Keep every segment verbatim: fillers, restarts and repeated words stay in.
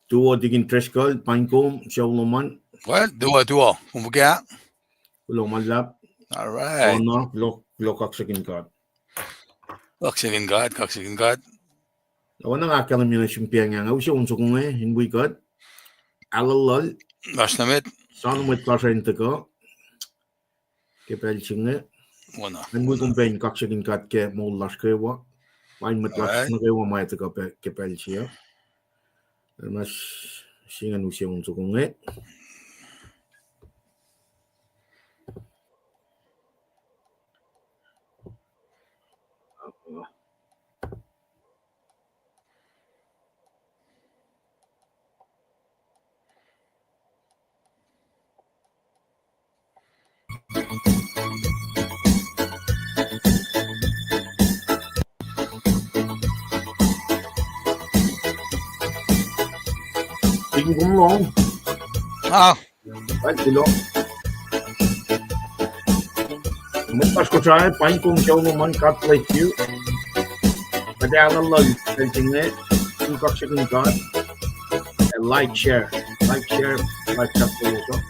Tuwo Tikin Driscoll, paing kom, sucu lom an. Well, tuwo, tuwo. Kom fuhkah? Kuloh ma luhlahp. All right. Oacna, kuloh, kuloh kaksakihn God. Kaksakihn God, kaksakihn God. Oacna nga ahkkahlwemye nuh sin pacl inge, use on soko inge in wi kuht. Alu lal. Lasr nuh met. Soano mwet lasr in tuhkuh ke pacl se inge. Oacna. An wi kom pac in kaksakihn God ke moul lasr kwewa. Paing mwet lasr nuh kwewa ma tuhkuh ke pacl se uh. Mas, se ingacn use on soko inge. Tikin, kom lohng? Ah. Kuloh. Mwet lasr Kosrae, paing kom, sucu lom an, God bless you. Kuht ac alu lal pacl se inge, in kaksakihn God. Like, share, like, share, like, share.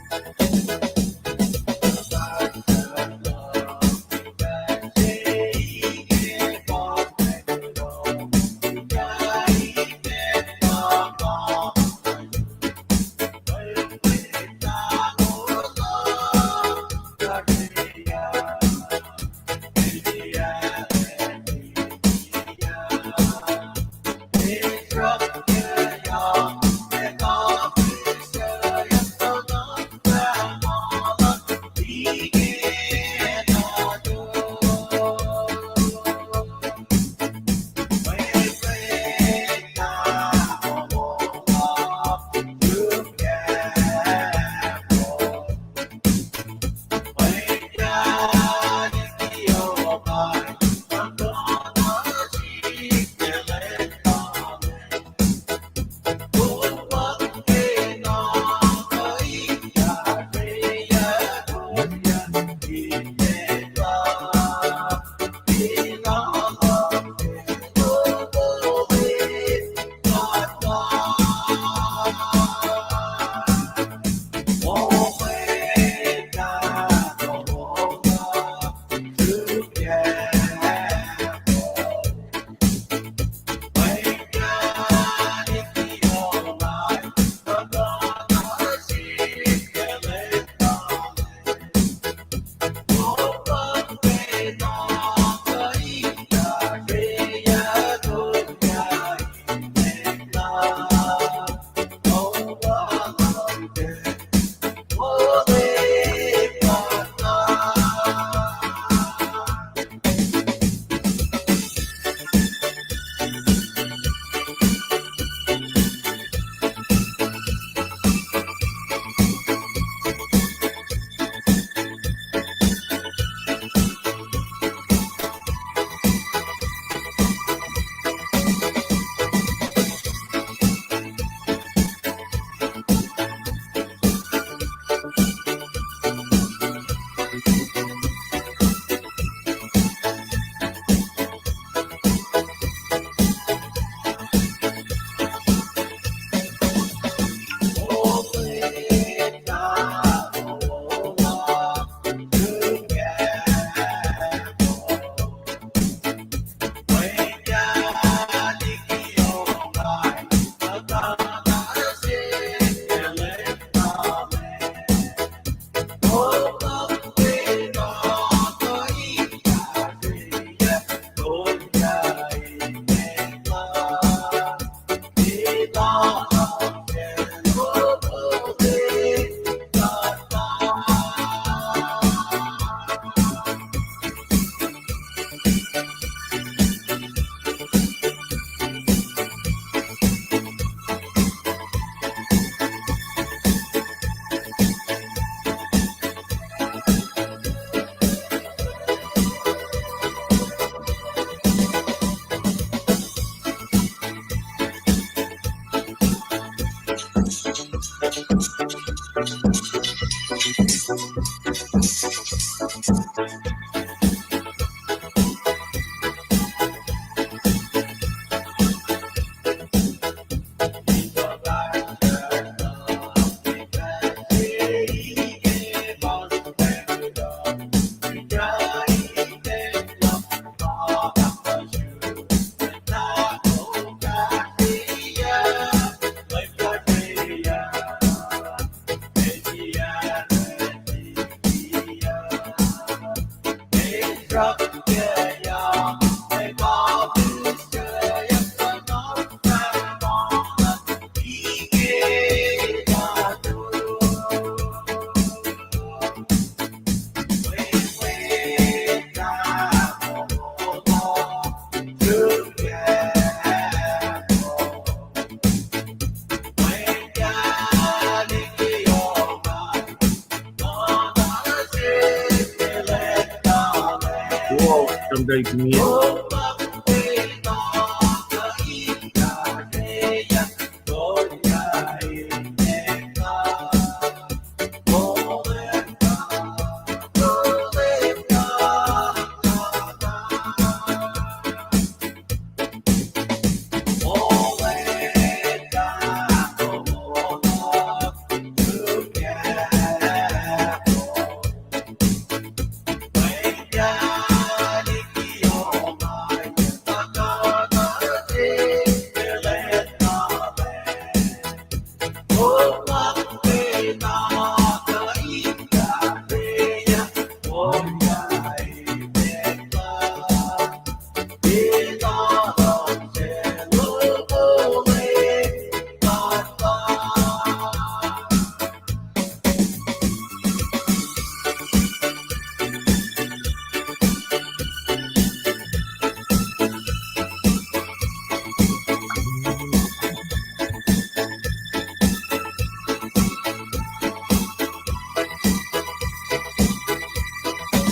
Tamtahel Kimie.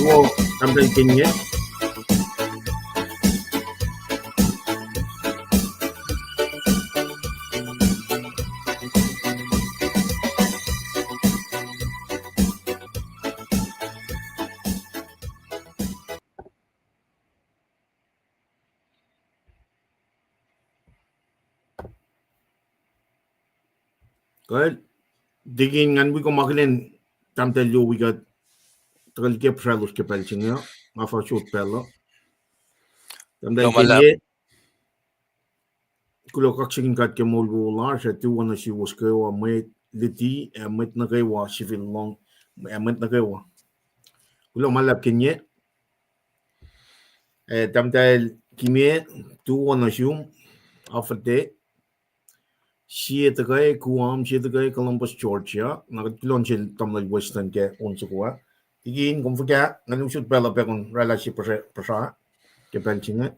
Wo, Tamtahel Kimie. Kuh, tikin ngan wi kom akihlen Tamtahel Louis kuht tuhkuh liki pihsraclos ke pacl se inge, nga fah sot pacl uh. Tamtahel Kimie, kuloh kaksakihn God ke moul wowo lasr, ac tuwo nuh suwos kwewa, mwet luti, ac mwet nuh kwewa sifil lohng, ac mwet nuh kwewa. Kuloh ma luhlahp Kimie. Eh, Tamtahel Kimie, tuwo nuh sum, Afate, sie tuhkuh Guam, sie tuhkuh Columbus, Georgia, na kuht kuloh nuh sel tamuhlwel Weston ke on soko ah. Tikin, kom fuhkah, ngan usot pacl uh pac kom oraclah sie puhsra, puhsra ke pacl se inge.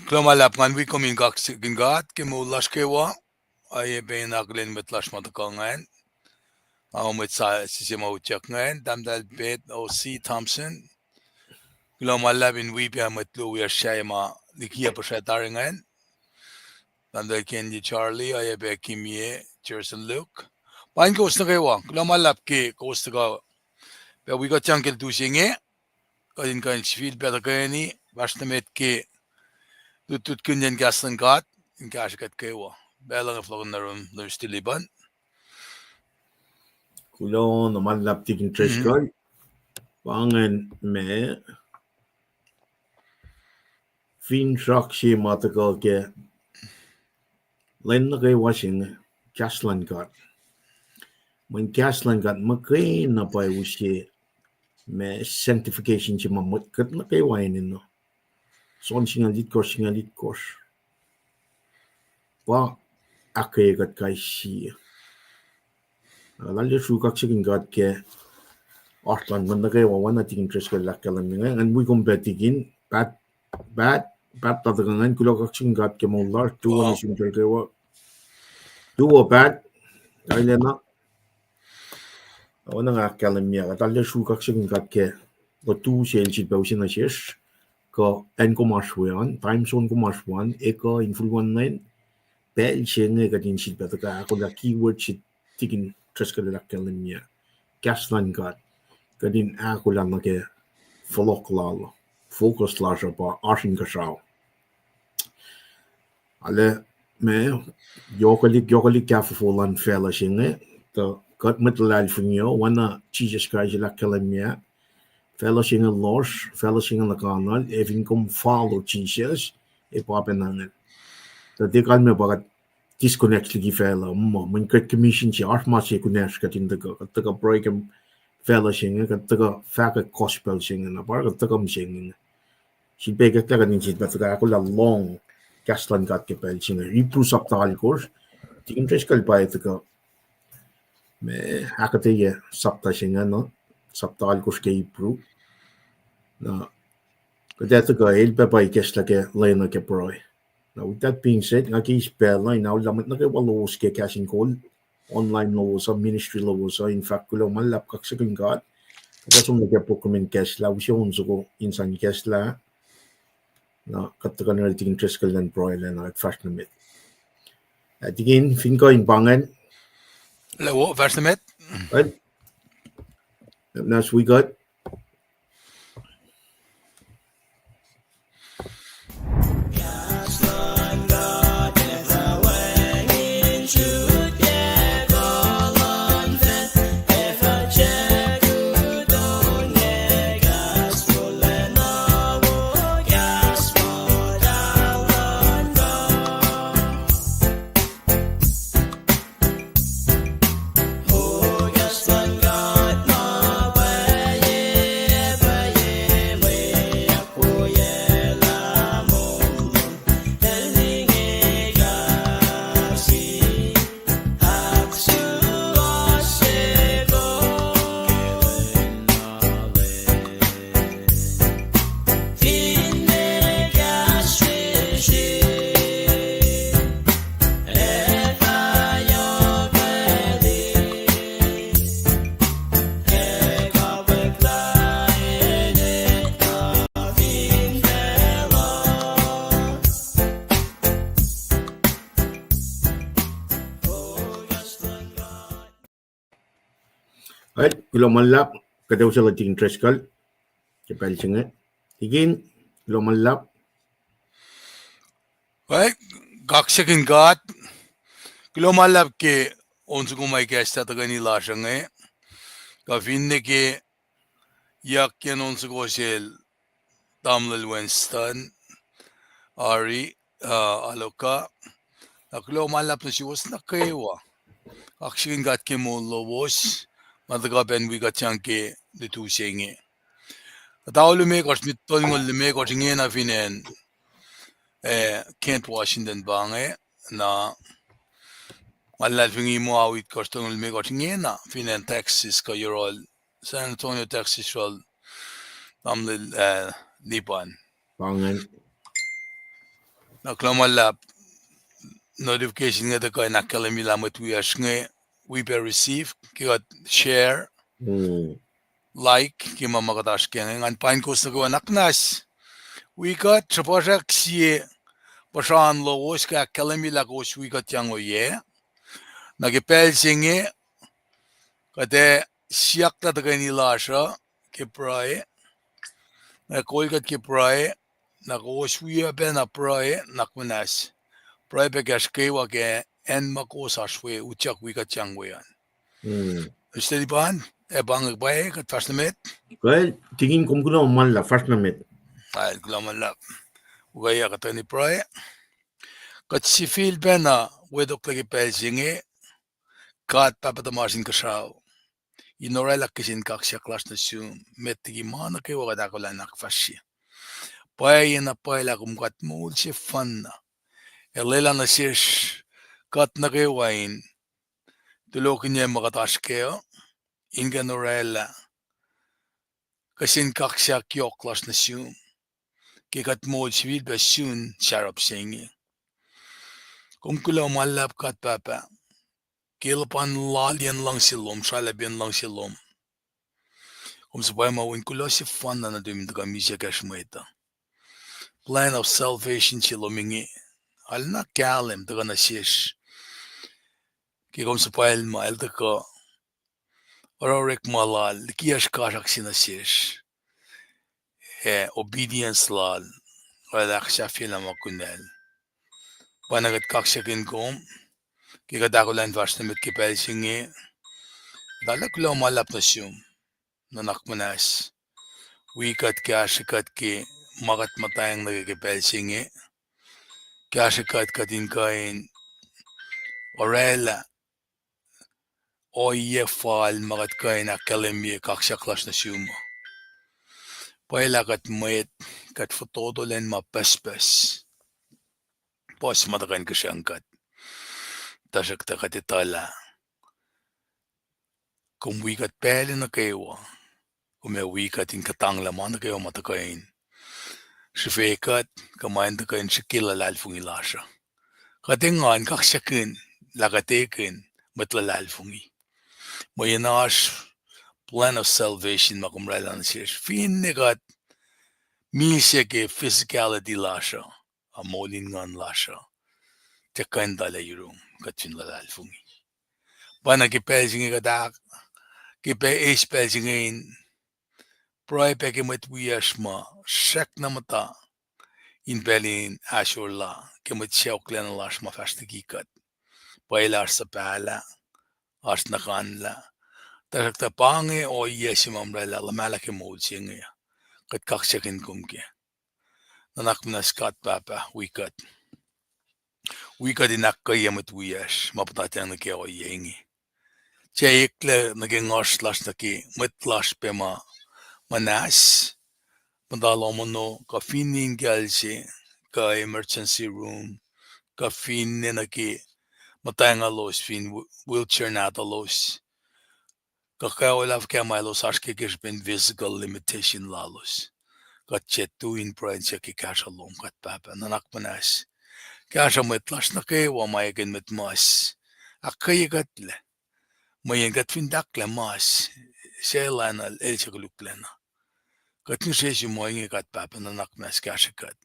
Kuloh ma luhlahp, ngan wi kom in kaksakihn God ke moul lasr kwewa, oacyacpac in akihlen mwet lasr ma tuhkuh ingacn. Nga mwet sa sise ma utyak ingacn, Tamtahel Pet O C Thompson. Kuloh ma luhlahp in wi pac mwet luo wiyacsr sahyac ma likiyac puhsra tari ingacn. Tamtahel Kenji Charlie, oacyacpac Kimie, Jerson Luke. Pa in kowos nuh kwewa, kuloh ma luhlahp ke kowos tuhkuh pac wi kuht sang ke lutu se inge, kuht in kuh in sifilpac tuhkweni, fahsr nuh met ke lutlutkihnyacn kahs luhn God in kahsrwe kuht kwewa. Pacl uh nga fohlohkihn nuh yurum Lewis Tiliban. Kuloh na ma luhlahp Tikin Driscoll. Pa ingacn ma finsrak se ma tuhkuh ke lwen nuh kwewa se inge, kahs luhn God. Mweyen kahs luhn God muhkwena pa use ma sanctification se ma mwet kuht nuh kwewa enenuh. John singucul itkohsr, singucul itkohsr. Pa ahkkweye kuht kais sie. Arlac sruhk kaksakihn God ke oasr luhn mwet nuh kwewa, oacna Tikin Driscoll el ahkkahlwemye inge, ngan wi kom pac Tikin, Pat, Pat, Pat Latkangahn, kuloh kaksakihn God ke moul lasr, tuwo nuh sum tahl kwewa. Tuwo Pat, kailacna. Oacna nga ahkkahlwemye, kuht arlac sruhk kaksakihn God ke lutu se el sifilpac use nuh sesr, kuh acn kom oasr we an, time zone kom oasr we an, ekuh, infulwen lwen, pacl se inge kuht in sifilpac tuhkuh ahkolah keyword se Tikin Driscoll el ahkkahlwemye, kahs luhn God. Kuht in ahkolah nuh ke fohlohk lal, focus lasr uh pa oasr inkuhsrao. Arlac ma yohkwelihk, yohkwelihk kahfofo luhn facluh se inge, tuh kuht mwet luhlahlfongi uh, oacna Jisus Kraist el ahkkahlwemye, facluh se inge lohsr, facluh se inge luhkuhnuhl, ac fin kom follow Jisus, ac pa pacna ingacn. Tuh tiac kalmac pa kuht disconnect liki facluh, muh, mweyen Great Commission se oasr ma se kunacsr kuht in tuhkuh, kuht tuhkuh pruhe ke facluh se inge, kuht tuhkuh fahkwack gospel se inge, na pa kuht tuhkuh mihsenge inge. Sifilpac ikacklah kuht in sifilpac tuhkuh ahkolah lohng kahs luhn God ke pacl se inge. Hebrew sapta alkosr, Tikin Driscoll pa tuhkuh ma ahkuhtweyac sapta se ingacn, sapta alkosr ke Hebrew. Na kuht ac tuhkuh, el pac pa ikacslah ke lwen uh ke pruhe. Na with that being said, nga ke eis pacl uh in aolla mwet nuh kwewa lowos ke kahs in kol online lowos uh, ministry lowos uh, in fahk kuloh ma luhlahp kaksakihn God Ekuh som nuh ke program in kahslah, use on soko in sang kahslah. Na kuht tuhkuh nuh sel Tikin Driscoll in pruhe lac, na kuht fahsr nuh met. Ah, Tikin, fin kuh in pa ingacn. Lewo, fahsr nuh met. Right. Nas wi kuht. Kuloh ma luhlahp, kuht ac usaclah Tikin Driscoll ke pacl se inge. Tikin, kuloh ma luhlahp. Kaksakihn God, kuloh ma luhlahp ke on soko ma ikacslah tuhkweni lasr inge, kuh finne ke yuckiyacn on soko sel tamuhlwel Winston, Ari, uh, Aloka, na kuloh ma luhlahp nuh suwos nuh kwewa. Kaksakihn God ke moul lowos, ma tuhkuh pac in wi kuht sang ke lutu se inge. Kuhtuh limekohsr, met tolngoul limekohsr ingena fin acn, eh, Kent, Washington pa inge, na ma luhlahlfongi muh ahkohsr tolngoul limekohsr ingena fin acn Texas kuh yohrohl San Antonio, Texas yohrohl tamuhlwel, eh, Lipan. Pa ingacn. Na kuloh ma luhlahp, notification inge tuhkuh in ahkkahlwemye lah mwet wiyacsr inge wi pac receive ke kuht share, like ke ma ma kuht oasr kac inge. Ngan paing kowos nuh kwewa, na kunacsr wi kuht, sruhpuhsrak sie puhsraan lowos ke ahkkahlwemye lah kowos wi kuht yang oyac. Na ke pacl se inge kuht ac siyuck lah tuhkweni lasr uh ke pruhe. Nga kol kuht ke pruhe, na kowos wi uh pacna pruhe, na kunacsr pruhe pac kahsr kwewa ke acn ma kowos oasr we utyak wi kuht yang we an. Mister Lipan, ac pa inge pwacye, kuht fahsr nuh met. Kuh, Tikin, kom kuloh ma luhlahp, fahsr nuh met. Kuloh ma luhlahp. Ukaiyuc kuht tuhkweni pruhe. Kuht sifilpacna wetoklac ke pacl se inge, God Pahpah tuhmasr Inkuhsrao, in oraclah kihsen kaksak lasr nuh sum met liki ma nuh kwewa kuht ahkolah in ahkfahsrye. Pwacye na pwacyelah kom God moul sefanna, ac lwelah nuh sesr kuht nuh kwewa in tulokihnyac ma kuht oasr kac uh, in kuh in oraclah kihsen kaksak yohk lasr nuh sum ke kuht moul sifilpac sun sarap se inge. Kom kuloh ma luhlahp God Pahpah, ke luhpan loaliyacn luhngse lom, sralapiyacn luhngse lom, kom suhpwacma wi kuloh sefanna nuhtum in tuhkuh misac kacsr mwet uh. Plan of salvation se lom inge arulacna kahlwem tuhkuh nuh sesr, ke kom suhpwacma el tuhkuh orekma lal, likiyacsr kasrak se nuh sesr, ac obedience lal, oraclah ahksahfyelah ma kunacl. Pacna kuht kaksakihn kom ke kuht ahkolah in fahsr nuh met ke pacl se inge. Kuht arlac kuloh ma luhlahp nuh sum, nuhnak muhnahs. Wi kuht, kahsrwe kuht ke ma kuht muhtwacng nuh ke ke pacl se inge. Kahsrwe kuht, kuht in kuh in oraclah ohiyac fal ma kuht kuh in ahkkahlwemye kaksak lasr nuh sum uh. Pwacye lah kuht mwet, kuht fototo lacn ma pucspucs. Puhs ma tuhkuh in kihsracng kuht. Tuhsruhktuh kuht etuh lah kom wi kuht pacl nuh kwewa. Kom ac wi kuht in kuhtanglah ma nuh kwewa ma tuhkuh in srihfe kuht, kuh ma in tuhkuh in srihke luhlahlfongi lasr uh. Kuht engan kaksakihn lah kuht ekihn mwet luhlahlfongi. Mweyen oasr plan of salvation ma kom oraclah nuh sesr. Finne kuht misac ke physicality lasr uh, ac moul in nguhn lasr uh, tiac kuh in tuh lah yurum kuht fin luhlahlfongi. Pa na ke pacl se inge kuht ahk, ke pa eis pacl se inge in pruhe pac ke mwet wiyacsr ma srackna muhta in pacl in ahsor la ke mwet sacohklacna lasr ma fahsr liki kuht. Pwacye lah oasr suhpahlah, oasr nuhkanlah. Tuhsruhktuh pa inge ohiyac se ma oraclah luhmahlah ke moul se inge. Kuht kaksakihn kom kac. Nuhnak muhnahs God Pahpah, wi kuht. Wi kuht in ahkkweye mwet wiyacsr ma puhtatyang nuh ke ohiyac inge. Tiac eklac nuh ke nguhsr lasr nuh ke mwet lasr pac ma muhnahs, muhta lohm ono, kuh finne in kacl se, kuh emergency room, kuh finne nuh ke muhtwacngahlos fin wh-, wheelchair nahtuhlos, kuh kwewa lah fuhkah ma elos oasr ke ke srihpen physical limitation lalos. Kuht tiac tui in pruhe in siyuck ke kahsruh lom, God Pahpah, nuhnak muhnahs. Kahsruh mwet lasr nuh kwewa ma ekihn mwet mas, ahkkweye kuhtlac. Mweyen kuht fin tahklah mas, saclacna el suc koluklacna. Kuht ngihsre sum ohinge, God Pahpah, nuhnak muhnahs, kahsrwe kuht.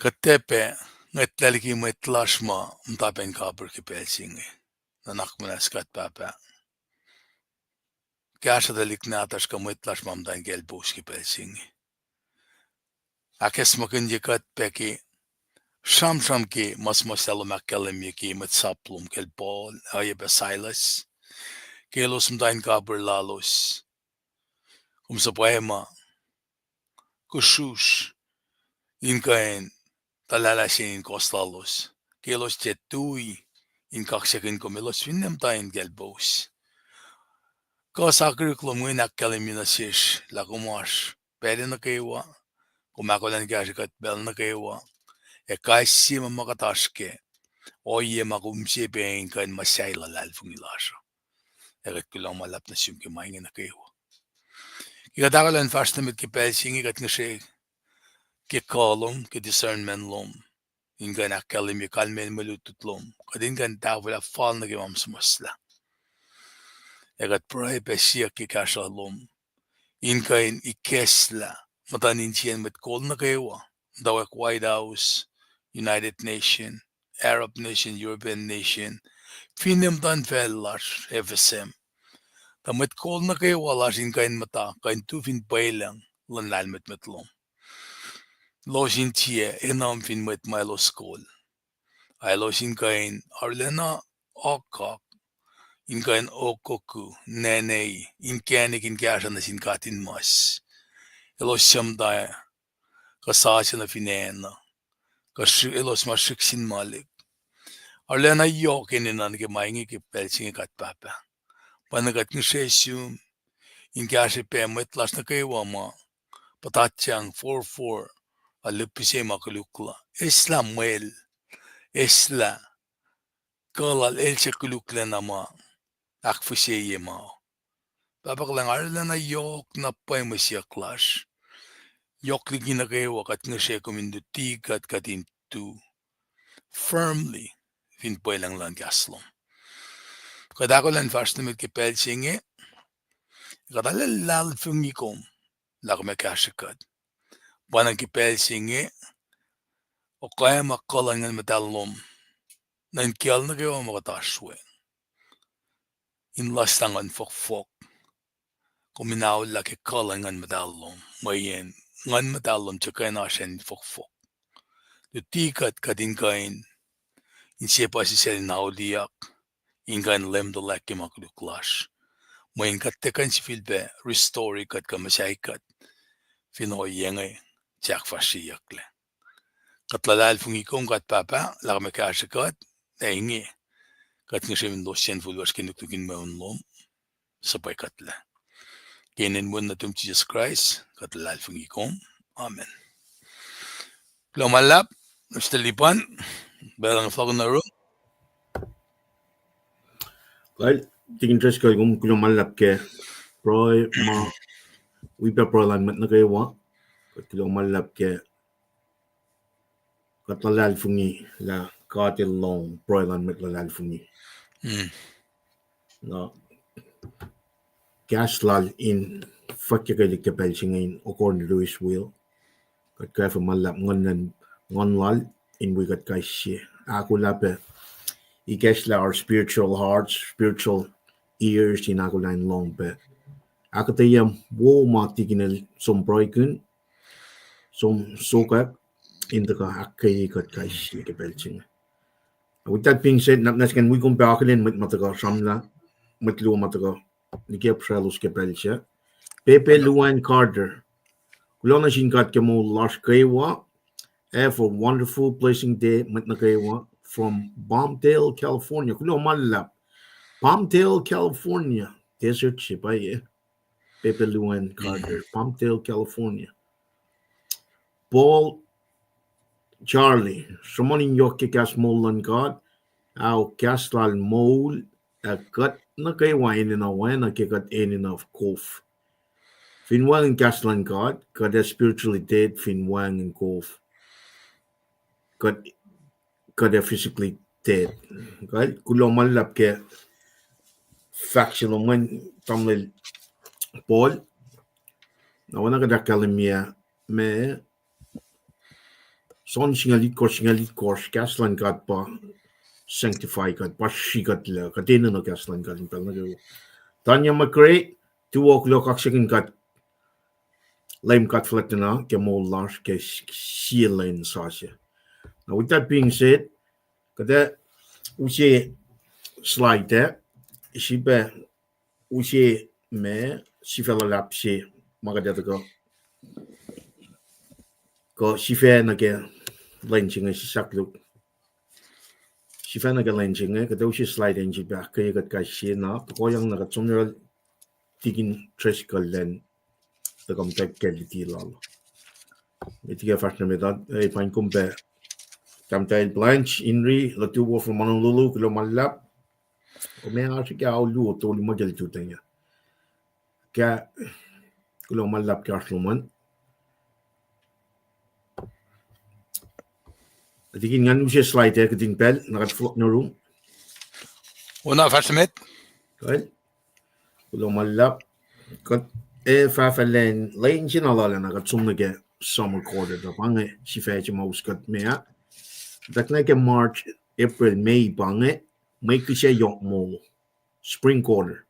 Kuht tiac pac ngwetlah liki mwet lasr ma muhta pac in kapihr ke pacl se inge. Nuhnak muhnahs, God Pahpah. Kahsruh tuhlihk nahtuhsr kuh mwet lasr ma muhta in kaclpous ke pacl se inge. Ahkacsmakihnye kuht pac ke sramsram ke ma suhmuhslah lom ahkkahlwemye ke mwet sap lom kacl Paul, oacyacpac Silas, ke elos muhta in kapihr lalos. Kom suhpwacma kusrusr in kuh in tuhlalah se in kohs lalos, ke elos tiac tui in kaksakihn kom, elos finne muhta in kaclpous. Kuh sakihrihk lom inge in ahkkahlwemye nuh sesr lah kom oasr pacl nuh kwewa, kom ahkolah in kahsrwe kuht pacl nuh kwewa, ac kais sie ma ma kuht oasr kac, ohiyac ma kom se pac in kuh in muhsahi luhlahlfongi lasr uh. Ac kuht kuloh ma luhlahp nuh sum ke ma inge nuh kwewa. Ke kuht ahkolah in fahsr nuh met ke pacl se inge, kuht ngihsre ke kuh lom, ke discernment lom, in kuh in ahkkahlwemye kalmacn mwe lutlut lom, kuht in kuh in tahfwelah fal nuh ke ma suhmuhslah. Ac kuht pruhe pac siyuck ke kahsruh lom in kuh in ikacslah muhtuhn insiyacn mwet kol nuh kwewa, muhtwacwacack White House, United Nation, Arab nation, European nation, finne muhtuhnfacl lasr, F S M. Tuh mwet kol nuh kwewa lasr in kuh in muhta, kuh in tu fin pwelucng luhn lahlmwetmwet lom. Elos in tiac enam fin mwet ma elos kol. Ac elos in kuh in arulacna okok, in kuh in okoku, nene, inkacnek in kahsruh nuh sin katinmas. Elos suc muhta kuh sasuc nuh fin acn uh, kuh sri-, elos ma srihk sin malik. Arulacna yohk enenuh nuh ke ma inge ke pacl se inge, God Pahpah. Pa na kuht ngihsre sum in kahsrwe pac mwet lasr nuh kwewa ma puhtatyang forfor, ac lihpihse ma koluk la, eslah mwel, eslah kuh lal el suc koluklacna ma ahkfihseye ma. Pahpah kuhlwacng, arulacna yohk na pwacye mwe siyuck lasr. Yohk liki nuh kwewa kuht ngihsre kom in luti kuht, kuht in tu firmly fin pwelucng luhn kahs lom. Kuht ahkolah in fahsr nuh met ke pacl se inge, kuht luhlahlfongi kom lah kom ac kahsrwe kuht. Pa na ke pacl se inge, okoac ma kuh luhn Nguhn Muhtahl lom nuh in kiyacl nuh kwewa ma kuht oasr we, in luslah nguhn fohkfohk. Kom in aollah ke kuh luhn Nguhn Muhtahl lom, mweyen Nguhn Muhtahl lom tiac kuh in oasr acn fohkfohk. Luti kuht, kuht in kuh in, inse puhsisacl in auliyak, in kuh in leum tuhlac ke ma koluk lasr. Mweyen kuht tiac kuh in sifilpac restore kuht kuh muhsahi kuht fin ohiyac inge, tiac ahkfahsryeyucklac. Kuht luhlahlfongi kom, God Pahpah, lah kom ac kahsrwe kuht, ac inge kuht ngihsre in losyacn fuhlwacsr ke nuknuk in mweun lom, suhpwackuhtlac. Ke inen Wen nuhtum Jisus Kraist kuht luhlahlfongi kom. Amen. Kuloh ma luhlahp, Mister Lipan, pacl inge fohlohk nuh yurum. Kal, Tikin Driscoll, kom kuloh ma luhlahp ke pruhe ma, wi pac pruhe luhn mwet nuh kwewa. Kuht kuloh ma luhlahp ke kuht luhlahlfongi lah God El lohng pruhe luhn mwet luhlahlfongi. Na kahs lal in fwackyuckelihk ke pacl se inge in according to his will. Kuht kwacfe ma luhlahp nguhn lal in wi kuht kais sie. Ahkolah pac ikacslah our spiritual hearts, spiritual ears in ahkolah in lohng pac ahkuhtweyac wo ma tikin el som pruhekihn, som sokwack, in tuhkuh ahkkweye kuht kais sie ke pacl se inge. With that being said, na, na skan wi kom pac akihlen mwet ma tuhkuh sramlah, mwet luo ma tuhkuh nike puhsraclos ke pacl se. Pepe Luan Carter. Kuloh nuh sin God ke moul lasr kwewa. Have a wonderful, blessing day, mwet nuh kwewa. From Palmdale, California. Kuloh ma luhlahp. Palmdale, California. Desert se pa e. Pepe Luan Carter, Palmdale, California. Paul Charlie, sruhmuhn in yohk ke kahs moul luhn God, ao kahs lal moul, ac kuht nuh kwewa enenuh oacna ke kuht enenuh kof. Fin wacngihn kahs luhn God, kuht ac spiritually dead fin wacngihn kof. Kuht, kuht ac physically dead. Kuh, kuloh ma luhlahp ke fahk se lom an, tamuhlwel Paul. Na oacna kuht ahkkahlwemye, ma John singucul itkohsr, singucul itkohsr, kahs luhn God pa sanctify kuht, pa srihkuhtlac, kuht enenuh kahs luhn God in pacl nuh kwewa. Tanya McRae, tuo kuloh kaksakihn God, Leum God Fuhlwactlacna ke moul lasr ke sie lwen sasuc. Now, with that being said, kuht ac use slide ac sifilpac use ma sifacna luhlahp se ma kuht ac tuhkuh kuh sifacna ke lwen se inge sisaklu. Sifacna ke lwen se inge, kuht ac use slide in sifilpac ahkkweye kuht kais sie na, tohkohyang na kuht som yohrohl Tikin Driscoll elan tuhkuh muhtwacwacack ke luti lal. Met liki fahsr nuh met uh, eh, paing kom pac, Tahmtahel Blanche, Inri, Latuwo from Honolulu, kuloh ma luhlahp. Kom ac oasr ke ao luo tolu ma ke lututacng ah. Kuh, kuloh ma luhlahp ke oasr lom an. Tikin ngan use slide ac kihtin pacl, na kuht fohlohk nuh yurum. Oacna fahsr met. Kuh, kuloh ma luhlahp. Kuht ac fahfahlacn lwen se na lal ah na kuht som nuh ke summer quarter, tuh pa inge sifac se ma us kuht me ah. Tuh ke March, April, May pa inge, mwe kihsac yohk moul, spring quarter.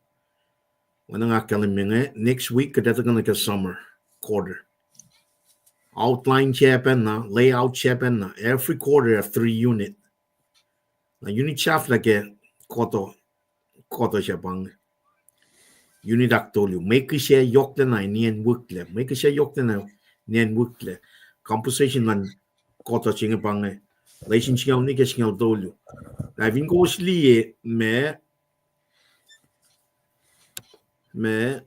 Oacna nga ahkkahlwemye inge, next week kuht ac tuhkuh nuh ke summer quarter. Outline se pacna, layout se pacna, every quarter have three unit. Na unit sahflah ke quarter, quarter se pa inge. Unit ahktolu, mwe kihsac yohklacna in acn wihklac, mwe kihsac yohklacna in acn wihklac. Composition luhn quarter se inge pa inge, lesin singucul nuh ke singucul tolu. Na fin kowos liye ma, ma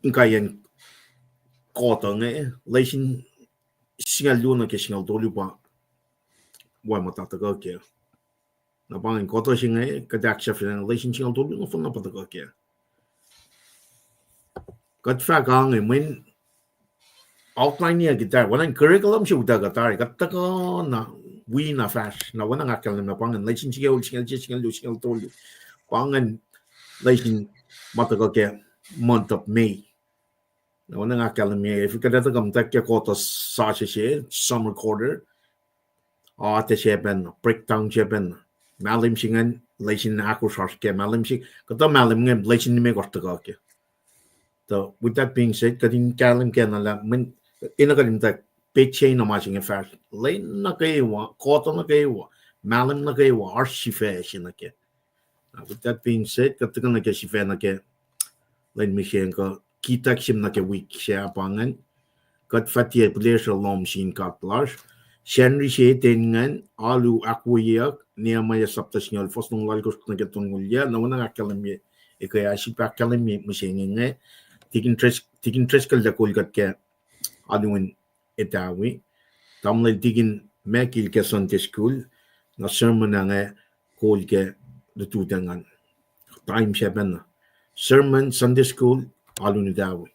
inkaiyacn quarter inge, lesin singucul luo nuh ke singucul tolu pa wacngihn ma tuhkuh kac. Na pa ingacn quarter se inge, kuht ahksahfyelah lesin singucul tolu nohfohn na pa tuhkuh kac. Kuht fahk inge mweyen outline ah kuht ac, oacna in curriculum se utuckuh tari, kuht tuhkuh na wi na fahsr, na oacna nga ahkkahlwemye pa ingacn lesin singucul, singucul se, singucul luo, singucul tolu. Pa ingacn lesin ma tuhkuh ke month of May. Na oacna nga ahkkahlwemye, fin kuht ac tuhkuh muhtwacwacack ke quarter sasuc se, summer quarter, atac se pacna, breakdown se pacna. Mahlwem se ingacn, lesin ahkosr oasr kac, mahlwem se, kuhtuh mahlwem inge lesin limekohsr tuhkuh kac. Tuh with that being said, kuht in kahlwem kac na lah, mweyen, enenuh kuht in muhtwacwacack petsac na ma se inge fahsr. Lwen nuh kwewa, quarter nuh kwewa, mahlwem nuh kwewa, oasr sifac se nuh kac. Uh, with that being said, kuht tuhkuh nuh ke sifac nuh ke lwen mihsenge kuh kihtack sihmlac nuh ke wik se ah pa ingacn. Kuht fah tiac pleasure lom sin God lasr. Sacnri se ten ingacn, alu ahkwoyeyuck, Nehemiah sapta singucul, fuhs longoul alkosr nuh ke tolngoul yac, na oacna nga ahkkahlwemye, ekuh ac sifilpac ahkkahlwemye mihsenge inge, Tikin Dris-, Tikin Driscoll el kol kuht ke alu in Etawi. Tamuhlwel Tikin Makil ke Sunday school, na sermon ah inge kol ke lututacng an. Time se pacna. Sermon, Sunday school, alu in Etawi.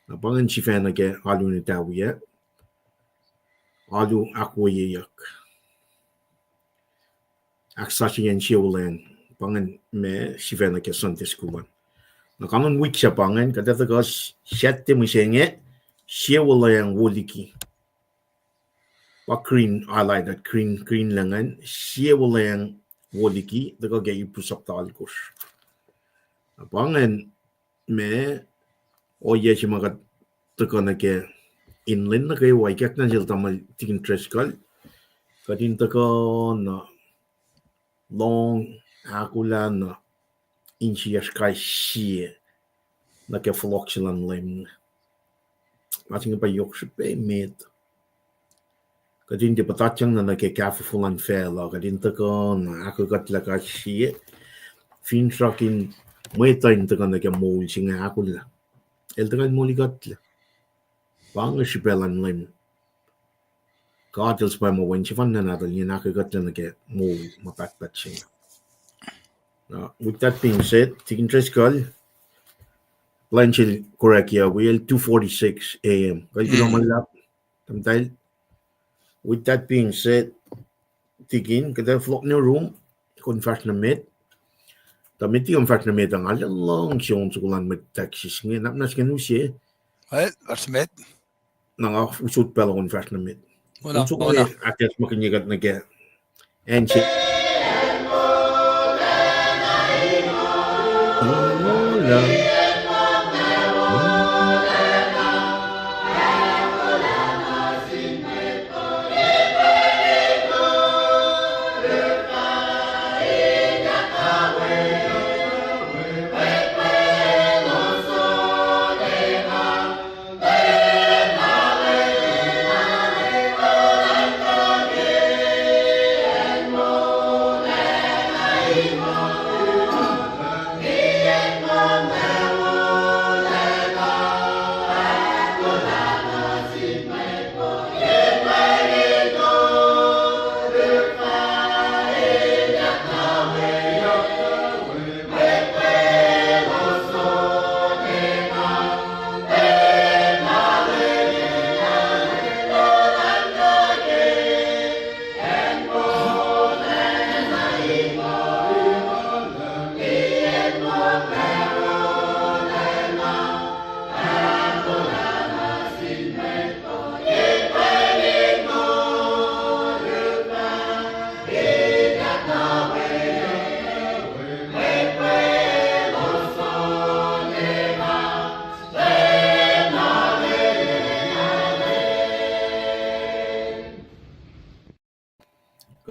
Na pa ingacn sifacna ke alu in Etawi ah. Alu ahkwoyeyuck. Ahksasucye insiowuhlacng, pa ingacn ma sifacna ke Sunday school an. Na kanon wik se pa ingacn, kuht ac tuhkuh s-, Saturday mihsenge, sie wuhlweacng wo liki. Pa green highlighted, green, green lah ingacn, sie wuhlweacng wo liki, tuhkuh ke Hebrew sapta alkosr. Na pa ingacn ma, ohiyac se ma kuht tuhkuh nuh ke in lwen nuh kwewa, ikackna sel tamuhlwel Tikin Driscoll, kuht in tuhkuh na lohng ahkolah na insiyacsr kais sie nuh ke fohlohk se luhn Leum. Ma se inge pa yohk srihpac met. Kuht in tiac puhtatyang na nuh ke kahfofo luhn facluh, kuht in tuhkuh na ahkolah kuhtlac kais sie, finsrak in mwet uh in tuhkuh nuh ke moul se inge ahkolah. El tuhkuh in molikuhtlac. Pa inge srihpac luhn Leum. God El suhpwacma Wen sefanna nahtuhl in ahkolah kuhtlac nuh ke moul ma pahtpaht se inge. Uh, with that being said, Tikin Driscoll, plwacn sel Korakia, we el two forty-six A M. Kal kuloh ma luhlahp, tahmtahel. With that being said, Tikin, kuht ac fohlohk nuh room, kom fahsr nuh met. Tuh met liki kom fahsr nuh met uh, nga luhngse on soko luhn mwet Texas inge, na muhnahs ke use. Well, fahsr met. Na nga usot pacl uh kom fahsr nuh met. On soko ahkacsmakihnye kuht nuh ke acn se.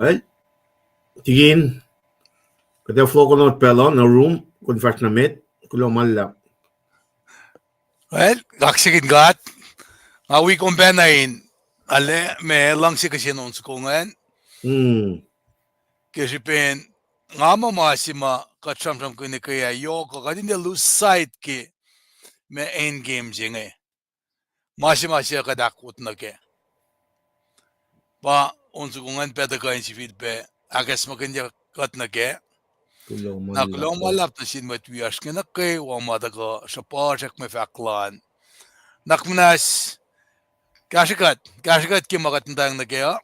Well, Tikin, kuht ac fohlohk nuh pacl uh nuh room, kom fahsr nuh met, kuloh ma luhlahp. Well, kaksakihn God, nga wi kom pacna in, ale, ma luhngse kihsen on soko ingacn. Ke srihpen nga muh ma se ma kuht sramsramkihn ke ah yohk uh, kuht in tiac lose sight ke ma end game se inge. Ma se ma se kuht ahkwot nuh kac. Pa on soko ingacn pac tuhkuh in sifilpac ahkacsmakihnye kuht nuh kac. Na kuloh ma luhlahp nuh sin mwet wiyacsr inge nuh kwewa ma tuhkuh sruhpuhsrak mwe fahk lal. Na kom muhnahs kahsrwe kuht, kahsrwe kuht ke ma kuht muhtweng nuh kac uh.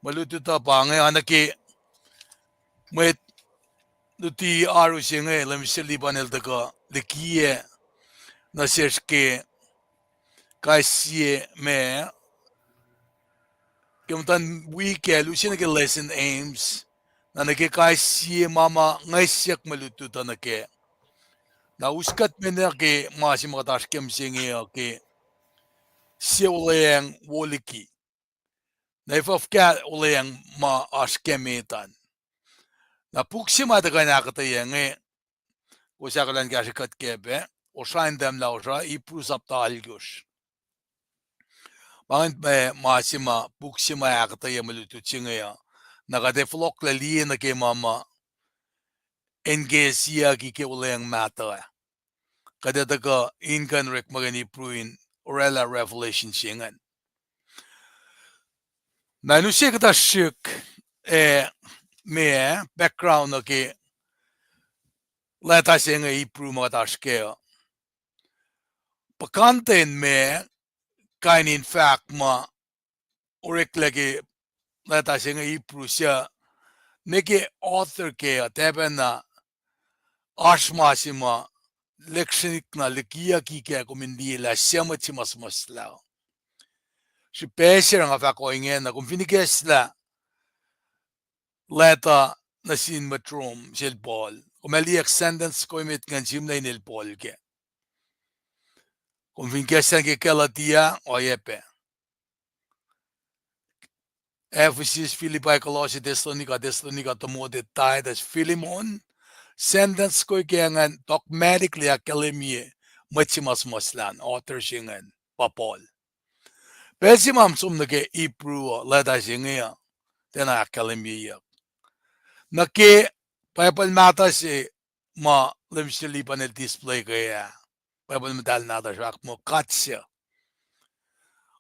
Mwe lutlut uh pa inge, oacna ke mwet luti oaru se inge, Leum sel Lipan el tuhkuh likiyac nuh sesr ke kais sie ma ke muhtuhn wik ah el use nuh ke lesson aims, na nuh ke kais sie ma ma ngwesyak mwe lutlut uh nuh kac. Na us kuht me nuh ke ma se ma kuht oasr kac mihsenge uh ke sie wuhlweacng wo liki. Na efuh fuhkah wuhlweacng ma oasr kac met an? Na puk se ma tuhkuh in ahkuhtweyac inge, kowos ahkolah in kahsrwe kuht kac pac, Kosrae in Tahmtahel Lasr uh, Hebrew sapta alkosr. Pa ingacn ma se ma puk se ma ahkuhtweyac mwe lutlut se inge uh. Na kuht ac fohlohklac liye nuh ke ma ma acn ke siyucki ke wuhlweacng mahtuh ah. Kuht ac tuhkuh in kuh in orekmakihn Hebrew in orwaclah Revelation se ingacn. Na in use kuhtuh srihk, eh, ma background nuh ke leta se inge Hebrew ma kuht oasr kac uh. Puhkantwen ma kain in fahk ma oreklac ke leta se inge Hebrew uh, ne ke author kac uh tiacpacna oasr ma se ma lecture-nik na likiyucki kac kom in liye lah sie mwet se ma suhmuhslah. Srihpac se nga fahk ohinge na, kom fin ikacslah leta nuh sin mwet Rome sel Paul, kom ac liye sentence ko emet ingacn sihmlac inel Paul kac. Kom fin ikacslah ke Galatia, oacyacpac Ephesus, Philippi, Colossae, Thessalonica, Thessalonica, Timothy, Titus, Philemon, sentence ko ke ingacn dogmatically ahkkahlwemye mwet se ma suhmuhslah an, author se ingacn pa Paul. Pacl se ma som nuh ke Hebrew uh, leta se inge uh, tiacna ahkkahlwemyeyuck. Nuh ke Bible mahtuh se ma Leum Selipan el display ke ah, Bible muhtahl nahtuhsr fahk muh God se.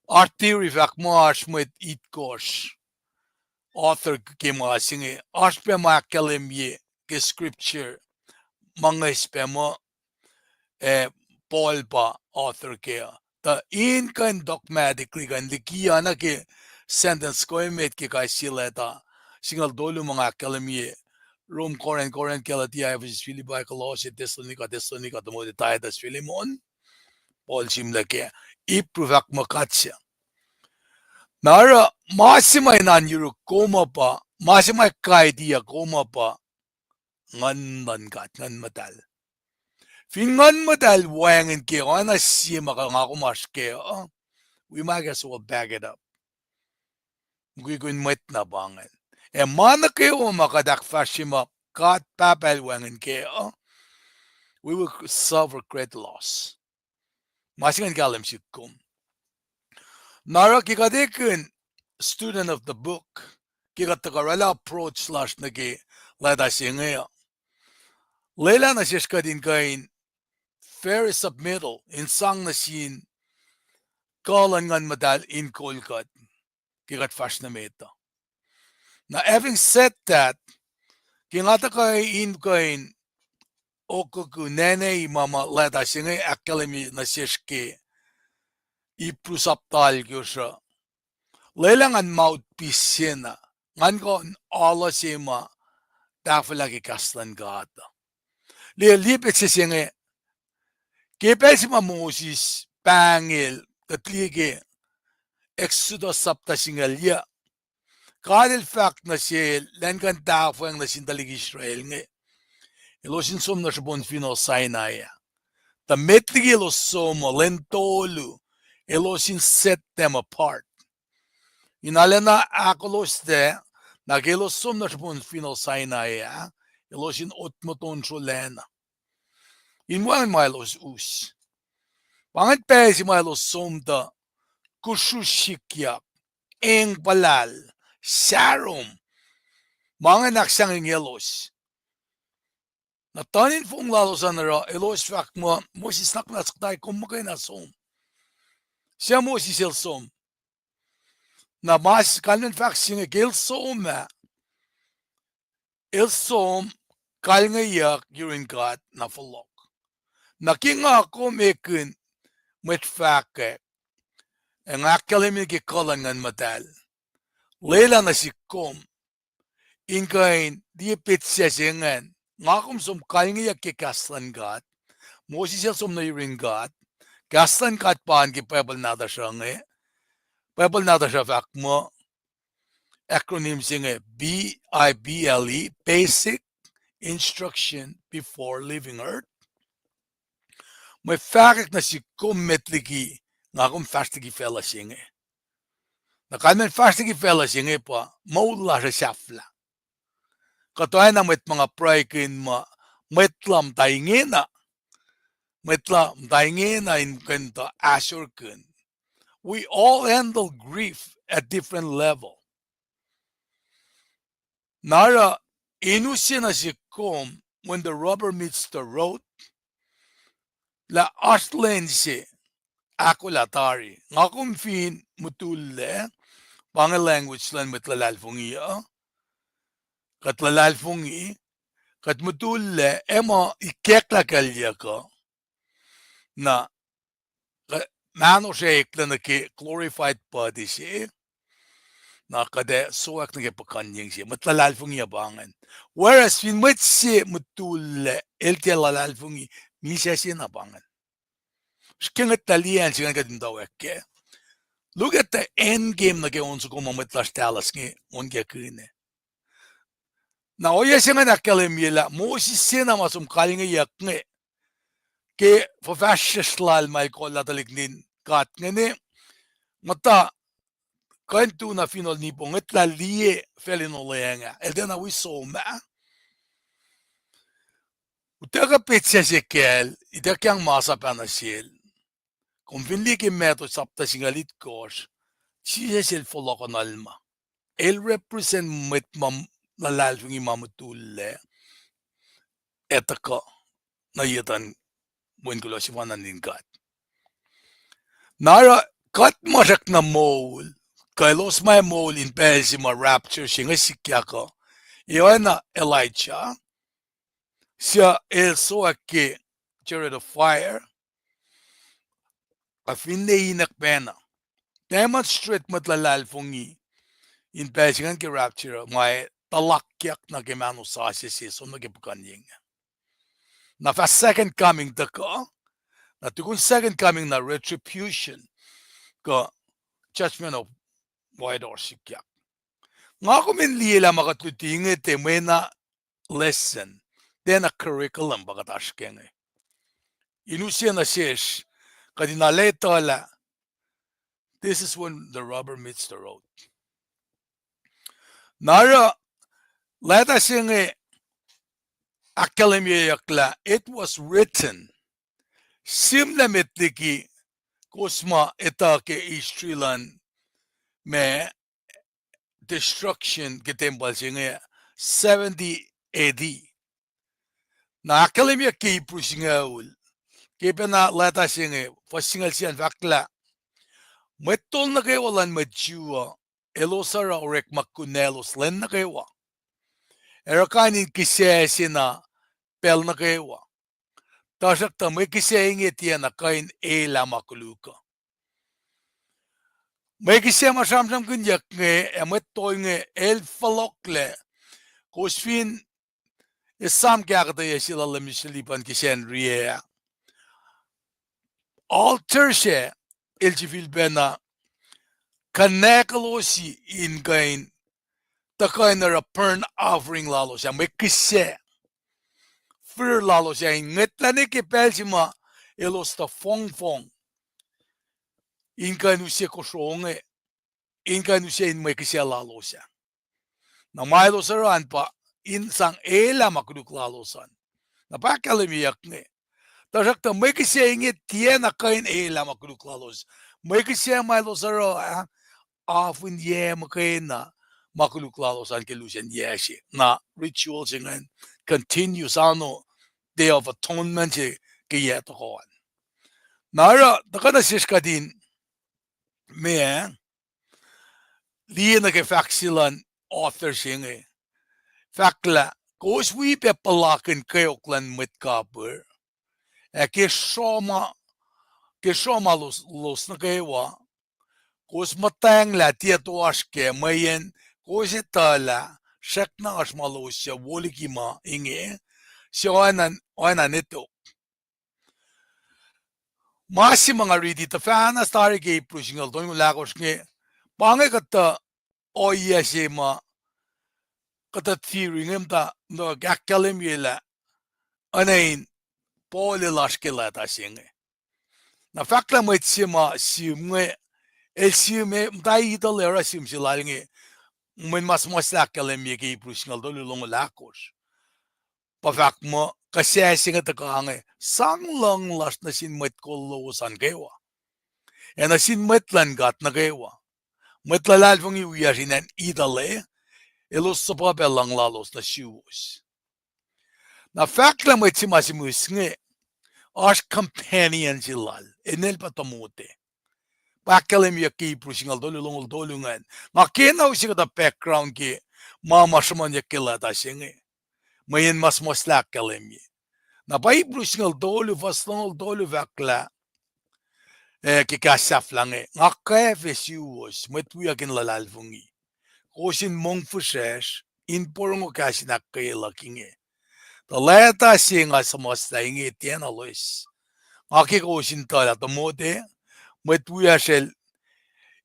Oasr theory fahk muh oasr mwet itkohsr author ke ma se inge, oasr pac ma ahkkahlwemye ke scripture ma ngihs pac muh, eh, Paul pa author kac uh. Tuh in kuh in dogmatically kuh in likiyuc na ke sentence ko emet ke kais sie leta, singucul tolu ma nga ahkkahlwemye, Rome, Corinth, Corinth, Galatia, Ephesus, Philippi, Colossae, Thessalonica, Thessalonica, Timothy, Titus, Philemon, Paul sihmlac kac, Hebrew fahk muh God se. Na oruh ma se ma in oan yuruk kom uh pa, ma se ma guide-iyuck kom uh pa Nguhn luhn God, Nguhn Muhtahl. Fin Nguhn Muhtahl wacngihn kac, oacna sie ma kuh nga kom oasr kac uh, wi ma kahs uh back it up. Mukwikwi in mwet na pa ingacn. Ac ma nuh kwewa ma kuht ahkfahsrye muh God Pahpah El wacngihn kac uh, we will suffer great loss. Ma se ingacn kahlwem sihk kom. Na oruh ke kuht ekihn student of the book, ke kuht tuhkuh oraclah approach lasr nuh ke leta se inge uh, lwelah nuh sesr kuht in kuh in very submittal in sang nuh sin kuh luhn Nguhn Muhtahl in kol kuht ke kuht fahsr nuh met uh. Na having said that, ke nga tuhkuh in kuh in okuku nene ma ma leta se inge ahkkahlwemye nuh sesr ke Hebrew sapta alkosr uh, lwelah ngan mouthpiece se na, ngan kuh in alu se ma tahfwelah ke kahs luhn God. Liye, liye petsac se inge, ke pacl se ma Moses pahngel, kuht liye ke Exodus sapta singucul yac, God El fahk nuh sel lah in kuh in tahfweacng nuh sin tuhlihk Israel inge, elos in som nuh srihpen finohl Sinai ah. Tuh met liki elos som uh, lwen tolu, elos in set them apart. In arulacna ahkoloslac, na ke elos som nuh srihpen finohl Sinai ah, elos in otmotonsrolacna in wacngihn ma elos us. Pa ingacn pacl se ma elos som tuh kusrusr sikyak, eng puhlahl, sarom. Ma ingacn ahksahngweng elos. Na tuhn in fong lalos an oruh elos fahk muh, Moses, nuhnak muhnahs kuhtai, kom muhkwena som. Suc Moses el som? Na ma kalmacn fahk se inge ke el som ah, el som kalngeyuck yurin God na fohlohk. Na ke nga kom ekihn mwet fahkwack, ac nga ahkkahlwemye ke kuh luhn Nguhn Muhtahl, lwelah nuh sihk kom in kuh in liye petsac se ingacn. Nga kom som kalngeyuck ke kahs luhn God. Moses el som nuh yurin God. Kahs luhn God pa an ke Bible nahtuhsr uh inge. Bible nahtuhsr uh fahk muh, acronym se inge, B I B L E, Basic Instruction Before Leaving Earth. Mwe fahkwack nuh sihk kom met liki nga kom fahsr liki facluh se inge. Na kalmacn fahsr liki facluh se inge pa moul lasr uh sahflah. Kuht oacna mwet ma nga pruhekihn muh, mwet la muhta ingena, mwet la muhta ingena in kuh in tuh ahsorkihn. We all handle grief at different level. Na oruh in use nuh sihk kom, when the rubber meets the road, lah oasr lwen se ahkolah tari. Nga kom fin mutullac, pa inge language luhn mwet luhlahlfongi uh, kuht luhlahlfongi, kuht mutullac, ac muh ikacklah kuhlyuck uh, na mahnosr ac eklac nuh ke glorified body se, na kuht ac sowack nuh ke puhkuhnyeng se. Mwet luhlahlfongi uh pa ingacn. Whereas fin mwet se mutullac, el tiac luhlahlfongi, Misac se na pa ingacn. Srihke ngwetlah liye an se ingacn kuht in muhtwacwacack kac. Look at the end game nuh ke on soko ma mwet lasr Dallas inge on ke kihne. Na ohiyac se ingacn ahkkahlwemye lah Moses se na ma som kalingeyuck inge ke fuhfahsryucsr lal ma el kohllah tuhlihk nuhtin God inge, muhta kuh in tu na finohl Nebo, ngwetlah liye facl in olweacng ah, el tiacna wi som ah. Utuckuh petsac se kacl, ituckyang masap ah nuh sel. Kom fin liye ke Matthew sapta singucul itkohsr, Jisus el fohlohk nuh Alma. El represent mwet ma luhlahlfongi ma mutullac, ac tuhkuh nuh yetan wen kuloh sefanna nuhtin God. Na oruh kuht ma srackna moul, kuh elos ma moul in pacl se ma rapture se inge sikyak uh, ac oacna Elijah, suc el sowack ke chariot of fire, ac finne inkacnek pacna, demonstrate mwet luhlahlfongi in pacl se ingacn ke rapture, ma tuhluhkyak nuh ke mahno sasuc se som nuh ke puhkuhnyeng. Na fah second coming tuhkuh, na tukun second coming na retribution, kuh judgment of white horse sikyak. Nga kom in liye lah ma kuht luti inge tiac mwe na lesson, tiacna curriculum pa kuht oasr ke inge. In use nuh sesr, kuht in aletala, this is when the rubber meets the road. Na oruh, leta se inge ahkkahlwemyeyuck lah it was written. Sihmlac met liki kowos ma etuh ke history luhn ma destruction ke tempuhl se inge seventy A D. Na ahkkahlwemyeyuck ke Hebrew singucul, ke pacna leta se inge, fuhs singucul se an fahk lah, mwet tol nuh kwewa luhn mwet Jew uh, elos oruh orekma kunalos lwen nuh kwewa. Ac oruh kain in kihsac se na pacl nuh kwewa. Tuhsruhktuh mwe kihsac inge tiacna kuh in elah ma koluk uh. Mwe kihsac ma sramsramkihnyuck inge ac mwet tol inge el fohlohklac, kowos fin esam kahktuh yac se lal Leum Selipan ke Sacnri ah, altar se el sifilpacna connectlosi in kuh in tuhkuh in oruh burnt offering lalos ah, mwe kihsac, fir lalos ah, in ngwetlah nuh ke pacl se ma elos tuh fongfong in kuh in use kosro inge, in kuh in use in mwe kihsac lalos ah. Na ma elos oruh an pa in sang elah ma koluk lalos an. Na pa ahkkahlwemyeyuck inge. Tuhsruhktuh mwe kihsac inge tiacna kuh in elah ma koluk lalos. Mwe kihsac ma elos oruh ah, afin yac muhkwena ma koluk lalos an ke lusen yac se. Na ritual se ingacn continue, sano Day of Atonement se ke yac tohkoh an. Na oruh tuhkuh nuh sesr kuht in ma liye nuh ke fahk se luhn author se inge. Fahk lah, kowos wi pac puhlakihn kweok luhn mwet kapihr, ac ke sruhma, ke sruhma los, los nuh kwewa, kowos muhtwacnglah tiac toasr kac, mweyen kowos etuh lah srackna oasr ma lowos suc wo liki ma inge, suc oacna, oacna netok. Ma se ma nga riti tuhfahna tari ke Hebrew singucul tolngoul ahkosr inge, pa inge kuhtuh ohiyac se ma kuhtuh theory inge muhta, muhta ahkkahlwemye lah, oacna in Paul el oasr ke leta se inge. Na fahk lah mwet se ma sihm inge, el sihm e, muhta Italy oruh sihm se lal inge, mweyen ma suhmuhslah ahkkahlwemye ke Hebrew singucul tolu longoul ahkosr. Pa fahk muh, kuhsac se inge tuhkuh inge, sang luhng lasr nuh sin mwet kol lowos an kwewa, ac nuh sin mwet luhn God nuh kwewa. Mwet luhlahlfongi wiyacsr in acn Italy, elos suhpwacpac luhng lalos nuh suwos. Na fahk lah mwet se ma sihmihs inge, oasr companion se lal, enel pa Timothy. Pa ahkkahlwemyeyuck ke Hebrew singucul tolu longoul tolu ingacn. Nga kena use kuhtuh background ke ma ma sruhmuhnyuck ke leta se inge, mweyen ma suhmuhslah ahkkahlwemye. Na pa Hebrew singucul tolu fuhs longoul tolu fahk lah, eh, ke kahs sahflah inge, nga kwacfe suwos mwet wiyuck in luhlahlfongi, kowos in mongfihsrwacsr in porongo kahs in ahkkweye luhk inge. Tuh leta se nga suhmuhslah inge tiacna loes. Nga ke kowos in tuh lah Timothy, mwet wiyacsr el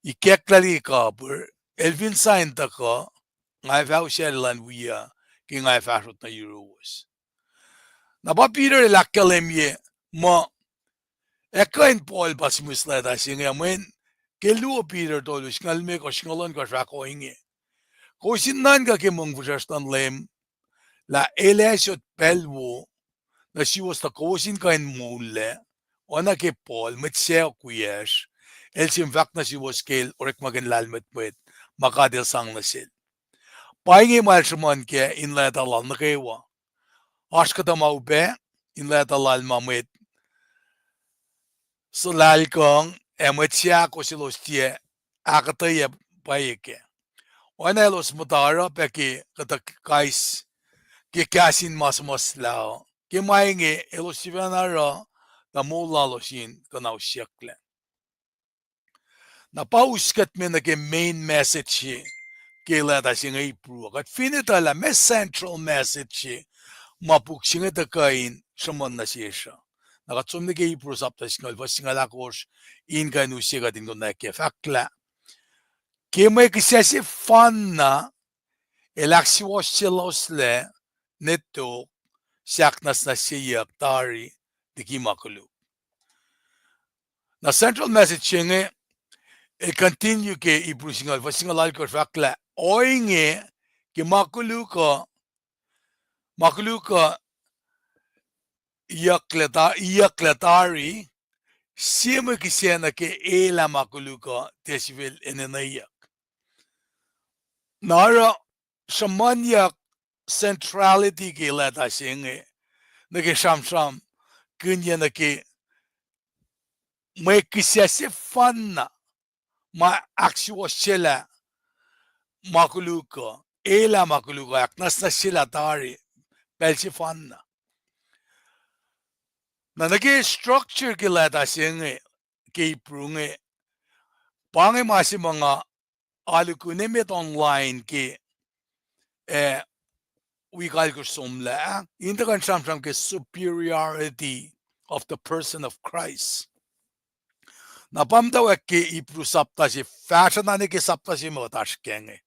ikacklah liki kapihr, el fin sign tuhkuh, nga fah usaclah elan wiyuc ke nga fahsrot nuh yuruwos. Na pa Peter el ahkkahlwemye muh, ac kuh in Paul pa sihmihs leta se inge, mweyen ke luo Peter tolu singucul limekohsr, singucul ohnkohsr fahk ohinge: Kowos in nuhnkuh ke mongfihsrwacsr luhn Leum lah el ac sot pacl wo nuh suwos tuh kowos in kuh in moullac, oacna ke Paul, mwet sacohk wiyacsr, el sihm fahk nuh suwos ke el orekmakihn lahlmwetmwet ma God El sang nuh sel. Pa inge ma el sruhmuhn kac in leta lal nuh kwewa. Oasr kuhtuh ma upac in leta lal ma mwet suhlahlkuhng ac mwet seahkos elos tiac ahkuhtweyac pwacye kac. Oacna elos muhta oruh pac ke kuhtuh kais ke kahs in ma suhmuhslah uh, ke ma inge elos sifacna oruh, tuh moul lalos in kuhnausyucklac. Na pa us kuht me nuh ke main message ke leta se inge Hebrew uh. Kuht fin etuh lah meac central message se ma puk se inge tuhkuh in sruhmuhn nuh sesr uh, na kuht som nuh ke Hebrew sapta singucul, fuhs singucul ahkosr, in kuh in use kuht in konwacack ke fahk lah, ke mwe kihsac sefanna el ahksuwohsyeloslac ne tok, se ahknwacsnwacsyeyuck tari liki ma koluk. Na central message se inge, el continue ke Hebrew singucul, fuhs singucul alkosr fahk lah, ohinge, ke ma koluk uh, ma koluk uh iyucklac ta-, iyucklac tari, sie mwe kihsac nuh ke elah ma koluk uh tiac sifil enenweyuck. Na oruh sruhmuhnyuck centrality ke leta se inge, nuh ke sramsramkihnyuck nuh ke mwe kihsac sefanna ma ahksuwohsyelah ma koluk uh, elah ma koluk uh, ahknwacsnwacsyelah tari pacl sefanna. Na nuh ke structure ke leta se inge, ke Hebrew inge, pa inge ma se ma nga alu ku ne met online ke, eh, wik alkosr somlah, in tuhkuh in sramsram ke superiority of the person of Christ. Na pa muhtwacwacack ke Hebrew sapta se, fahsruh na nuh ke sapta se ma kuht oasr kac inge.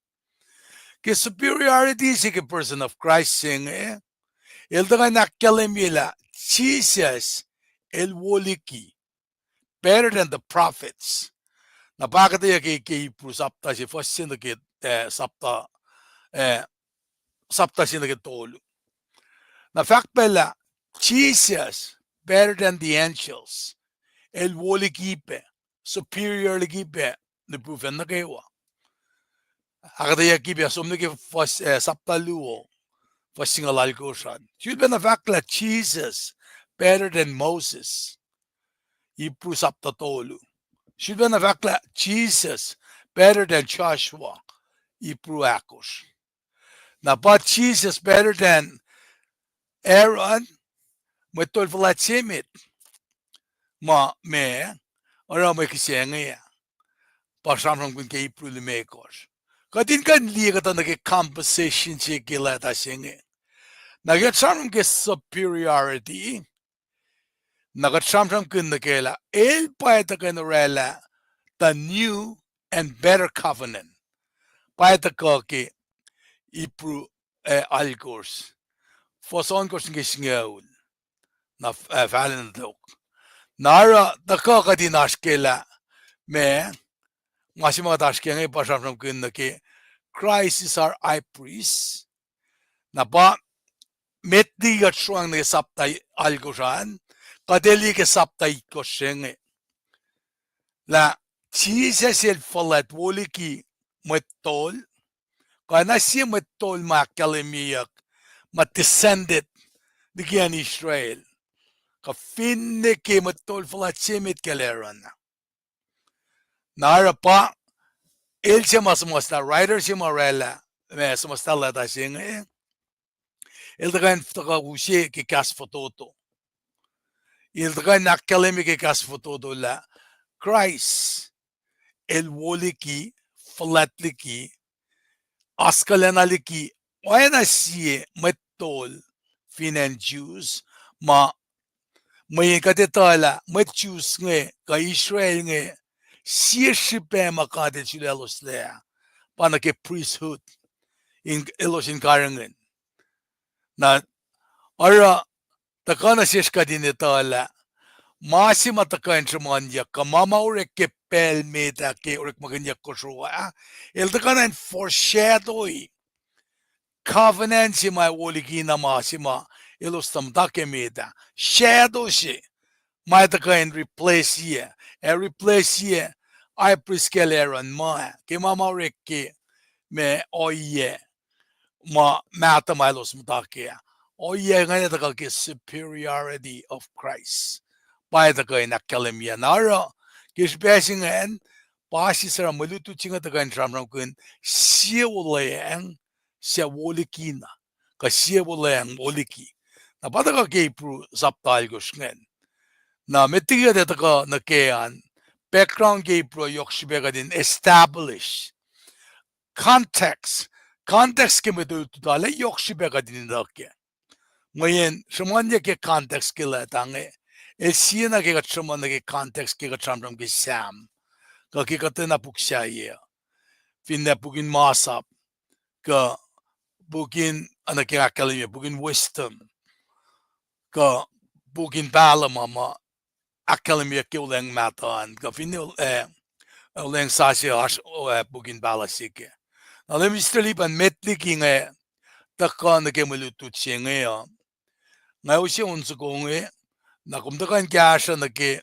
Ke superiority se ke person of Christ se inge, el tuhkuh in ahkkahlwemye lah Jisus el wo liki, better than the prophets. Na pa ahkuhtweyac ke, ke Hebrew sapta se, fuhs se nuh ke, eh, sapta, eh, sapta se nuh ke tolu. Na fahk pac lah Jesus better than the angels. El wo liki pac, superior liki pac lihpufacn nuh kwewa. Ahkuhtweyac ke pac, som nuh ke fuhs, eh, sapta luo, fuhs singucul alkosr an. Sulpac na fahk lah Jesus better than Moses. Hebrew sapta tolu. Sulpac na fahk lah Jesus better than Joshua. Hebrew ahkosr. Na pa Jesus better than Aaron, mwet tol fuhlwact se met ma, ma oruh mwe kihsac inge, pa sramsramkihn ke Hebrew limekohsr. Kuht in kuh in liye kuhtuh nuh ke composition se ke leta se inge. Na kuht sramsram ke superiority, na kuht sramsramkihn nuh ke lah el pa tuhkuh in orwaclah the new and better covenant. Pa tuhkuh ke Hebrew, eh, alkosr, fuhs ohnkohsr nuh ke singucul. Na, eh, fahlen tok. Na oruh tuhkuh kuht in oasr ke lah, ma, ma se ma kuht oasr ke inge pa sramsramkihn nuh ke Christ is our high priest. Na pa met liki kuht sruang nuh ke sapta alkosr an, kuht ac liye ke sapta itkohsr se inge lah Jisus el fuhlwact wo liki mwet tol, kuh na sie mwet tol ma ahkkahlwemyeyuck ma descended liki acn Israel, kuh finne ke mwet tol fuhlwact se met kacl Aaron. Na oruh pa el se ma suhmuhslah, writer se ma orwaclah, ma suhmuhslah leta se inge, el tuhkuh in tuhkuh use ke kahs fototo. El tuhkuh in ahkkahlwemye ke kahs fototo lah Kraist el wo liki, fuhlwact liki, oaskuhlacna liki, oacna sie mwet tol fin acn Jews, ma mweyen kuht etuh lah mwet Jews inge kuh Israel inge, sie srihpac ma God El sulacloslac, pa nuh ke priesthood, in elos in karihngihn. Na oruh tuhkuh nuh sesr kuht in etuh lah ma se ma tuhkuh in sruhmuhnyuck kuh ma ma orek ke pacl met ah ke Orekmakihnyuck kosro ah, el tuhkuh na in foreshadow-i covenant se ma wo liki na ma se ma elos tuh muhta ke met ah. Shadow se ma tuhkuh in replace-i, ac replace-i high priest kacl Aaron ma, ke ma ma orek ke ma ohiyac ma mahtuh ma elos muhta kac. Ohiyac ingacn tuhkuh ke superiority of Christ. Pa tuhkuh in ahkkahlwemye na oruh ke srihpac se ingacn, pa sisera mwe lutlut se inge tuhkuh in sramsramkihn sie wuhlweacng suc wo liki na, kuh sie wuhlweacng wo liki. Na pa tuhkuh ke Hebrew sapta alkosr ingacn. Na met liki kuht ac tuhkuh nuh ke an, background ke Hebrew yohk srihpac kuht in establish context. Context ke mwe lutlut ah yohk srihpac kuht in etuh kac. Mweyen sruhmuhnyuck ke context ke leta inge, el sie na ke kuht sruhmuhn nuh ke context ke kuht sramsram ke Sam, kuh ke kuhtwena puk sahyac, finne puk in Masap, kuh puk in, oacna ke ahkkahlwemye, puk in Wisdom, kuh puk in pahluh ma ma ahkkahlwemye ke Olweacng Mahtuh an, kuh finne, eh, Olweacng Sasuc, oasr, eh, puk in pahluh se kac. Na Leum Mister Lipan, met liki nga tuhkuh nuh ke mwe lutlut se inge uh, nga use on soko inge, na kom tuhkuh in kahsruh nuh ke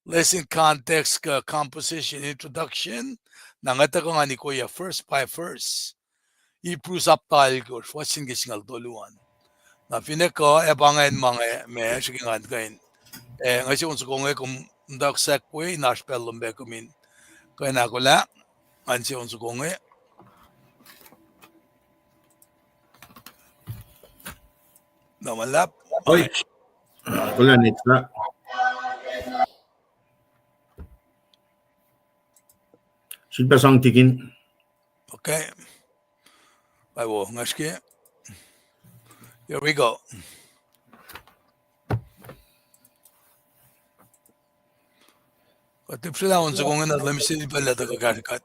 lesson context kuh composition, introduction, na nga tuhkuh ngan ikoya verse by verse. Hebrew sapta alkosr, fuhs se ke singucul tolu an. Na finne kuh, ac pa ingacn ma nga, ma srihke ngan kuh in, eh, nga use on soko inge, kom ntak sack we, in oasr pacl lom pac kom in kuh in ahkolah, ngan use on soko inge. Na ma luhlahp. Oi. Kuloh next. Sifilpac sang tikin. Okay. Ai wo, nga srihke. Here we go. Kuht tipsrlah on soko inge na Leum Mister Lipan el tuhkuh kahsre kuht.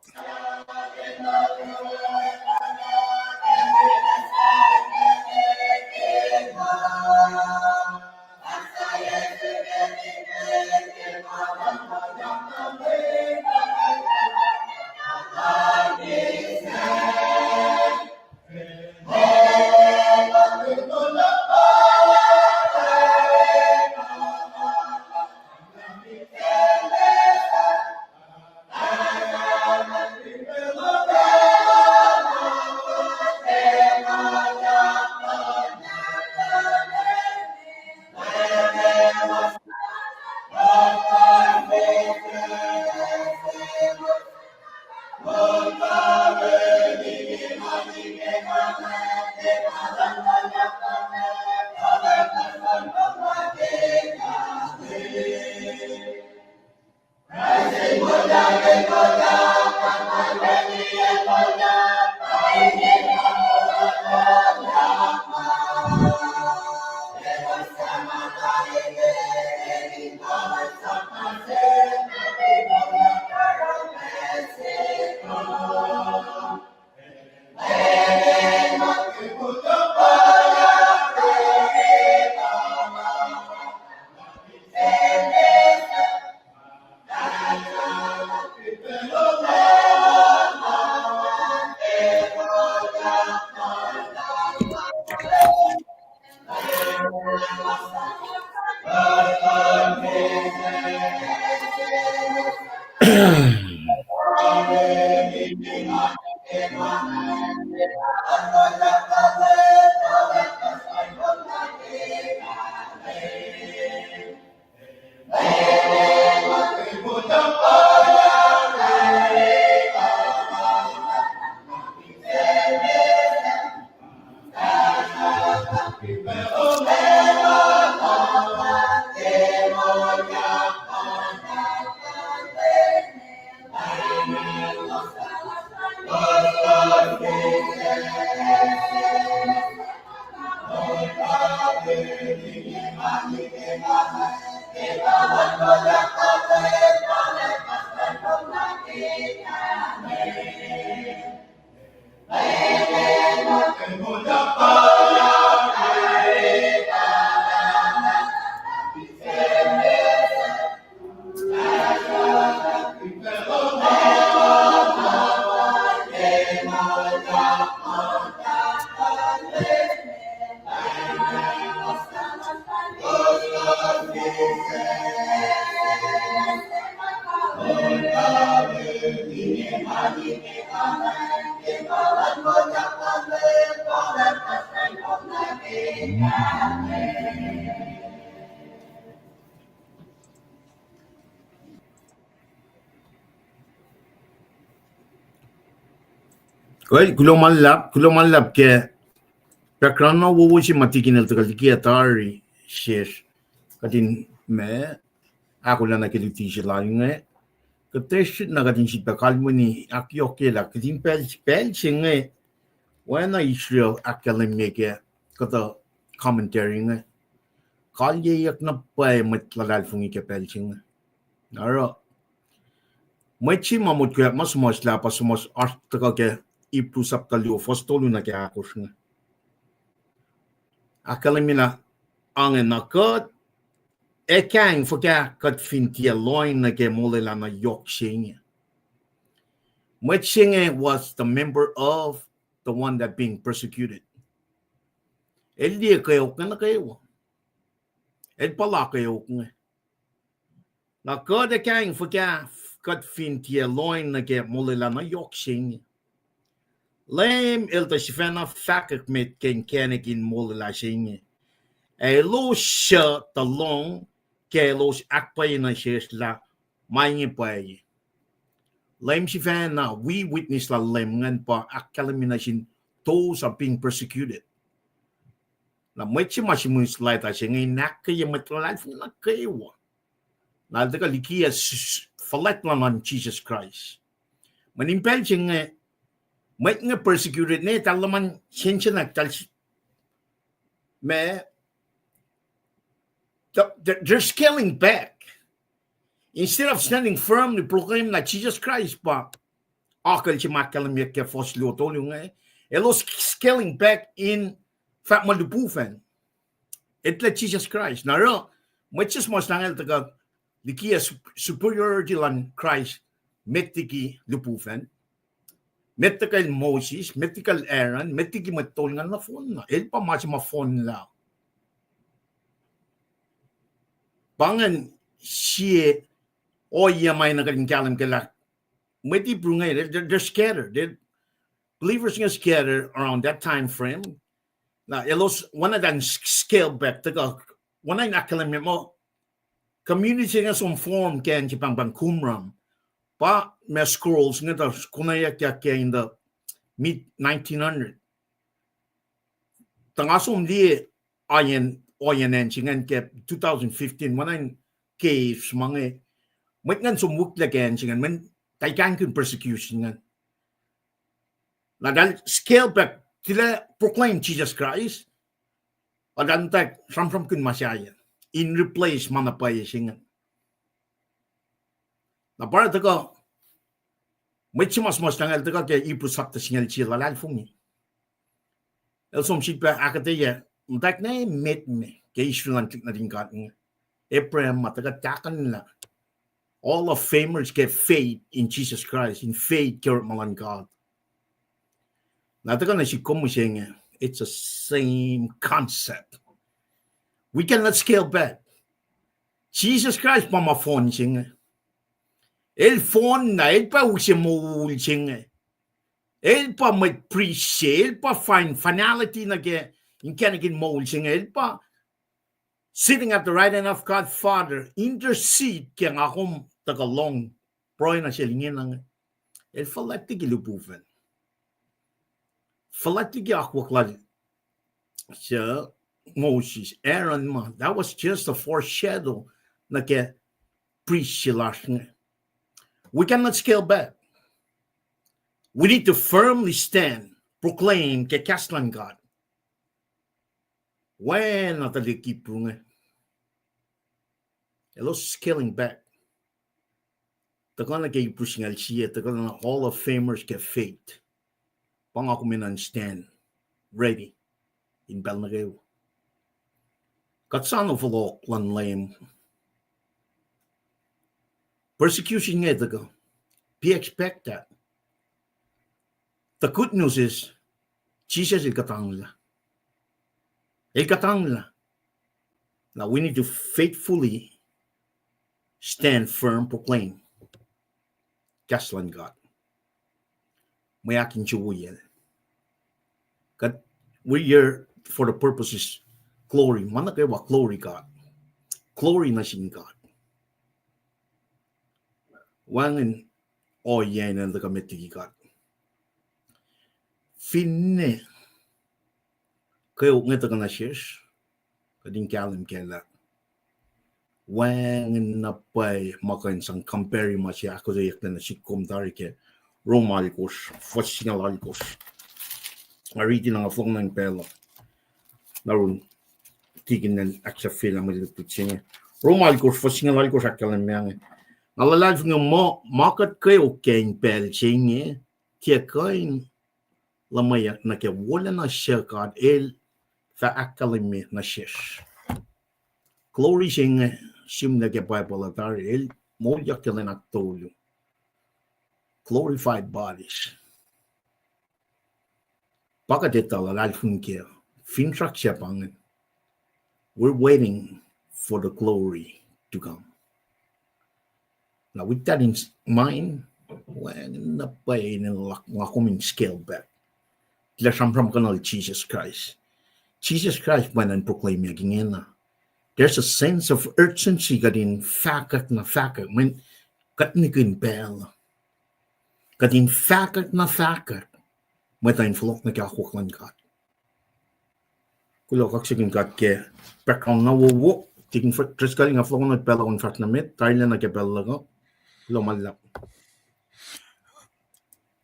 Well, kuloh ma luhlahp, kuloh ma luhlahp ke background na wowo se ma tikin el tuhkuh liki ah tari sesr. Kuht in ma ahkolah nuh ke luti se lal inge. Kuht tiac srihk na kuht in sifilpac kalweni ahkyohkye lah kuht in pacl, pacl se inge, oacna Israel ahkkahlwemye ke kuhtuh commentary inge, kalyeyuck na pwacye mwet luhlahlfongi ke pacl se inge. Oruh mwet se ma motko ma suhmuhslah pa suhmuhs oasr tuhkuh ke Hebrew sapta luo, fuhs tolu nuh ke ahkosr inge. Ahkkahlwemye lah, ange na kuht ac kahing fuhkah kuht fin tiac lohng nuh ke molwelah na yohk se inge. Mwet se inge was the member of the one that being persecuted. El liye kweok inge nuh kwewa. El puhla kweok inge. Na kuht ac kahing fuhkah kuht fin tiac lohng nuh ke molwelah na yohk se inge. Leum el tuh sifacna fahkwack met ke inkacnek in molwelah se inge. Ac elos suc tuh lohng ke elos ahkpwacye nuh sesr lah ma inge pwacye. Leum sifacna, wi witness lal Leum ingacn pa ahkkahlwemye nuh sin those are being persecuted. Na mwet se ma sihmihs leta se inge in ahkkweye mwet luhlahlfongi nuh kwewa. Na el tuhkuh liki ah s-, s-, fuhlwact luhn Jisus Kraist. Mweyen in pacl se inge, mwet inge persecuted ne, eltahl luhman sensenwack, eltahl s-, ma, the, the, they're scaling back. Instead of standing firmly proclaim lah Jesus Christ pa akucl se ma ahkkahlwemyeyuck ke fuhs luo tolu inge, elos scaling back in fahk muh lihpufacn. Etuh lah Jesus Christ. Na oruh, mwet se suhmuhslah inge el tuhkuh liki ah sup-, superiority luhn Christ met liki lihpufacn. Met liki el Moses, met liki el Aaron, met liki mwet tol ingacn nohfohn na. El pa ma se ma fohnlah. Pa ingacn sie ohiyac ma na kuht in kahlwem ke lah mwet Hebrew inge, they're, they're scattered. They're, believers inge scattered around that time frame. Na elos oacna in s-, scale back, tuhkuh, oacna in ahkkahlwemye muh community inge som form ke acn se pahngpahng Qumran. Pa ma scrolls inge tuh konweyuckyak ke in the mid nineteen hundred. Tuh nga som liye ohiyacn, ohiyacn acn se ingacn ke two thousand fifteen, oacna in caves ma inge. Mwet ingacn som wihklac ke acn se ingacn, mweyen eltahl kaingkihn persecution ingacn. Na eltahl scale back, tilac proclaim Jesus Christ, eltahl muhta sramsramkihn ma sahyac in replace ma na pwacye se ingacn. Na pa oruh tuhkuh, mwet se ma suhmuhslah inge el tuhkuh ke Hebrew sapta singucul sie luhlahlfongi. El som sifilpac ahkuhtweyac, muhtwacwacack na emet me ke Israel an tuhlihk nuhtin God inge. Abraham ma tuhkuh tahkuhnlah Hall of Famers ke faith in Jesus Christ, in faith ke orekma luhn God. Na tuhkuh nuh sihk kom mihsenge, it's the same concept. We cannot scale back. Jesus Christ pa ma fohn se inge. El fohn na, el pa use moul se inge. El pa mwet priest se, el pa fin-, finality nuh ke inkacnek in moul se inge, el pa sitting at the right hand of God Father, intercede ke nga kom tuhkuh lohng pruhe nuh sel ingena inge. El fuhlwact liki lihpufacn. Fuhlwact liki akwuck lal se Moses, Aaron ma, that was just a foreshadow nuh ke priest se lasr inge. We cannot scale back. We need to firmly stand, proclaim ke kahs luhn God. Oacna tuhlihk Hebrew inge. Elos scaling back. Tuhkuh nuh ke Hebrew singucul sie, tuhkuh nuh Hall of Famers ke faith. Pa nga kom enenuh in stand ready in pacl nuh kwewa. Kuht soano fohlohk luhn Leum. Persecution inge tuhkuh. Be expect that. The good news is, Jisus El kuhtanglah. El kuhtanglah. Now we need to faithfully stand firm, proclaim kahs luhn God. Mwe ahkinsewowoyacl. God, we're here for the purposes, glory. Ma nuh kwewa glory God. Glory nuh sin God. Wacngihn ohiyac in el tuhkuh met liki God. Finne kweok inge tuhkuh nuh sesr, kuht in kahlwem kac lah wacngihn na pwacye ma kuh in sang compare ma se ahkotweyack nuh sihk kom tari ke Rom alkosr, fuhs singucul alkosr. Nga riti na nga fohlohk nuh in pacl uh, na run tikin el ahksahfyelah mwe lutlut se inge. Rom alkosr, fuhs singucul alkosr ahkkahlwemye inge. Nga luhlahlfongi muh ma kuht kweok kac in pacl se inge, tiac kuh in luhmweyuck nuh ke wolacna suc God El fah ahkkahlwemye nuh sesr. Glory se inge, sihmlac ke Bible uh tari, el moulyak ke lwen ahktolu. Glorified bodies. Pa kuht etuh luhlahlfongi ke finsrak se pa ingacn. We're waiting for the glory to come. Now, with that in mind, wacngihn na pwacye in nga kom in scale back. Lah sramsramkihnuhl Jesus Christ. Jesus Christ pa enenuh in proclaimyak ingena. There's a sense of urgency kuht in fahkwack na fahkwack. Mweyen kuht nihkihn pacl. Kuht in fahkwack na fahkwack. Mwet uh in fohlohk nuh ke akwuck luhn God. Kuloh, kaksakihn God ke background na wowo. Tikin Driscoll, nga fohlohk nuh pacl uh in fahsr nuh met, tarilac nuh ke pacl luhk uh. Kuloh ma luhlahp.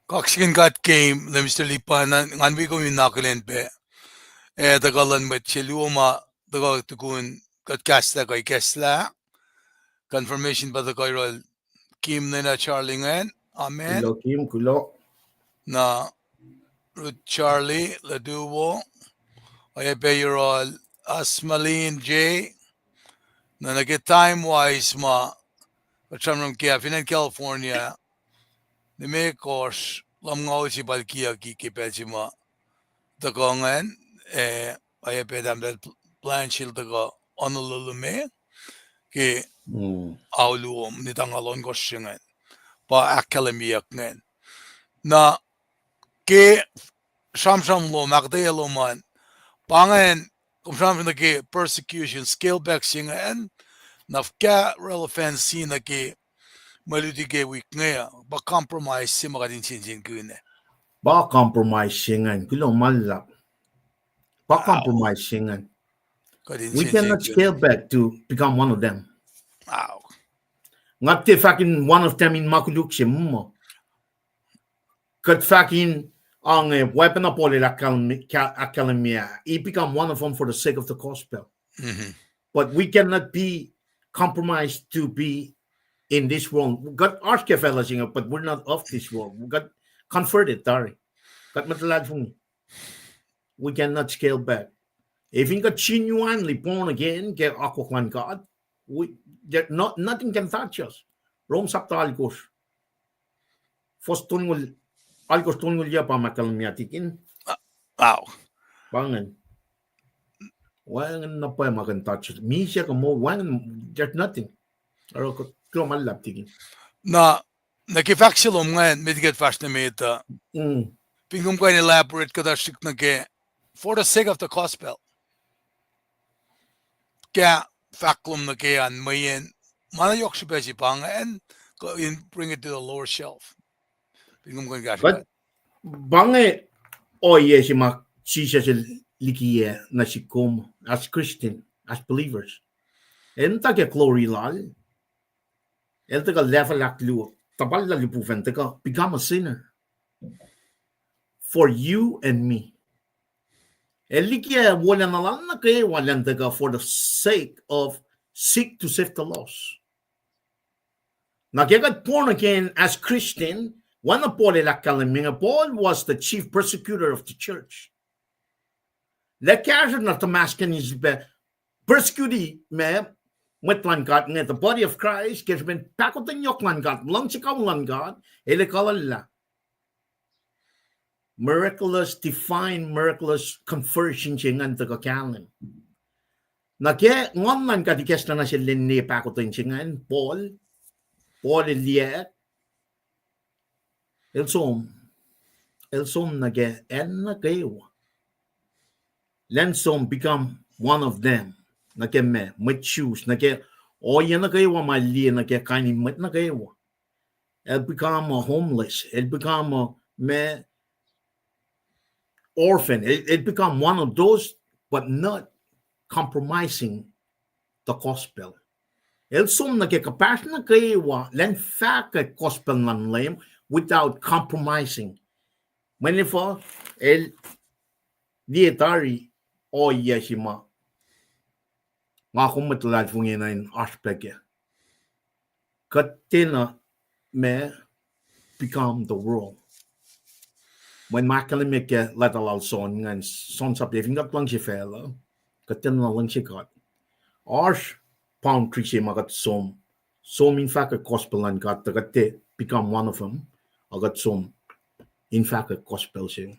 Kaksakihn God ke Mister Lipan, ngan wi kom in akihlen pac, eh, tuhkuh luhn mwet se luo ma tuhkuh tukun kuht kahslah kuh ikacslah. Confirmation pa tuhkuh yohrohl Kim Lena Charlie ingacn. Amen. Kuloh Kim, kuloh. Na Ruth Charlie, Laduwo. Oacyacpac yohrohl Asmalin J. Na nuh ke time wise ma kuht sramsram ke ah fin acn California, limekohsr lumngaul se pa el kiyucki ke pacl se ma tuhkuh ingacn, eh, oacyacpac tahmtahel Blanche el tuhkuh Honolulu me ke ao luo minit angngaul ohnkohsr se ingacn. Pa ahkkahlwemyeyuck ingacn. Na ke sramsram lom, ahkuhtweyac lom an, pa ingacn, kom sramsram nuh ke persecution, scale back se ingacn, na fuhkah relevance se nuh ke mwe luti ke wik inge uh, pa compromise se ma kuht in sensenkihn. Pa compromise se ingacn, kuloh ma luhlahp. Pa compromise se ingacn. We cannot scale back to become one of them. Nga tiac fahk in one of them in ma koluk se muh. Kuht fahk in, ange, weapon of Paul el ahkkahlwemye, ahkkahlwemye, he become one of them for the sake of the gospel. But we cannot be compromised to be in this world. Kuht oasr ke facluh se inge, but we're not of this world. We got converted, tari. Kuht muhta luhlahlfongi. We cannot scale back. If in kuht genuinely born again ke akwuck luhn God, we, there, no, nothing can touch us. Rom sapta alkosr. Fuhs tolngoul, alkosr tolngoul yac pa ma ahkkahlwemye tikin. Pa ingacn. Wacngihn na pwacye ma kuh in touch us. Misac kuh moul, wacngihn, there's nothing. Oruh kuloh ma luhlahp tikin. Na, nuh ke fahk se lom ingacn, met liki kuht fahsr nuh met uh, fin kom kuh in elaborate kuhtuh srihk nuh ke for the sake of the gospel. Ke fahk lom nuh ke an mweyen ma na yohk srihpac se pa ingacn, kuh in bring it to the lower shelf. Fin kom kuh in kahsruh. Pa inge ohiyac se ma Jisus el likiyac nuh sihk kom as Christian, as believers. El muhta ke glory lal. El tuhkuh level ahkluo, tuhpal lal lipufacn tuhkuh become a sinner for you and me. El likiyac wolacna lal nuh kwewa elan tuhkuh for the sake of seek to save the lost. Na ke kuht born again as Christian, oacna Paul el ahkkahlwemye inge, Paul was the chief persecutor of the church. Lah kahsruh na Damascus in sifilpac persecute ma mwet luhn God inge, the body of Christ, ke srihpen pahkotwen yohk luhn God, luhngse kawihl luhn God, el ekuhllah. Miraculous, divine, miraculous conversion se ingacn tuhkuh kahlwem. Na ke Nguhn luhn God ikacslah nuh sel in liye pahkotwen se ingacn, Paul, Paul el liye, el som, el som nuh ke acn nuh kwewa. Elan som become one of them. Nuh ke ma, mwet Jews, nuh ke ohiyac nuh kwewa ma el liye nuh ke kain in mwet nuh kwewa. El become a homeless. El become a ma, orphan. El, el become one of those, but not compromising the gospel. El som nuh ke kuhpahsr nuh kwewa, elan fahkwack gospel luhn Leum without compromising. Mweyen efuh, el liye tari ohiyac se ma nga kom mwet luhlahlfongi na in oasr pac kac. Kuht tiacna ma become the world. Mweyen ma ahkkahlwemye ke leta lal John ingacn, John sapta, fin kuht luhngse facluh, kuht tiacna luhngse God. Oasr boundary se ma kuht som, som in fahkwack gospel luhn God, tuh kuht tiac become one of them, a kuht som in fahkwack gospel se.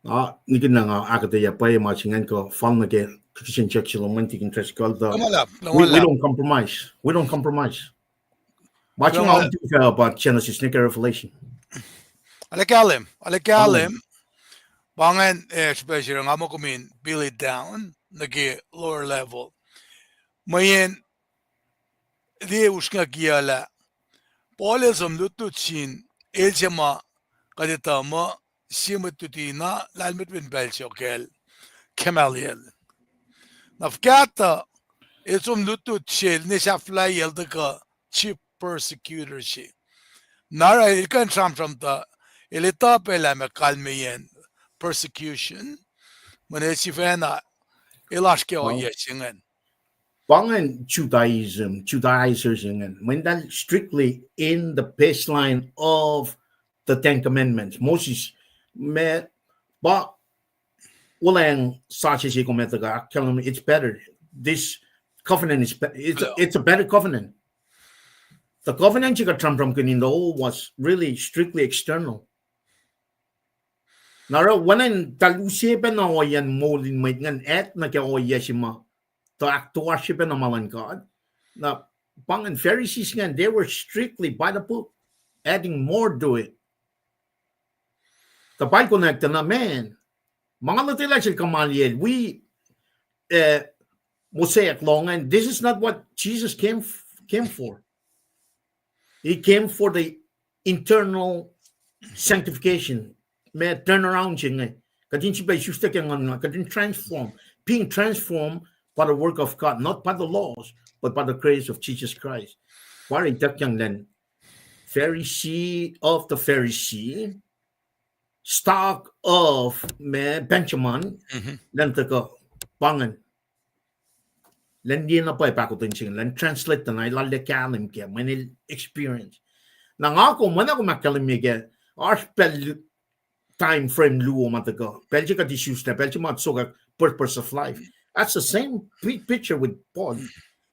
Ah, nikihn na nga ahkuhtweyac pwacye ma se ingacn kuh fal nuh ke Christian church lom an tikin treskal tuh. We, we don't compromise. We don't compromise. Ma se nga umtuh fah pa Genesis nuh ke Revelation. Arlac kahlwem, arlac kahlwem. Pa ingacn, eh, special nga muh kom in peel it down nuh ke lower level. Mweyen liye usrnguck kiyac lah Paul el som lutlut sin, el se ma kuht etuh muh sie mwet luti na lahlmwetmwet pacl se kacl Gamaliel. Na fuhkah tuh el som lutlut sel ne sahflahiyacl tuhkuh chief persecutor se. Na oruh el kuh in sramsram tuh el etuh pac lah ma kalmeyacn persecution, mweyen el sifacna el oasr ke ohiyac se ingacn. Pa ingacn Judaism, Judaizers ingacn. Mweyen eltahl strictly in the baseline of the Ten Commandments. Moses, ma, pa, olweacng sasuc se kom etuh kuh ahkkahlwem, it's better. This covenant is be-, it's a, it's a better covenant. The covenant se kuht sramsramkihn in the old was really strictly external. Na oruh oacna in eltahl use pacna ohiyacn moul in mwet ingacn, act nuh ke ohiyac se ma tuh ahktoasrye pacna ma luhn God. Na pa ingacn Pharisees ingacn, they were strictly by the book, adding more to it. Tuh pa el konwacack tuh na, man, ma nga lotwelah sel Gamaliel wi, eh, Mosaic law ingacn, this is not what Jesus came, came for. He came for the internal sanctification. Ma turn around se inge, kuht in sifilpac isuslac ke Nguhn, kuht in transform, being transformed by the work of God, not by the laws, but by the grace of Jesus Christ. Pa ituckyang elan Pharisee of the Pharisee, stock of ma Benjamin, elan tuhkuh pa ingacn. Elan liye na pwacye pahkotwen se inge, elan translate tuh na el arlac kahlwem kac, mweyen el experience. Na nga kom, oacna kom ahkkahlwemye kac, oasr pacl time frame luo ma tuhkuh. Pacl se kuht isuslac, pacl se ma sokwack purpose of life. That's the same pi-, picture with Paul.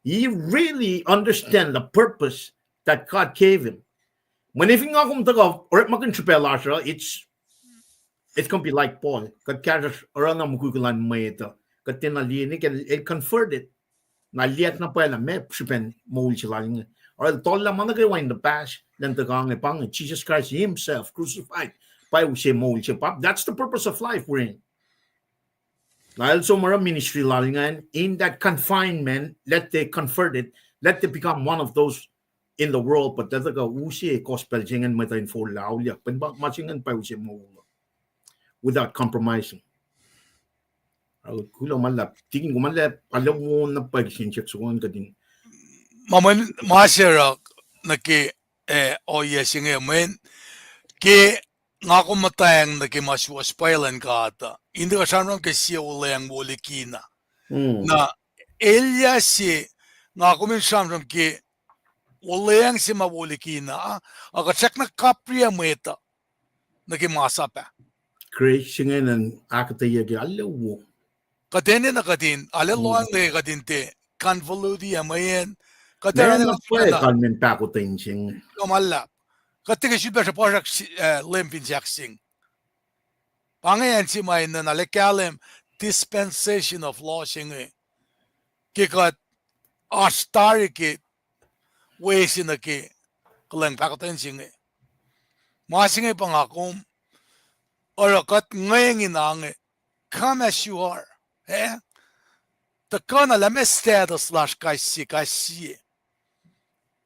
He really understand the purpose that God gave him. Mweyen fin nga kom tuhkuh orekmakihn srihpac lasr uh, it's, it's gonna be like Paul. Kuht kahsruhsr oruh na mukwikwi luhn mwet uh. Kuht tiacna liye nwe ke el converted. Na liyacack na pwacye lah meac srihpen moul se lal inge. Oruh el tohllah ma nuh kwewa in the past, elan tuhkuh inge pa inge, Jesus Christ himself crucified. Pa use moul se pa, that's the purpose of life we're in. Na el som oruh ministry lal ingacn in that confinement, let they converted, let they become one of those in the world, but let the use gospel se ingacn mwet uh in forlah auliyak, pa ma se ingacn pa use moul without compromising. Kuloh ma luhlahp, tikin, kuloh ma luhlahp, arlac wo na pwacye kihsen siyuck soko an kuht in. Ma mwe-, ma se oruh nuh ke, eh, ohiyac se inge mweyen ke nga kom muhtwacng nuh ke ma suwohs pwacye luhn God uh, in tuhkuh sramsram ke sie olweacng wo likina. Na elyah se nga kom in sramsram ke olweacng se ma wo likina, a kuht srackna kapriyac mwet uh nuh ke masap ah. Grace se ingacn ahkuhtweyac ke arlac wo. Kuht enenuh kuht in, arlac lohacng kuht in tiac convolute mweyen kuht arlac kalmen pahkotwen se inge. Kuh ma luhlahp. Kuht tiac ke sifilpac sruhpuhsrak, eh, Leum fin sahk sing. Pa inge acn se ma enenuh arlac kahlwem dispensation of law se inge. Ke kuht oasr tari ke we se nuh ke kuhlwacng pahkotwen se inge. Ma se inge pa nga kom, oruh kuht ngweng in ange, come as you are. Eh? Tuhkuh na lah meac status lasr kais sie, kais sie.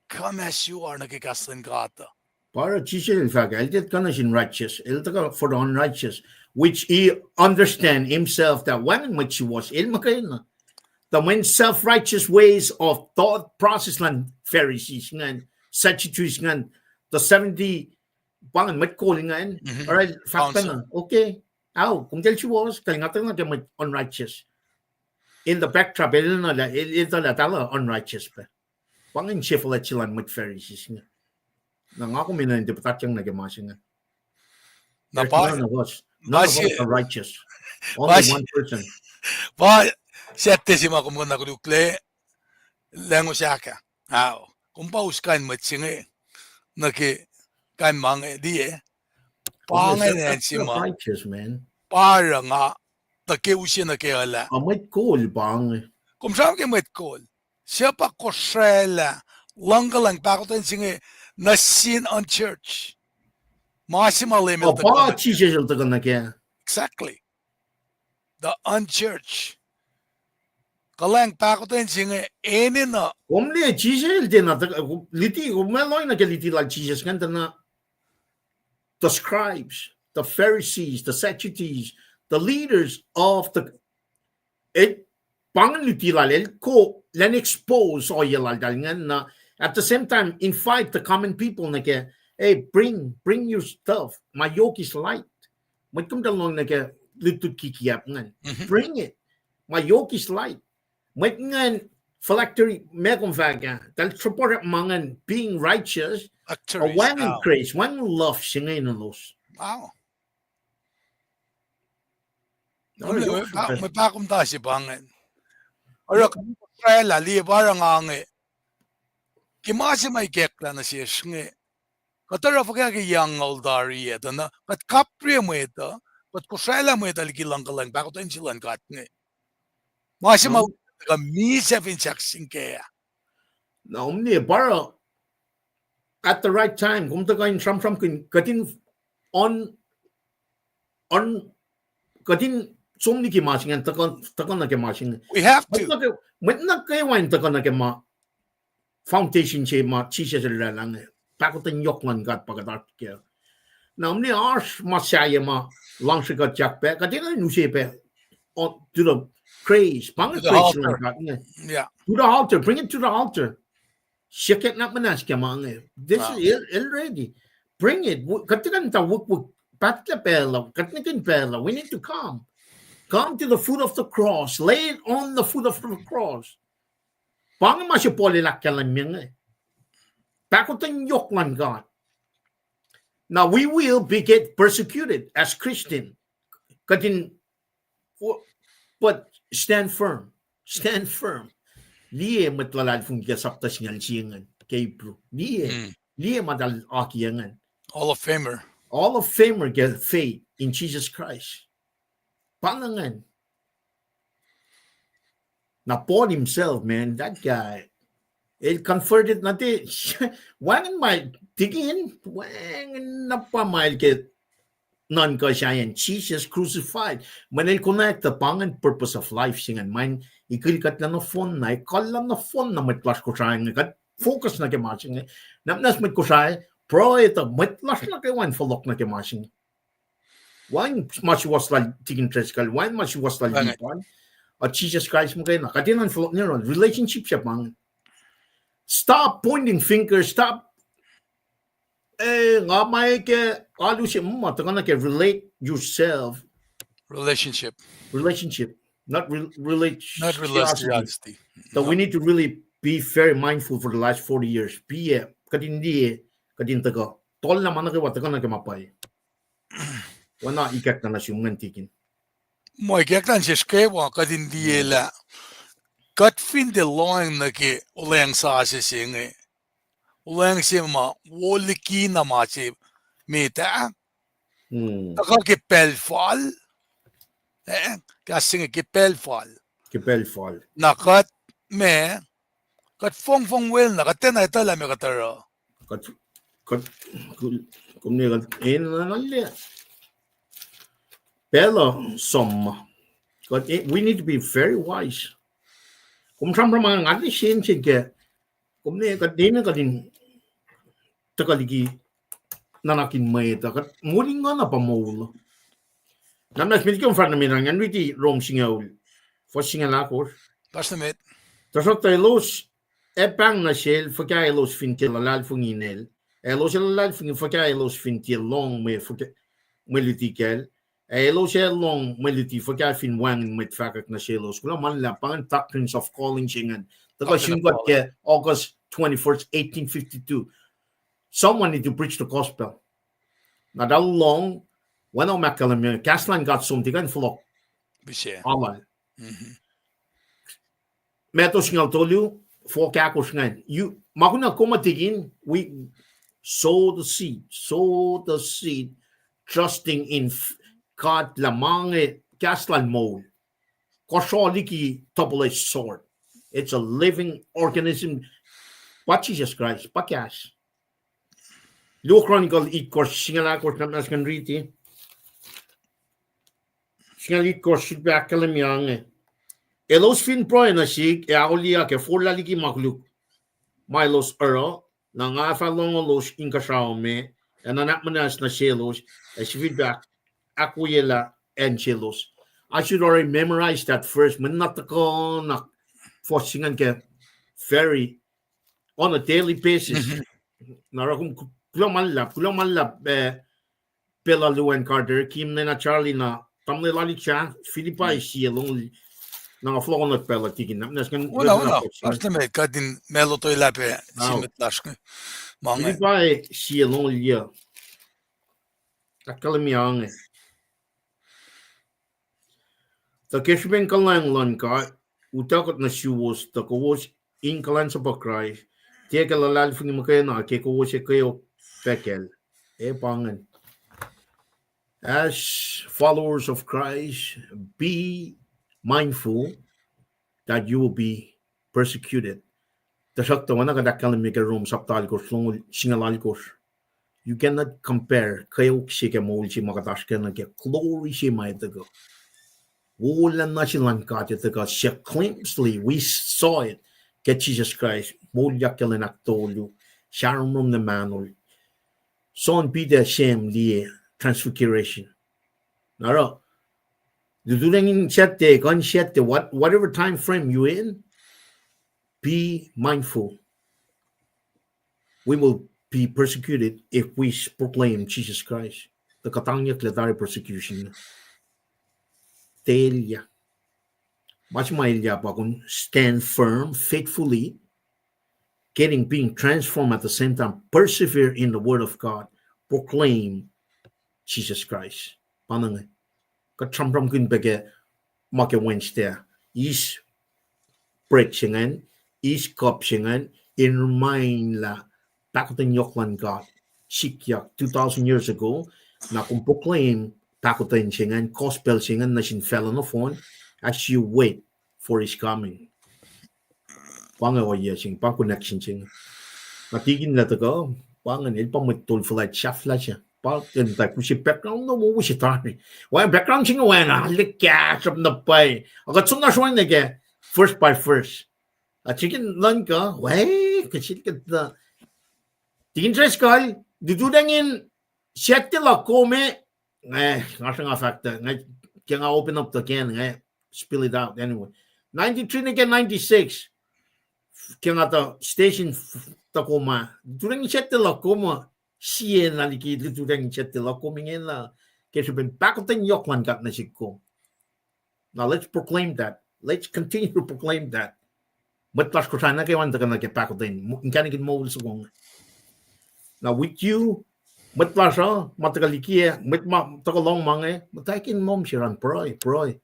Come as you are nuh ke kahs luhn God uh. Pa oruh Jisus el fahk, el tiac tuhkuh nuh sin righteous, el tuhkuh for the unrighteous, which he understand himself that wacngihn mwet suwohs, el muhkwena. Tuh mweyen self-righteous ways of thought process luhn Pharisees ingacn, Sadducees ingacn, the seventy, pa ingacn mwet kol ingacn, oruh el fahk pacna, okay, ao, komtal suwohs, kal nga tuhkuh nuh ke mwet unrighteous. In the backdrop, el enenuh lah, el, el etuh lah tala unrighteous pac. Pa ingacn se fuhlwact se luhn mwet Pharisees inge. Na nga kom enenuh in tiac puhtatyang nuh ke ma se inge. Na pa, none of us, none of us are righteous. Only one person. Pa, sahp tiac se ma kom kuh na koluklac, lahngo sahk ah. Ao, kom pa us kain mwet se inge nuh ke kain ma inge liye. Pa ingacn acn se ma pa oruh nga tuh ke use nuh ke olah. Mwet kol pa inge. Kom sram ke mwet kol. Suc pa Kosrae lah luhngkuhlwacng pahkotwen se inge nuh sin unchurch. Ma se ma Leum el tuhkuh nuh ke. Jisus el tuhkuh nuh ke. Exactly. The unchurch. Kuhlwacng pahkotwen se inge enenuh. Kom liye Jisus el tiacna, luti, kom ac lohng nuh ke luti lal Jisus ingacn tuh na the scribes, the Pharisees, the Sadducees, the leaders of the, el, pa ingacn luti lal, el ko, elan expose ohiyac laltahl ingacn na, at the same time, invite the common people nuh ke, hey, bring, bring your stuff, my yoke is light. Mwet komtal lohng nuh ke lutlut kikiacp ingacn. Bring it. My yoke is light. Mwet ingacn phylactery, ma kom fahk ah, eltahl sruhpuhsrak ma ingacn being righteous, wacngihn grace, wacngihn love se inge in elos. Mwe pahkomuhta se pa ingacn. Oruh kuht oraclah liye pa oruh nga inge, ke ma se ma ikacklah nuh sesr inge, kuht oruh fuhkah ke yang ngal tari ah tuh na kuht kapriyac mwet uh, kuht kosraclah mwet uh liki luhngkuhlwacng pahkotwen se luhn God inge. Ma se ma kuh misac fin sahk sing kac ah. Na omni pa oruh at the right time, kom tuhkuh in sramsramkihn, kuht in on, on, kuht in som liki ma se ingacn, tuhkuh, tuhkuh nuh ke ma se inge. We have to. Mwet nuh kwewa in tuhkuh nuh ke ma foundation se ma Jisus el oraclah inge. Pahkotwen yohk luhn God pa kuht oasr kac. Na omni oasr ma sahyac ma luhngse kuht yak pac, kuht enenuh in use pac to the praise, pa inge praise luhn God inge. To the altar, bring it to the altar. Siyuck nuh muhnahs ke ma inge. This is el, el ready. Bring it. Kuht tiac kuh in tuh wikwik, pahtlac pacl uh, kuht nihkihn pacl uh, we need to come. Come to the foot of the cross. Lay it on the foot of the cross. Pa inge ma se Paul el ahkkahlwemye inge. Pahkotwen yohk luhn God. Now we will be get persecuted as Christian. Kuht in, but stand firm. Stand firm. Liye mwet luhlahlfongi ke sapta singucul sie ingacn ke Hebrew. Liye, liye ma eltahl akiyac ingacn. Hall of Famer. Hall of Famer ke faith in Jesus Christ. Pa ingacn. Na Paul himself, man, that guy, el converted na te, wacngihn ma, tigin, wacngihn na pa ma el ke nuhnkuh sahyacn Jesus crucified. Mweyen el konwacack tuh pa ingacn purpose of life se ingacn, ma in ikil kuht lah nohfohn na, ekuhllah nohfohn na mwet lasr Kosrae inge, kuht focus nuh ke ma se inge. Na muhnahs mwet Kosrae, pruhe tuh mwet lasr nuh kwewa in fohlohk nuh ke ma se inge. Wacngihn ma suwohs lal Tikin Driscoll, wacngihn ma suwohs lal Lipan, uh, Jesus Christ muhkwena. Kuht enenuh in fohlohk nuh yohrohl, relationship se pa ingacn. Stop pointing fingers, stop. Eh, nga ma ke alu se, ma tuhkuh nuh ke relate yourself. Relationship. Relationship. not religiosity. So we need to really be very mindful for the last forty years. Piyac, kuht in liye, kuht in tuhkuh tollah ma nuh kwewa tuhkuh nuh ke ma pwacye. Oacna ikackna nuh sum ingacn tikin. Mwe ikackna sesr kwewa kuht in liye lah kuht fin tiac lohacng nuh ke olweacng sasuc se inge, olweacng se ma wo liki na ma se met ah, tuhkuh ke pacl fal, eh, kahs se inge ke pacl fal. Ke pacl fal. Na kuht, ma, kuht fongfong wel na, kuht tiacna etuh lah meac kuht oruh. Kuht, kuht, kom ne kuht enenuh na lah pacl uh som. Kuht, we need to be very wise. Kom sramsram an nga liye sensen ke, kom ne kuht enenuh kuht in tuhkuh liki nuhnak in mwet uh, kuht moul in nguhna pa moul. Na mas met kom fahk nuh met an, ngan riti Rom singucul, fuhs singucul ahkosr. Tuhsruhktuh elos ac pahng nuh sel fuhkah elos fin tiac luhlahlfongi inel. Elos ac luhlahlfongi fuhkah elos fin tiac lohng mwe luti kacl. Ac elos ac lohng mwe luti fuhkah fin wacngihn mwet fahkwack nuh selos. Kuloh ma luhlahp, pa ingacn Doctrines of Calling se ingacn. Tuhkuh sum kuht ke August twenty-first, eighteen fifty-two. Someone need to preach the gospel. Na tuh lohng, oacna ma ahkkahlwemye, kahs luhn God som tiac kuh in fohlohk. Alu. Matthew singucul tolu, fohk ahkosr ingacn. Ma kunac kom tikin, we sow the seed, sow the seed, trusting in God lah ma inge kahs lal moul. Kohsrani liki double-edged sword. It's a living organism. Pa Jisus Kraist, pa kahs. Luo Chronicle itkohsr, singucul ahkosr, na mas ngan riti. Singucul itkohsr, srihpac ahkkahlwemye inge. Elos fin pruhe nuh sihk ac auliyak ac forlah liki ma koluk ma elos oruh, na nga fah lohngolos inkuhsrao me, ac nuhnak muhnahs nuh selos, ac sifilpac ahkwoyelah acn selos. I should already memorize that verse, mweyen na tuhkuh na fuhs se ingacn ke very, on a daily basis. Na oruh kom, kuloh ma luhlahp, kuloh ma luhlahp, eh, pacl uh Lou and Carter, Kim, nena Charlie, na tamuhlwel Alisha, Philippi sie longoul, na nga fohlohkohnot pacl uh tikin, na, na, kuht in malotoilah pac sie met lasr. Philippi sie longoul yuh. Ahkkahlwemye inge. Tuh ke srihpen kuhlwacng luhn God utuckuh nuh suwos, tuh kowos in kuhlwacnsapuh Kraist, tiac ke luhlahlfongi muhkwena ke kowos ac kweok pac kacl. E pa ingacn. As followers of Christ, be mindful that you will be persecuted. Tuhsruhktuh oacna kuht ahkkahlwemye ke Rom sapta alkosr, longoul singucul alkosr. You cannot compare kweok se ke moul se ma kuht oasr kac nuh ke glory se ma etuh kuh. Wolacna se luhn God etuh kuh, se glimpsely, we saw it, ke Jisus Kraist moulyak ke lwen ahktolu, sahromrom nuh mahnol. Sohn Peter Sam liye transfiguration. Na oruh, lututacng in Saturday, kuh in Saturday, what, whatever time frame you in, be mindful. We will be persecuted if we s-, proclaim Jesus Christ. Tuh kuhtangyucklac tari persecution. Tiac elyah. Ma se ma elyah pa kom stand firm, faithfully, getting, being transformed at the same time, persevere in the word of God, proclaim Jesus Christ. Pa na inge. Kuht sramsramkihn pac ke ma ke Wednesday, eis bread se ingacn, eis cup se ingacn, in remind lah pahkotwen yohk luhn God sikyak two thousand years ago, na kom proclaim pahkotwen se ingacn, gospel se ingacn nuh sin facluh nohfohn, as you wait for his coming. Pa inge ohiyac se inge, pa connection se inge. Na tikin lah tuhkuh, pa inge el pa mwet tol fuhlwact sahflah se. Pa in tuh kuse background na wo se tari. Wacngihn background se inge wacngihn, ah, liye kahsruhp na pwacye. Ac kuht som na sroang nuh ke verse by verse. Ah, tikin nuhnkuh, we, kuht sel kuht na. Tikin Driscoll, lututacng in Saturday luhk kom, eh, nga sruhnga fahk tuh, nga, ke nga open up the can, nga spill it out anyway. Ninety-three nuh ke ninety-six, ke nga tuh station f-, tuh kom ah, lututacng in Saturday luhk kom, sie na liki lututacng in Saturday luhk kom ingena, ke srihpen pahkotwen yohk luhn God nuh sihk kom. Now let's proclaim that. Let's continue to proclaim that. Mwet lasr Kosrae nuh kwewa in tuhkuh nuh ke pahkotwen, inkacnek in moul soko inge. Now with you, mwet lasr uh ma tuhkuh likiyac, mwet ma tuhkuh lohng ma inge, muhtwacwacack in lohm sesr an pruhe, pruhe,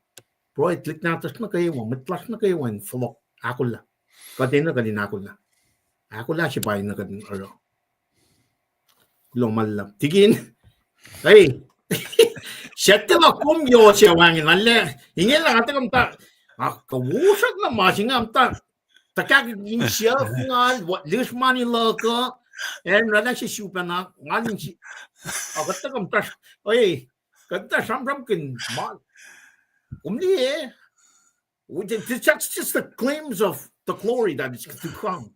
pruhe tuhlihk nahtuhsr nuh kwewa, mwet lasr nuh kwewa in fohlohk ahkolah. Kuht enenuh kuht in ahkolah. Ahkolah se pa enenuh kuht in oruh. Kuloh ma luhlahp. Tikin. Ei. Siyuck lah kom yohk se wacngihn. Arlac, inge lah nga tuh muhta, ah, kowos na ma se inge muhta, tuhkahk in siyuck ngal, lis mani luhk uh, ac oraclah se sifacna, ngal in si-, ah, kuht tuhkuh muhta, ei, kuht muhta sramsramkihn ma, kom liye, that's just the claims of the glory that is to come.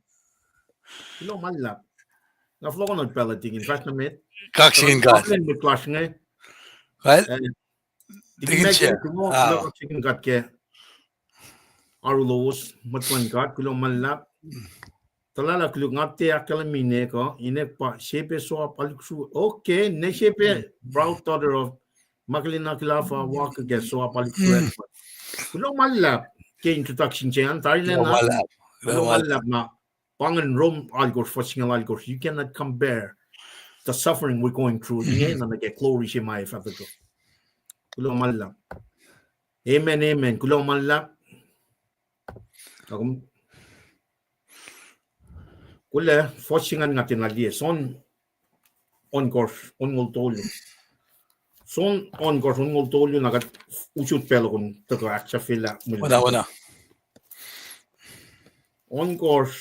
Kuloh ma luhlahp. Nga fohlohkohnot pacl uh tikin fahsr nuh met. Kaksakihn God. Mwet lasr inge. Well, eh, tikin, tikin se, kuloh, ah, kaksakihn God ke oaru lowos, mwet luhn God, kuloh ma luhlahp. Tuhlahlah koluk, nga tiac ahkkahlwemye inek uh, inek pa sepac soap aluksru. Okay, ne sepac, proud daughter of Magdalena Kilafa, Walker ke soap aluksru. Kuloh ma luhlahp ke introduction se an, tarilacna. Kuloh ma luhlahp na pa ingacn Rom alkosr, fuhs singucul alkosr, you cannot compare the suffering we're going through inge nuh ke glory se ma ac fah tuhkuh. Kuloh ma luhlahp. Amen, amen. Kuloh ma luhlahp. Kuloh, fuhs se ingacn nga tiacna liye, John ohnkohsr onngoul tolu. John ohnkohsr onngoul tolu, na kuht usot pacl uh kom tuhkuh ahksahfyelah. Ohnkohsr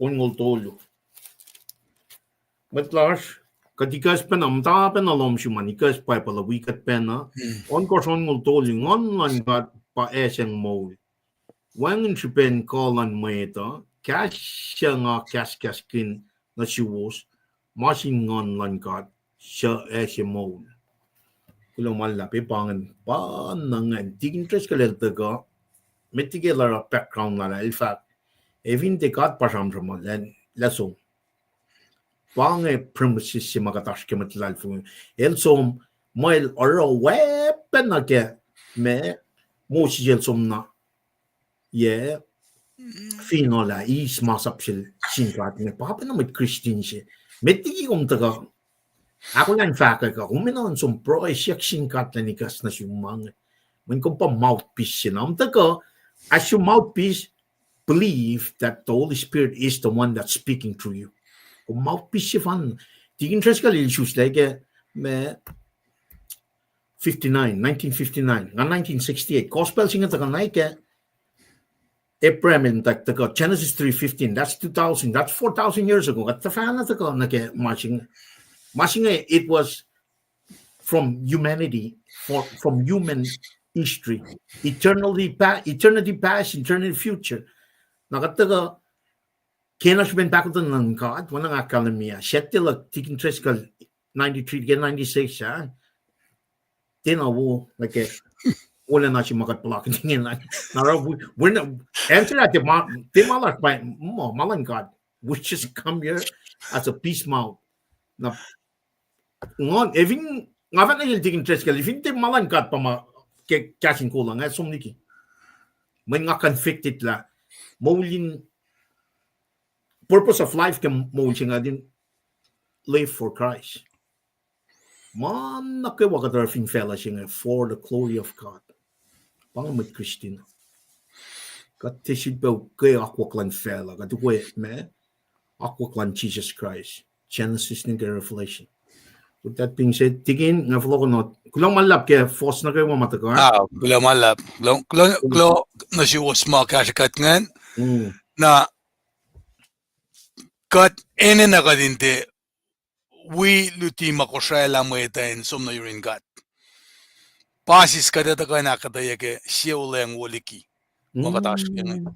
onngoul tolu. Mwet lasr, kuht ikacs pacna, muhta pacna lohm sum an, ikacs Bible uh wi kuht pacna. Ohnkohsr onngoul tolu, Nguhn luhn God pa acse moul. Wacngihn srihpen kuh luhn mwet uh, kahs suc nga kahskahskihn nuh suwos, ma sin Nguhn luhn God suc acse moul. Kuloh ma luhlahp, pa ingacn, pa na ingacn, tikin Driscoll el tuhkuh, met liki el oruh background lal ah, el fahk, ac fin tiac God pa sramsram uh, lah som. Pa inge premises se ma kuht oasr ke mwet luhlahlfongi. El som, ma el oruh weapon uh ke, ma, Moses el som na, yac, fin olah eis masap sel sin God inge, pa pacna mwet Christian se. Met liki kom tuhkuh ahkolah in fahkwack uh, kom enenuh in som pruhe siyuck sin God elan ikacs nuh sum ma inge. Mweyen kom pa mouthpiece se na. Kom tuhkuh, as your mouthpiece, believe that the Holy Spirit is the one that's speaking through you. Kom mouthpiece sefanna. Tikin Driscoll el isuslac ke, ma, fifty-nine, nineteen fifty-nine, nga nineteen sixty-eight. Gospel se inge tuhkuh na ke Abraham in tak tuhkuh, Genesis three fifteen, that's two thousand, that's four thousand years ago. Kuht tuhfahna tuhkuh nuh ke ma se inge. Ma se inge, it was from humanity, for, from human history. Eternity pa-, eternity past, eternity future. Na kuht tuhkuh, kena srihpen pahkotwen luhn God, oacna nga ahkkahlwemye ah, siyuck lah tikin Driscoll ninety-three ke ninety-six ah, tiacna wo, like, wolacna se ma kuht puhlakihn ingena. Na oruh, we, we're not, answer that, tiac ma, tiac ma lasr pa, ma, ma luhn God. We just come here as a peace mouth. Na, Nguhn, ac fin, nga fahk nuh sel tikin Driscoll, fin tiac ma luhn God pa ma ke kahs in kol uh, nga som liki. Mweyen nga convicted lah moul in, purpose of life ke moul se inge, live for Christ. Ma nuh kwewa kuht oruh fin facluh se inge, for the glory of God. Pa inge mwet Christian. Kuht tiac sifilpac ukwe akwuck luhn facluh, kuht ukwe ma, akwuck luhn Jesus Christ. Genesis nuh ke Revelation. With that being said, tikin, nga fohlohkohnot. Kuloh ma luhlahp ke fohs nuh kwewa ma tuhkuh. Ah, kuloh ma luhlahp. Kuloh, kuloh, kuloh nuh suwos ma kahsrwe kuht ingacn. Na kuht enenuh kuht in tiac wi luti ma kosraclah mwet uh in som nuh yurin God. Pa sis kuht etuh kuh in ahkuhtweyac ke sie olweacng wo liki ma kuht oasr ke inge.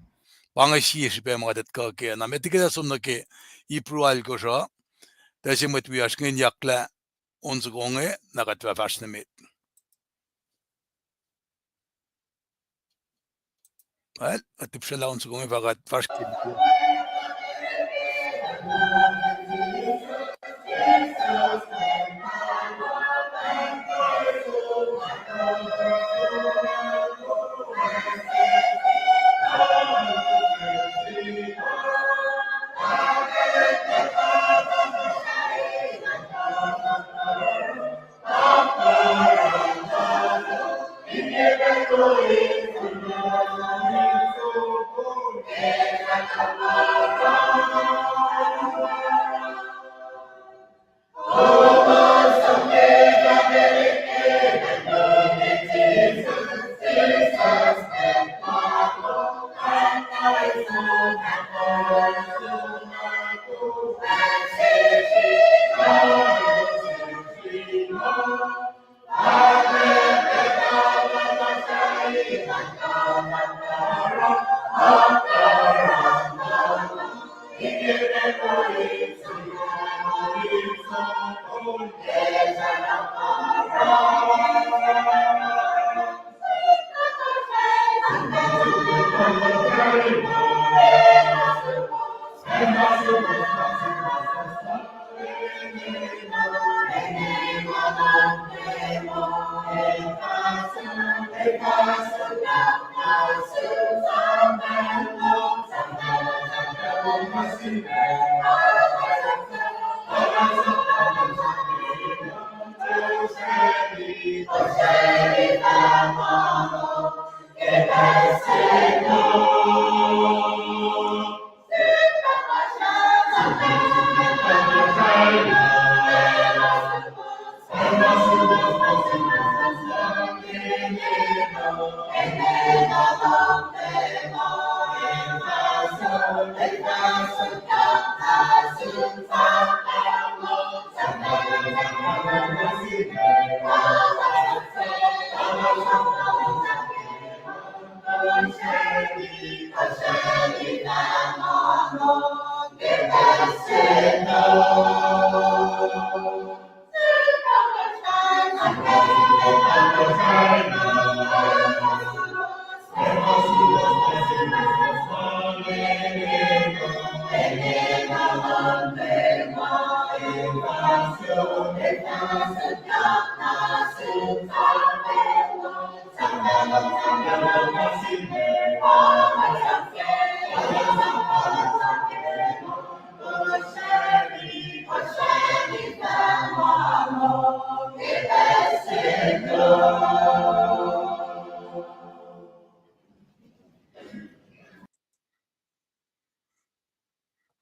Pa inge sie srihpac ma kuht etuh kuh kac. Na met liki kuht som nuh ke Hebrew alkosr uh, tuh se mwet wiyacsr ingacn yaklah on soko inge, na kuht fah fahsr nuh met. Well, kuht tipsrwaclah on soko inge fah kuht fahsr ke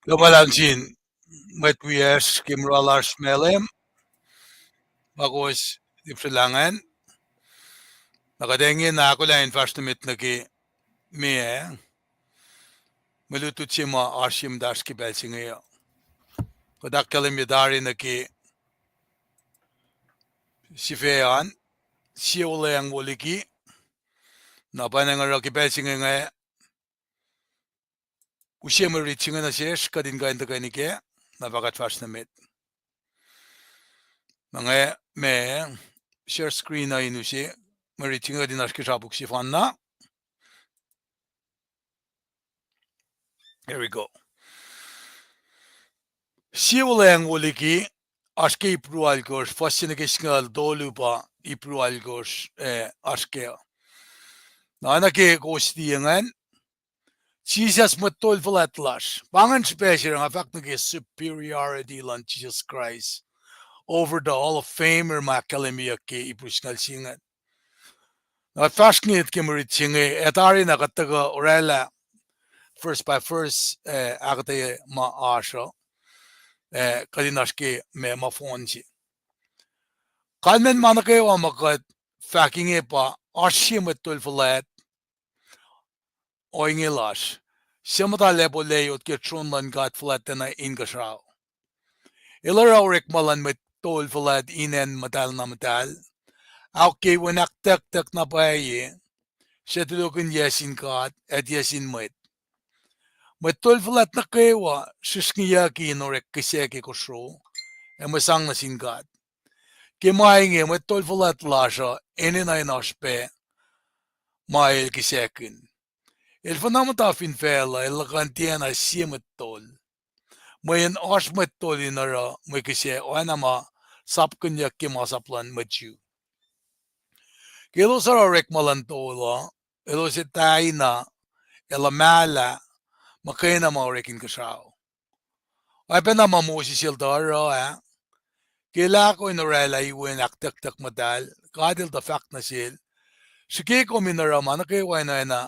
Kuloh ma luhlahp nuh sin mwet wiyacsr ke mura lasr Malem, ma kowos ipsrulahngacn. Na kuht ingena ahkolah in fahsr nuh met nuh ke meac, mwe lutlut se ma oasr ye muhtahsr ke pacl se inge uh. Kuht ahkkahlwemye tari nuh ke sifac an, sie wuhlweacng wo liki, na pa nga oruh ke pacl se inge nga use mwe rit se inge nuh sesr, kuht in kuh in tuhkweni kac, na pa kuht fahsr nuh met. Na nga ma share screen uh in use mwe rit se inge, kuht in oasr ke srapuk sefanna. Here we go. Sie wuhlweacng wo liki, oasr ke Ipru alkosr, fuhs se nuh ke singucul, tolu pa Ipru alkosr, eh, oasr kac. Na oacna ke kowos liye ingacn, Jisus mwet tol fuhlwact lasr. Pa ingacn srihpac se nga fahk nuh ke superiority luhn Jisus Kraist over the Hall of Famer ma ahkkahlwemyeyuck ke Ipru singucul se ingacn. Na fahsr nget ke mwe rit se inge, ac tari na kuht tuhkuh oraclah verse by verse, eh, ahkuhtweyac ma oasr uh, eh, kuht in oasr ke ma, ma fohn se. Kalmacn ma nuh kwewa ma kuht fahk inge pa oasr sie mwet tol fuhlwact, ohinge lasr, suc muhta lacpo layot ke tron luhn God fuhlwactlacna inkuhsrao. El oruh orekma luhn mwet tol fuhlwact in acn muhtahl na muhtahl, ahok ke iwen ahktucktuck na pwacye, suc tulokihn yac sin God ac tiac sin mwet. Mwet tol fuhlwact nuh kwewa srihsrngiyucki in orek kihsac ke kosro ac mwe sang nuh sin God. Ke ma inge mwet tol fuhlwact lasr uh enenuh in oasr pac ma el kihsackihn. El fuhnuh muhta fin facluh, el luhkuhn tiacna sie mwet tol. Mweyen oasr mwet tol in oruh mwe kihsac oacna ma sapkihnyuck ke masap luhn mwet Jew. Ke elos oruh orekma luhn tol uh, elos etwacna, ac luhmahlah, muhkwena ma orek inkuhsrao. Oacpacna ma Moses el tuh oruh ah, ke el ahko in oraclah iwen ahktucktuck muhtahl, God el tuh fahk nuh sel, Srihke kom in oruh ma nuh kwewa in oacna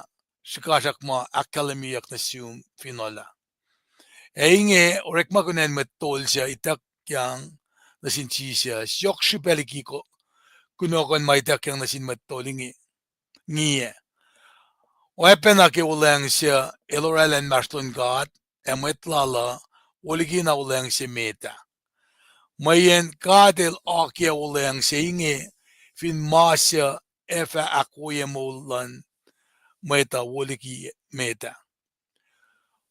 srihkasrak ma ahkkahlwemyeyuck nuh sum fin olah. Ac inge orekmakihn mwet tol suc ituckyang nuh sin Jisus, yohk srihpac liki kunohkohn ma ituckyang nuh sin mwet tol inge, ngiyac. Oacpacna ke wuhlweacng suc el oraclah inmahsrlon God ac mwet Lal uh, wo liki na wuhlweacng se met ah. Mweyen God El akiyac wuhlweacng se inge fin ma suc ac fah ahkwoye moul luhn mwet uh wo liki met ah.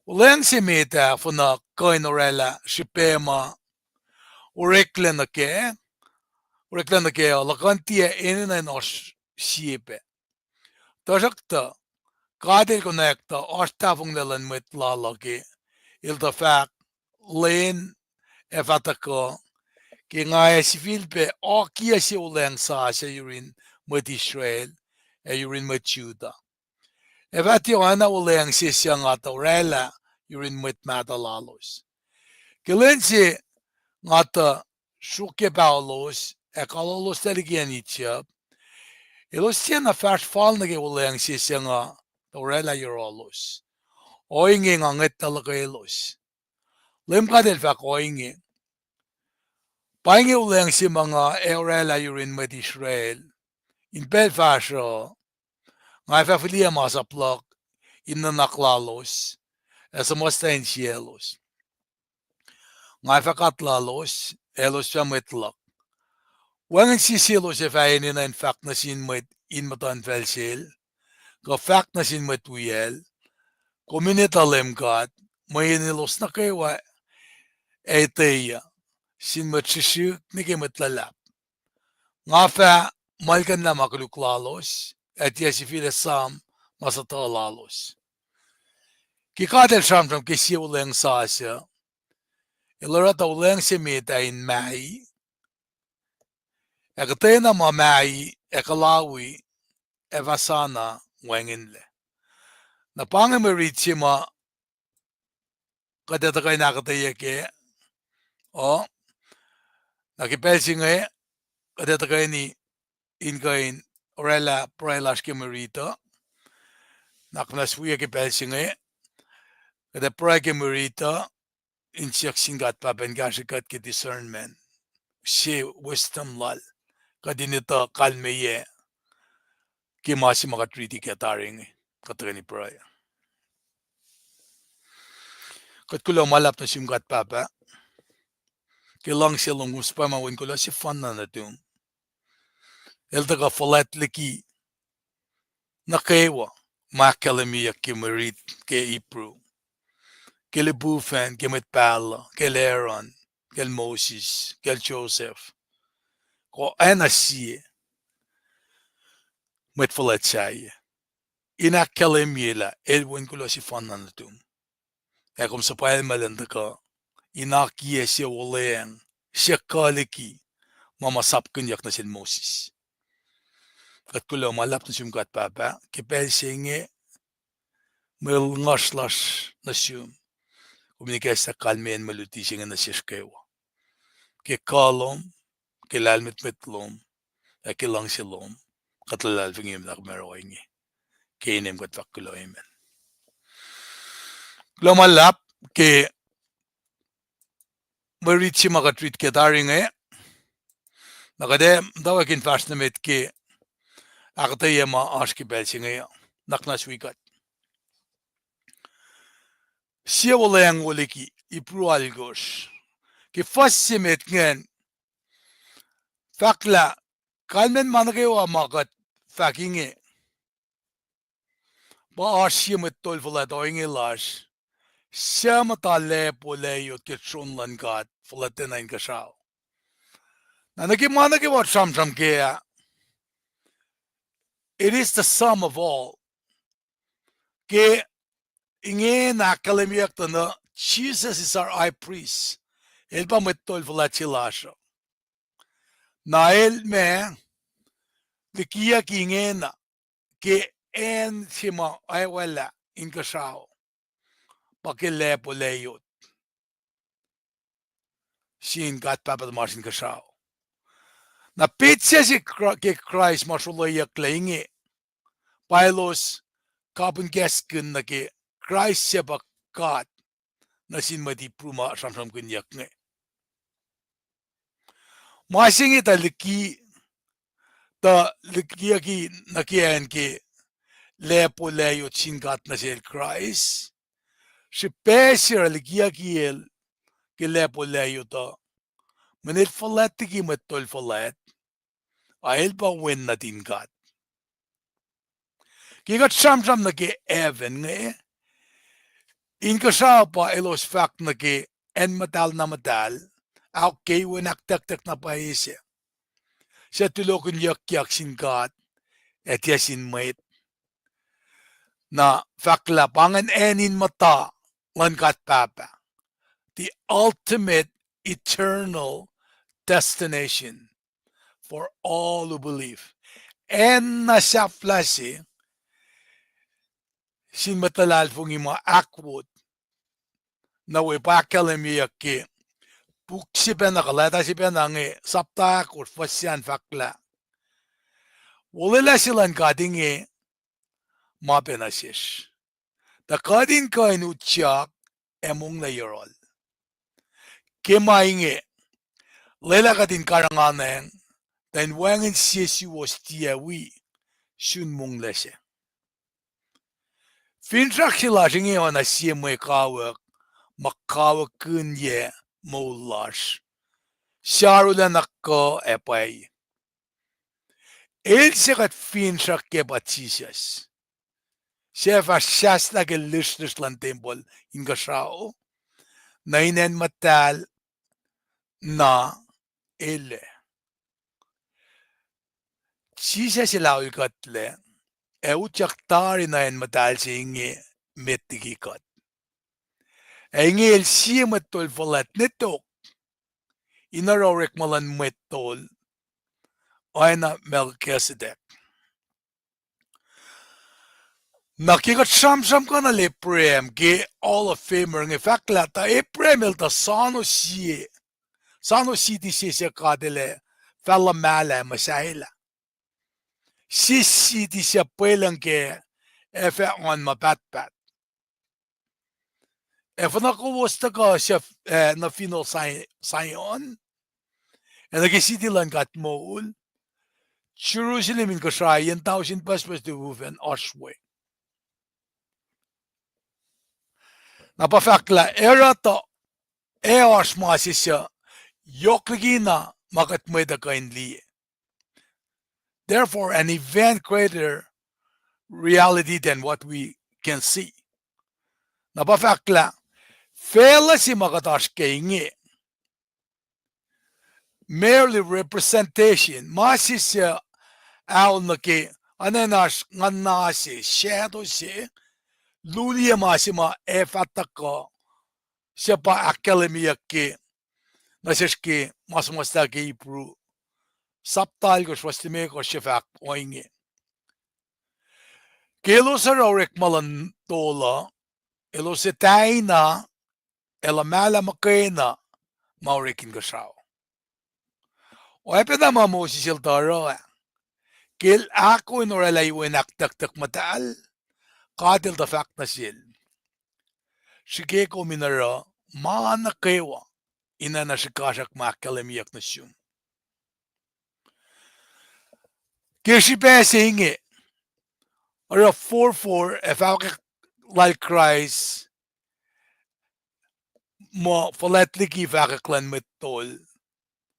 Wuhlweacng se met ah fuhnuh kuh in oraclah srihpac ma oreklac nuh kac, oreklac nuh kac uh luhkuhn tiac enenuh in oasr sie pac. Tuhsruhktuh, God El konwacack tuh oasr tahfonglac luhn mwet Lal uh ke El tuh fahk, lwen ac fah tuhkuh ke nga ac sifilpac akiyac sie wuhlweacng sasuc yurin mwet Israel ac yurin mwet Judah. Ac fah tiac oacna wuhlweacng se suc nga tuh oraclah yurin mwet mahtuh lalos. Ke lwen se nga tuh sruokyac paholos ac kaloloslac liki acn Egypt, elos tiacna fahsr fal nuh ke wuhlweacng se suc nga tuh oraclah yohrohlos. Ohinge nga ngwetlah luhkwelos. Leum God El fahk ohinge: Pa inge wuhlweacng se ma nga ac oraclah yurin mwet Israel in pacl fahsruh uh: Nga ac fah fihliyac masap luhk in nuhnak lalos ac suhmuhslah insiyaclos. Nga ac fah God lalos, ac elos fah mwet luhk. Wacngihn sie selos ac fah enenuh in fahk nuh sin mwet in muhtuhnfacl sel, kuh fahk nuh sin mwet wiyacl, Kom in etuh Leum God, mweyen elos nuh kwewa ac etweyuc, sin mwet srihsrihk nuh ke mwet luhlahp. Nga fah muhlkuhnlah ma koluk lalos, ac tiac sifil esam ma suhtuh lalos. Ke God El sramsram ke sie wuhlweacng sasuc, El oruh tuh wuhlweacng se met ah in mahi, ac kuhtwena ma mahi ac kuhlawi ac fah sana wacngihnlac. Na pa inge mwe rit se ma kuht ac tuhkuh in ahkuhtweyac kac uh. Na ke pacl se inge, kuht ac tuhkweni in kuh in oraclah pruhe lasr ke mwe rit uh. Na kuht muhnahs wiyuc ke pacl se inge, kuht ac pruhe ke mwe rit uh, in siyuck sin God Pahpah in kahsrwe kuht ke discernment, se wisdom Lal, kuht in etuh kalmeyac ke ma se ma kuht riti ke tari inge. Kuht tuhkweni pruhe. Kuht kuloh ma luhlahp nuh sum God Pahpah ke luhngse lom, kom suhpwacma wen kuloh sefanna nuhtum. El tuhkuh fuhlwact liki nuh kwewa ma ahkkahlwemyeyuck ke mwe rit ke Hebrew, ke lihpufacn, ke mwet pahluh, kacl Aaron, kacl Moses, kacl Joseph, kuh oacna sie mwet fuhlwact sahyac, in ahkkahlwemye lah el wen kuloh sefanna nuhtum. Ac kom suhpwacma elan tuhkuh in akiyac sie wuhlweacng, sie kuh liki ma ma sapkihnyuck nuh sel Moses. Kuht kuloh ma luhlahp nuh sum God Pahpah ke pacl se inge, mwe nguhsr lasr nuh sum. Kom in ikacslah kalmeyacn mwe luti se inge nuh sesr kwewa, ke kuh lom, ke lahlmwetmwet lom, ac ke luhngse lom. Kuht luhlahlfongi nuh ke mwe oruh inge ke inem kuht fahk kuloh, amen. Kuloh ma luhlahp ke mwe rit se ma kuht rit ke tari inge. Na kuht ac muhtwacwacack in fahsr nuh met ke ahkuhtweyac ma oasr ke pacl se inge uh. Na kuht muhnahs wi kuht. Sie wuhlweacng wo liki Hebrew alkosr, ke fuhs se met ingacn, fahk lah kalmacn ma nuh kwewa ma kuht fahk inge pa oasr sie mwet tol fuhlwact ohinge lasr, suc muhta lacpo layot ke sron luhn God fuhlwactacna inkuhsrao. Na nuh ke ma nuh kwewa sramsram kac ah, it is the sum of all. Ke ingena ahkkahlwemyeyuck tuh na, Jesus is our high priest. El pa mwet tol fuhlwact se lasr uh. Na el ma likiyucki ingena ke acn se ma oacwaclah inkuhsrao, pa ke lacpo layot sin God Pahpah tuhmasr Inkuhsrao. Na petsac se Kra-, ke Kraist ma srolohiyucklac inge, pa elos kapihn kahskihn nuh ke Kraist suc pa God nuh sin mwet Hebrew ma sramsramkihnyuck inge. Ma se inge tuh liki, tuh likiyucki nuh ke acn ke lacpo layot sin God nuh sel Kraist. Srihpac se oruh likiyucki el ke lacpo layot uh, mweyen el fuhlwact liki mwet tol fuhlwact, a el pa Wen nuhtin God. Ke kuht sramsram nuh ke heaven inge, inkuhsrao pa elos fahk nuh ke acn muhtahl na muhtahl, ahok ke iwen ahktucktuck na pwacye se, suc tulohkihnyuckyak sin God ac tiac sin mwet. Na fahk lah pa ingacn acn in muhta luhn God Pahpah, the ultimate eternal destination for all who believe. Acn na sahflah se sin mwet luhlahlfongi ma ahkwot, na we pa ahkkahlwemyeyuck ke puk se pacna kuh leta se pacna inge, sapta ahkosr, fuhs se an fahk lah, Olwelah se luhn God inge ma pacna sesr, tuh kuht in kuh in utyak ac monglac yohrohl. Ke ma inge, lwelah kuht in karihnganacng, tuh in wacngihn sie suwos tiac wi sun monglac se. Finsrak se lasr inge oacna sie mwe kawuck ma kawuckihnyac moul lasr, suc arulacna kuh ac pwacye. El se kuht finsrak kac pa Jisus, suc fah sahslah ke lisrlisr luhn tempuhl inkuhsrao, nuh in acn muhtahl na El ac. Jisus El aol kuhtlac, ac utyak tari nuh acn muhtahl se inge met liki kuht. Ac inge El sie mwet tol fuhlwact ne tok in oruh orekma luhn mwet tol, oacna Melchizedek. Na ke kuht sramsramkihn Abraham ke Hall of Famer inge, fahk lah tuh Abraham el tuh soano sie, soano siti se suc God El ac fah luhmahlah ac muhsahelah. Sie siti suc pwelucng kac ac fah oan ma pahtpaht. Ac fuhnuh kowos tuhkuh suc, eh, nuh fineol Sion, ac nuh ke siti luhn God moul, Jerusalem in Kosrae, yen tausin pucspucs lufufacn oasr we. Na pa fahk lah, oruh tuh ac oasr ma se suc yohk likina ma kuht mwet uh kuh in liye. Therefore, an event greater reality than what we can see. Na pa fahk lah, facluh se ma kuht oasr ke inge, merely representation, ma se suc aol nuh ke, oacna in oasr nguhna se, shadow se, luliyac ma se ma ac fah tuhkuh, suc pa ahkkahlwemyeyuck ke, nuh sesr ke ma suhmuhslah ke Hebrew, sapta alkosr fuhs limekohsr suc fahk ohinge. Ke elos oruh orekma luhn tol uh, elos etwacna, ac luhmahlah muhkwena ma orek inkuhsrao. Oacpacna ma Moses el tuh oruh ah, ke el ahkoo in oraclah iwen ahktucktuck muhtahl, God El tuh fahk nuh sel, srihke kom in oruh ma nuh kwewa in oacna srihkasrak ma ahkkahlwemyeyuck nuh sum. Ke srihpac se inge, oruh forfor ac fahkwack lal Kraist, muh fuhlwact liki fahkwack luhn mwet tol,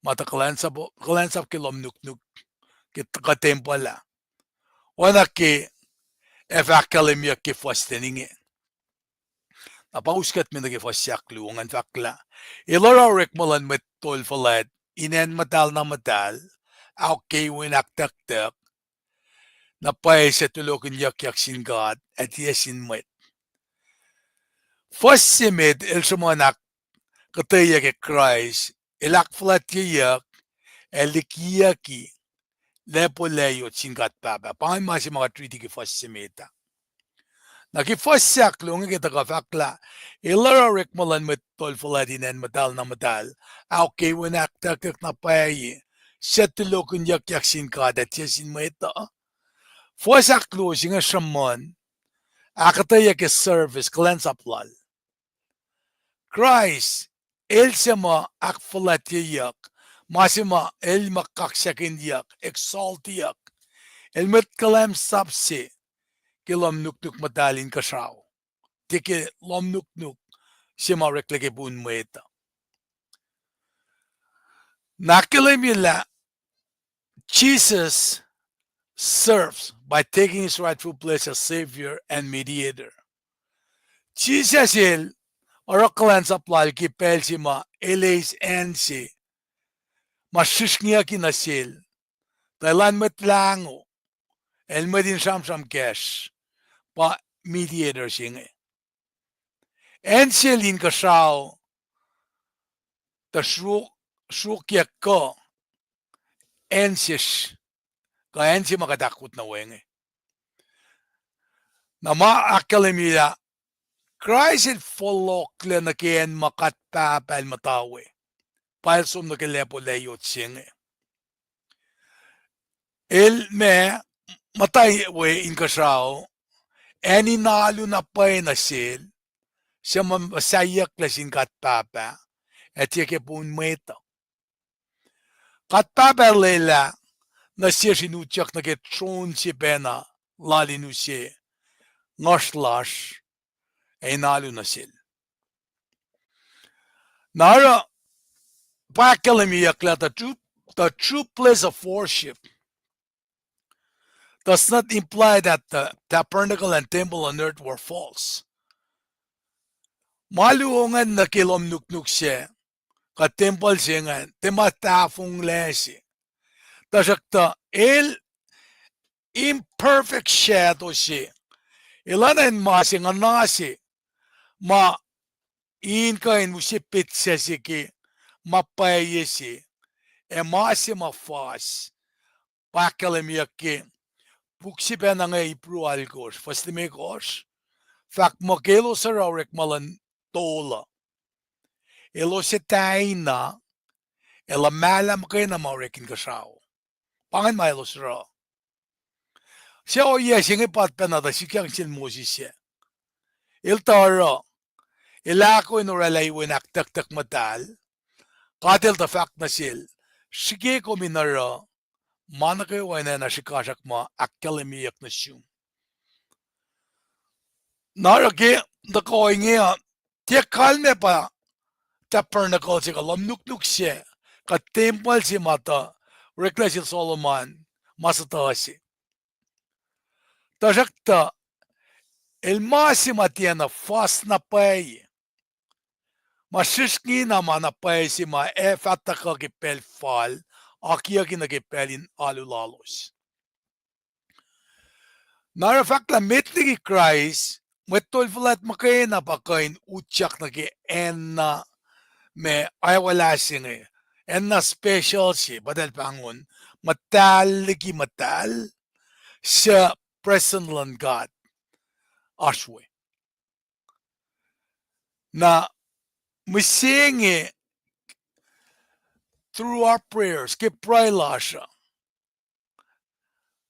ma tuh kuhlwacnsap, kuhlwacnsap ke lohm nuknuk, ke kuh tempuhl ah. Oacna ke ac fah ahkkahlwemyeyuck ke fuhs ten inge. Na pa us kuht me nuh ke fuhs ahkluo, ngan fahk lah, El oruh orekma luhn mwet tol fuhlwact in acn muhtahl na muhtahl, ahok ke iwen ahktucktuck, na pwacye suc tulohkihnyuckyak sin God ac tiac sin mwet. Fuhs se met el sruhmuhn ahkkuhtweyuck ke Kraist, El ahkfuhlwactyeyuck, ac likiyucki lacpo layot sin God Pahpah. Pa ingacn ma se ma kuht riti ke fuhs se met ah. Na ke fuhs se ahkluo inge ke tuhkuh fahk lah, El oruh orekma luhn mwet tol fuhlwact in acn muhtahl na muhtahl, ahok ke iwen ahktucktuck na pwacye, suc tulohkihnyuckyak sin God ac tiac sin mwet uh. Fuhs ahkluo se inge sruhmuhn ahkuhtweyac ke service, kuhlwacnsap lal. Kraist, el se ma ahkfuhlwactyeyuck, ma se ma el ma kaksakihnyuck, exaltyuck, el mwet kuhlwacnsap se ke lohm nuknuk muhtahl inkuhsrao, tiac ke lohm nuknuk se ma oreklac ke pun mwet uh. Na ahkkahlwemye lah Jesus serves by taking his rightful place as Savior and Mediator. Jisus el oruh kuhlwacnsap lal ke pacl se ma el eis acn se ma srihsrngiyucki nuh sel, tuh elan Mwet Lahngo, el mwet in sramsram kacsr, pa mediator se inge. Acn sel inkuhsrao tuh sruok-, sruokyac kuh acn sesr, kuh acn se ma kuht ahkkot nuh we inge. Na ma ahkkahlwemye lah Kraist el fohlohklac nuh ke acn ma God Pahpah el muhta we, pa el som nuh ke lacpo layot se inge. El ma muhta we inkuhsrao, acn in alu na pwacye nuh sel, suc ma muhsahyucklac sin God Pahpah, ac tiac ke pun mwet uh. God Pahpah lwelah nuh sesr in utyak nuh ke tron se pacna lal in use nguhsr lasr ac in alu nuh sel. Na oruh pa ahkkahlwemyeyuck lah the true, the true place of worship does not imply that the tabernacle and temple on earth were false. Ma luo ingacn nuh ke lohm nuknuk sac, kuh tempuhl se ingacn, tiac ma tahfonglac se. Tuhsruhktuh el imperfect shadow se. El oacna in ma se nguhna se ma in kuh in use petsac se ke ma pwacye se, ac ma se ma fas. Pa ahkkahlwemyeyuck ke puk se pacna inge Hebrew alkosr, fuhs limekohsr, fahk muh ke elos oruh orekma luhn tol uh, elos etwacna, ac luhmahlah muhkwena ma orek inkuhsrao. Pa ingacn ma elos oruh. Suc ohiyac se inge pa pacna tuh sikyak sel Moses ah. El tuh oruh, el ahkoo in oraclah iwen ahktucktuck muhtahl. God el tuh fahk nuh sel, srihke kom in oruh ma nuh kwewa in oacna srihkasrak ma ahkkahlwemyeyuck nuh sum. Na oruh ke tuhkuh inge uh, tiac kalmac pa tabernacle se kuh lohm nuknuk se, kuh tempuhl se ma tuh oreklac sel Solomon ma sutuh se. Tuhsruhktuh, el ma se ma tiacna fas na pwacye, ma srihsrngina ma na pwacye se ma ac fah tuhkuh ke pacl fal, akiyucki nuh ke pacl in alu lalos. Na oruh fahk lah met liki Kraist, mwet tol fuhlwact muhkwena pa kuh in utyak nuh ke acn na ma aolwelah se inge, acn na special se, pa eltahl pahngon, muhtahl liki muhtahl, suc prestuhn luhn God oasr we. Na mihsenge, through our prayers, ke pruhe lasr uh,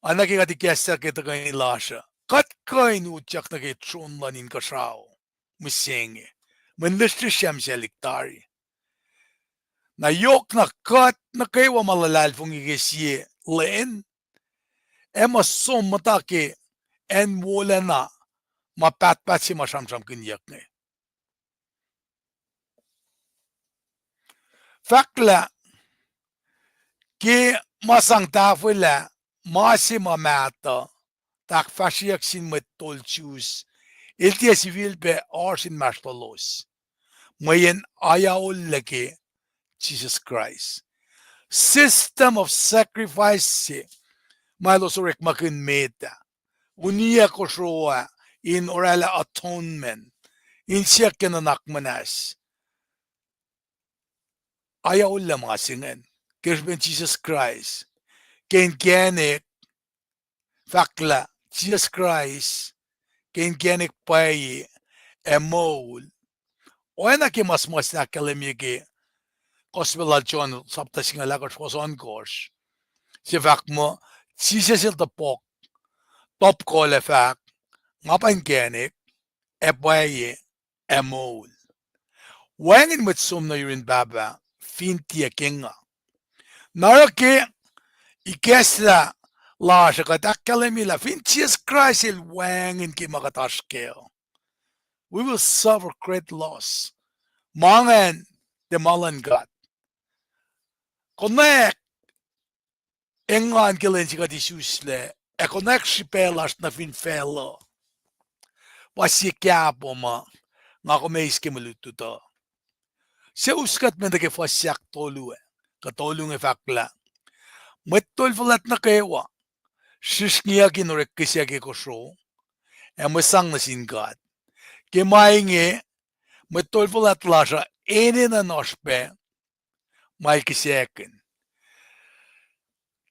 oacna ke kuht ikacslah ke tuhkweni lasr uh, kuht kuh in utyak nuh ke tron luhn inkuhsrao mihsenge, mwe lihsrlihsr sahyac lihk tari. Na yohk na kuht nuh kwewa ma luhlahlfongi ke sie lwen, ac ma som muhta ke acn wolacna ma pahtpaht se ma sramsramkihnyuck inge. Fahk lah ke ma sang tahfwelah ma se ma mahtuh, tuh ahkfahsryeyuck sin mwet tol Jews, el tiac sifilpac oasr inmahsrlolos, mweyen ayaollac ke Jisus Kraist. System of sacrifice se ma elos orekmakihn met ah, uniyac kosro ah, in oraclah atonement, in siyuck ke nuhnak muhnahs. Ayaollac ma se ingacn ke srihpen Jisus Kraist, ke inkacnek, fahk lah Jisus Kraist, ke inkacnek pwacye ac moul. Oacna ke ma suhmuhslah ahkkahlwemye ke Gospel lal John sapta singucul ahkosr fuhs ohnkohsr, se fahk muh Jisus el topuk, Top kol ac fahk, nga pa inkacnek, ac pwacye, ac moul. Wacngihn mwet som nuh yurin Pahpah fin tiac ke nga. Na oruh ke ikacslah lasr uh kuht ahkkahlwemye lah fin Jisus Kraist el wacngihn ke ma kuht oasr kac, we will suffer great loss. Ma ingacn tiac ma luhn God. Konwacack engan ke lwen se kuht isuslac, ac konwacack srihpac lasr nuh fin facluh. Pa sie kahpo ma nga kom eis ke mwe lutlut uh. Suc us kuht me nuh ke fuhs ahktolu, kuh tolu inge fahk lah mwet tol fuhlwact nuh kwewa srihsrngiyuck in orek kihsac ke kosro ac mwe sang nuh sin God. Ke ma inge, mwet tol fuhlwact lasr uh enenuh in oasr pac ma el kihsackihnye.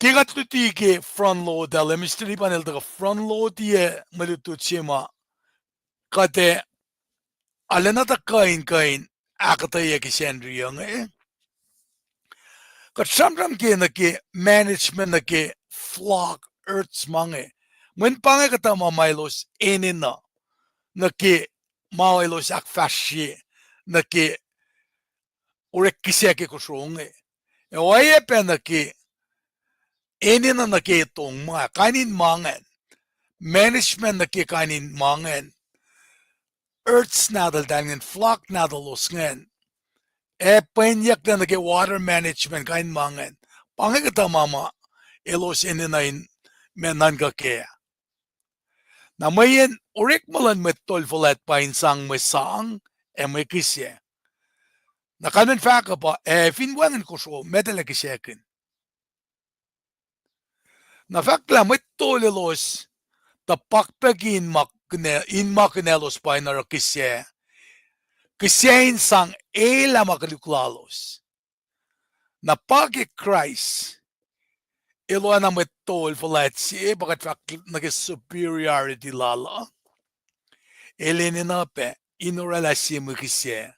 Ke kuht luti ke front load ah, Mister Lipan el tuhkuh front load-iyac mwe lutlut se ma kuht ac arulacna tuh kuh in, kuh in ahkuhtweyac ke Sacnri uh inge. Kuht sramsram ke nuh ke management nuh ke flock, herds ma inge. Mweyen pa inge kuhtuh ma ma elos enenuh nuh ke, ma elos ahkfahsrye nuh ke orek kihsac ke kosro inge. Ac oacyacpac nuh ke enenuh nuh ke etong ma, kain in ma ingacn. Management nuh ke kain in ma ingacn. Herds nahtuhltahl ingacn, flock nahtuhlos ingacn. Ac pwenyucklac nuh ke water management, kain in ma ingacn. Pa inge kuhtuh ma ma elos enenuh in ma nuhnkuh kac. Na mweyen orekma luhn mwet tol fuhlwact pa in sang mwe sang ac mwe kihsac. Na kalmen fahk uh pa, ac fin wacngihn kosro, metal ac kihsackihnye. Na fahk lah mwet tol elos tuh pakpacki in ma kunalos pa in oruh kihsac, kihsac in sang elah ma koluk lalos. Na pa ke Kraist el oacna mwet tol fuhlwact se, pa kuht fahk nuh ke superiority lal uh, el enenuh pac in oraclah sie mwe kihsac,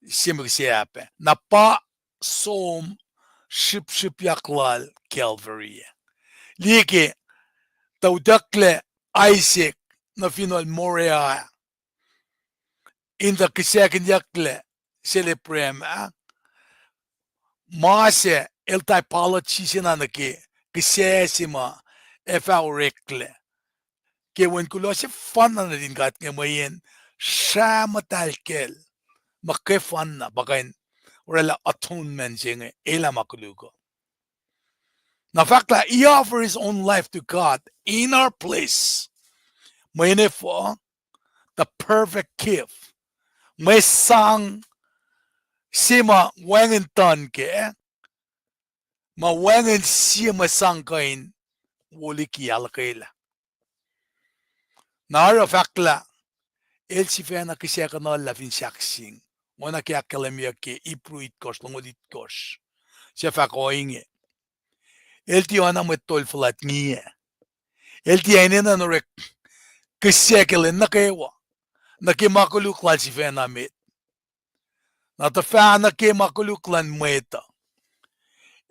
sie mwe kihsac ah pac. Na pa som srihpsrihpyak lal Calvary. Liye ke tuh utucklac Isaac nuh fineol Moriah in tuh kihsackinyucklac sel Abraham ah, ma se el typology se na nuh ke kihsac se ma ac fah oreklac ke wen kuloh sefanna nuhtin God inge, mweyen srah muhtahl kacl muhkwefanna pa kuh in oraclah atonement se inge, elah ma koluk uh. Na fahk lah he offered his own life to God in our place. Mweyen efuh? The perfect gift. Mwe sang se ma wacngihn tuhn kac, ma wacngihn sie mwe sang kuh in wo liki ahluhkwelah. Na oruh fahk lah el sifacna kihsackuhnuhllah fin sahkseng. Oacna ke ahkkahlwemyeyuck ke Hebrew itkohsr, longoul itkohsr, suc fahk ohinge: El tiac oacna mwet tol fuhlwact ngiyac. El tiac enenuh in orek kihsac ke lwen nuh kwewa, nuh ke ma koluk lal sifacna met, na tuhfahna ke ma koluk luhn mwet uh.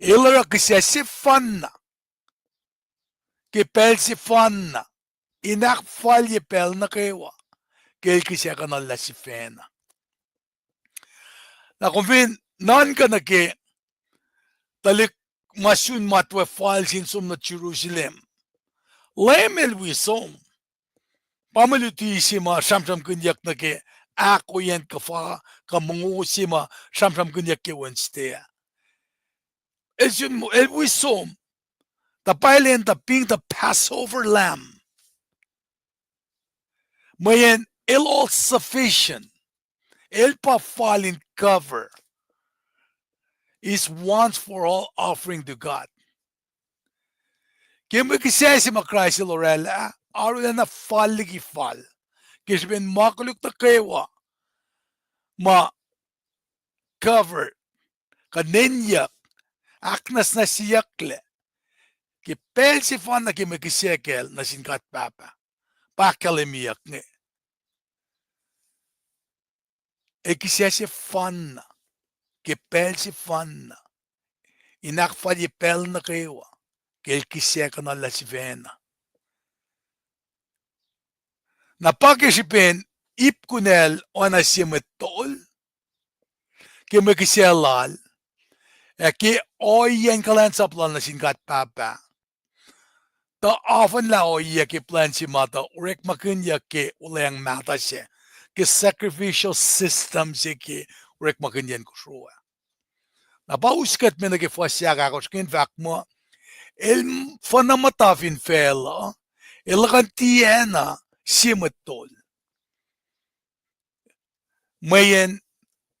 El oruh kihsac sefanna ke pacl sefanna, in ahkfalye pacl nuh kwewa, ke el kihsackuhnuhllah sifacna. Na kom fin nuhnkuh nuh ke tuhlihk ma sun matwac fal sin som nuh Jerusalem, Leum el wi som. Pa mwe luti se ma sramsramkihnyuck nuh ke ahkoeyacn kuhfa kuh mongo se ma sramsramkihnyuck ke Wednesday ah. El sun, el wi som, tuh pa el enenuh being the Passover lamb. Mweyen el all sufficient. El pa fal in cover his once for all offering to God. Ke mwe kihsac se ma Kraist el oraclah, arulacna fal liki fal ke srihpen ma koluk nuh kwewa ma cover, kuh nenyuck, ahknwacsnwacsyeyucklac ke pacl sefanna ke mwe kihsac kacl nuh sin God Pahpah. Pa ahkkahlwemyeyuck inge. El kihsac sefanna ke pacl sefanna, in ahkfalye pacl nuh kwewa, ke el kihsackuhnuhllah Na pa ke srihpen ip kunacl oacna sie mwet tol, ke mwe kihsac lal, ac ke ohiyacn kuhlwacnsap lal nuh sin God Pahpah, tuh afuhnlah ohiyac ke plwacn se ma tuh orekmakihnyuck ke olweacng mahtuh sac, ke sacrificial system se ke orekmakihnyacn kosro ah. Na pa us kuht me nuh ke fuhs ahkosr ingacn fahk muh, el fuhnuh muhta fin facluh, el luhkuhn tiacna sie mwet tol. Mweyen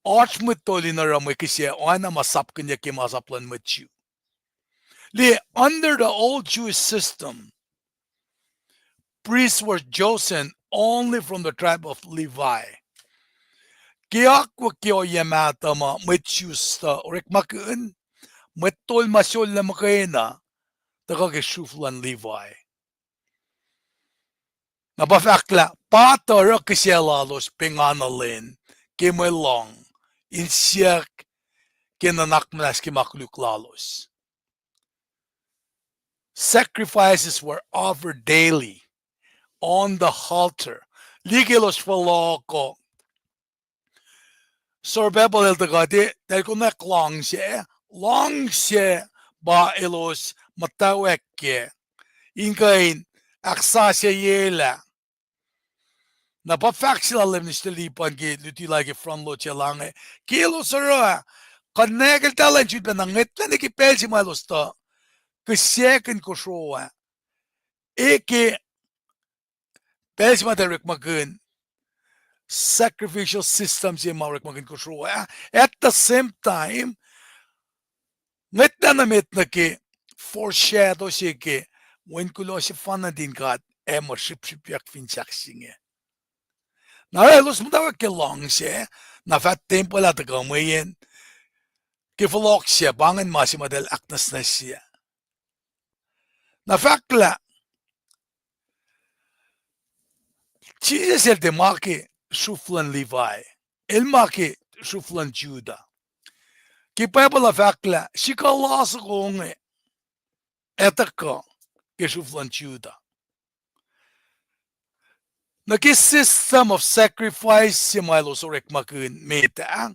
oasr mwet tol in oruh mwe kihsac oacna ma sapkihnyuck ke masap luhn mwet Jew. Liye, under the old Jewish system, priests were chosen only from the tribe of Levi. Ke akwuck ke ohiyac mahtuh ma mwet Jew tuh orekmakihn, mwet tol ma sollac muhkwena tuhkuh ke sruf luhn Levi. Na pa fahk lah pa tuh oruh kihsac lalos pengana lwen ke mwe lohng, in siyuck ke nuhnak muhnahs ke ma koluk lalos. Sacrifices were offered daily on the altar. Liye ke elos fohlohkoh, Zerubbabel el tuhkuh, tuh el konwacack luhngse, luhngse pa elos muhtwacwacack kac in kuh in ahksasucyelah. Na pa fahk se lal Leum nuh sel Lipan ke luti lal ke front load se lal inge, ke elos oruh ah, konwacack eltahl in sulpac na ngwetlah nuh ke pacl se ma elos tuh kihsackuhn kosro ah, e ke pacl se ma tuh orekmakihn sacrificial system se ma orekmakihn kosro ah. At the same time, ngwetlah nuh met nuh ke foreshadow se ke wen kuloh sefanna nuhtin God ac muh srihpsrihpyak fin sahk se inge. Na oruh elos muhtwacwacack ke luhngse, na fah tempuhl ah tuhkuh mweyen ke fohlohk se pa ingacn ma se ma eltahl ahknwacsnwacsye. Na fahk lah Jisus el tiac ma ke sruf luhn Levi, el ma ke sruf luhn Judah. Ke Bible uh fahk lah srihke la soko inge ac tuhkuh ke sruf luhn Judah. Nuh ke system of sacrifice se ma elos orekmakihn met ah,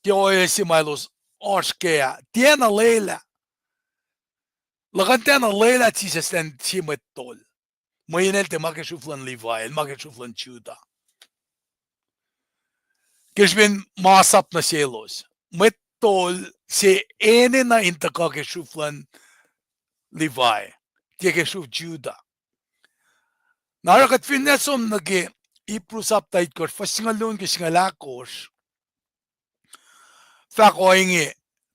ke ohiyac se ma elos oasr kac ah, tiacna lwelah. Luhkuhn tiacna lwelah Jisus elan sie mwet tol, mweyen el tiac ma ke sruf luhn Levi, el ma ke sruf luhn Judah. Ke srihpen masap nuh selos, mwet tol se enenuh in tuhkuh ke sruf luhn Levi, tiac ke sruf Judah. Na oruh kuht finne som nuh ke Hebrew sapta itkohsr, fuhs singucul luo ke singucul ahkosr, fahk ohinge,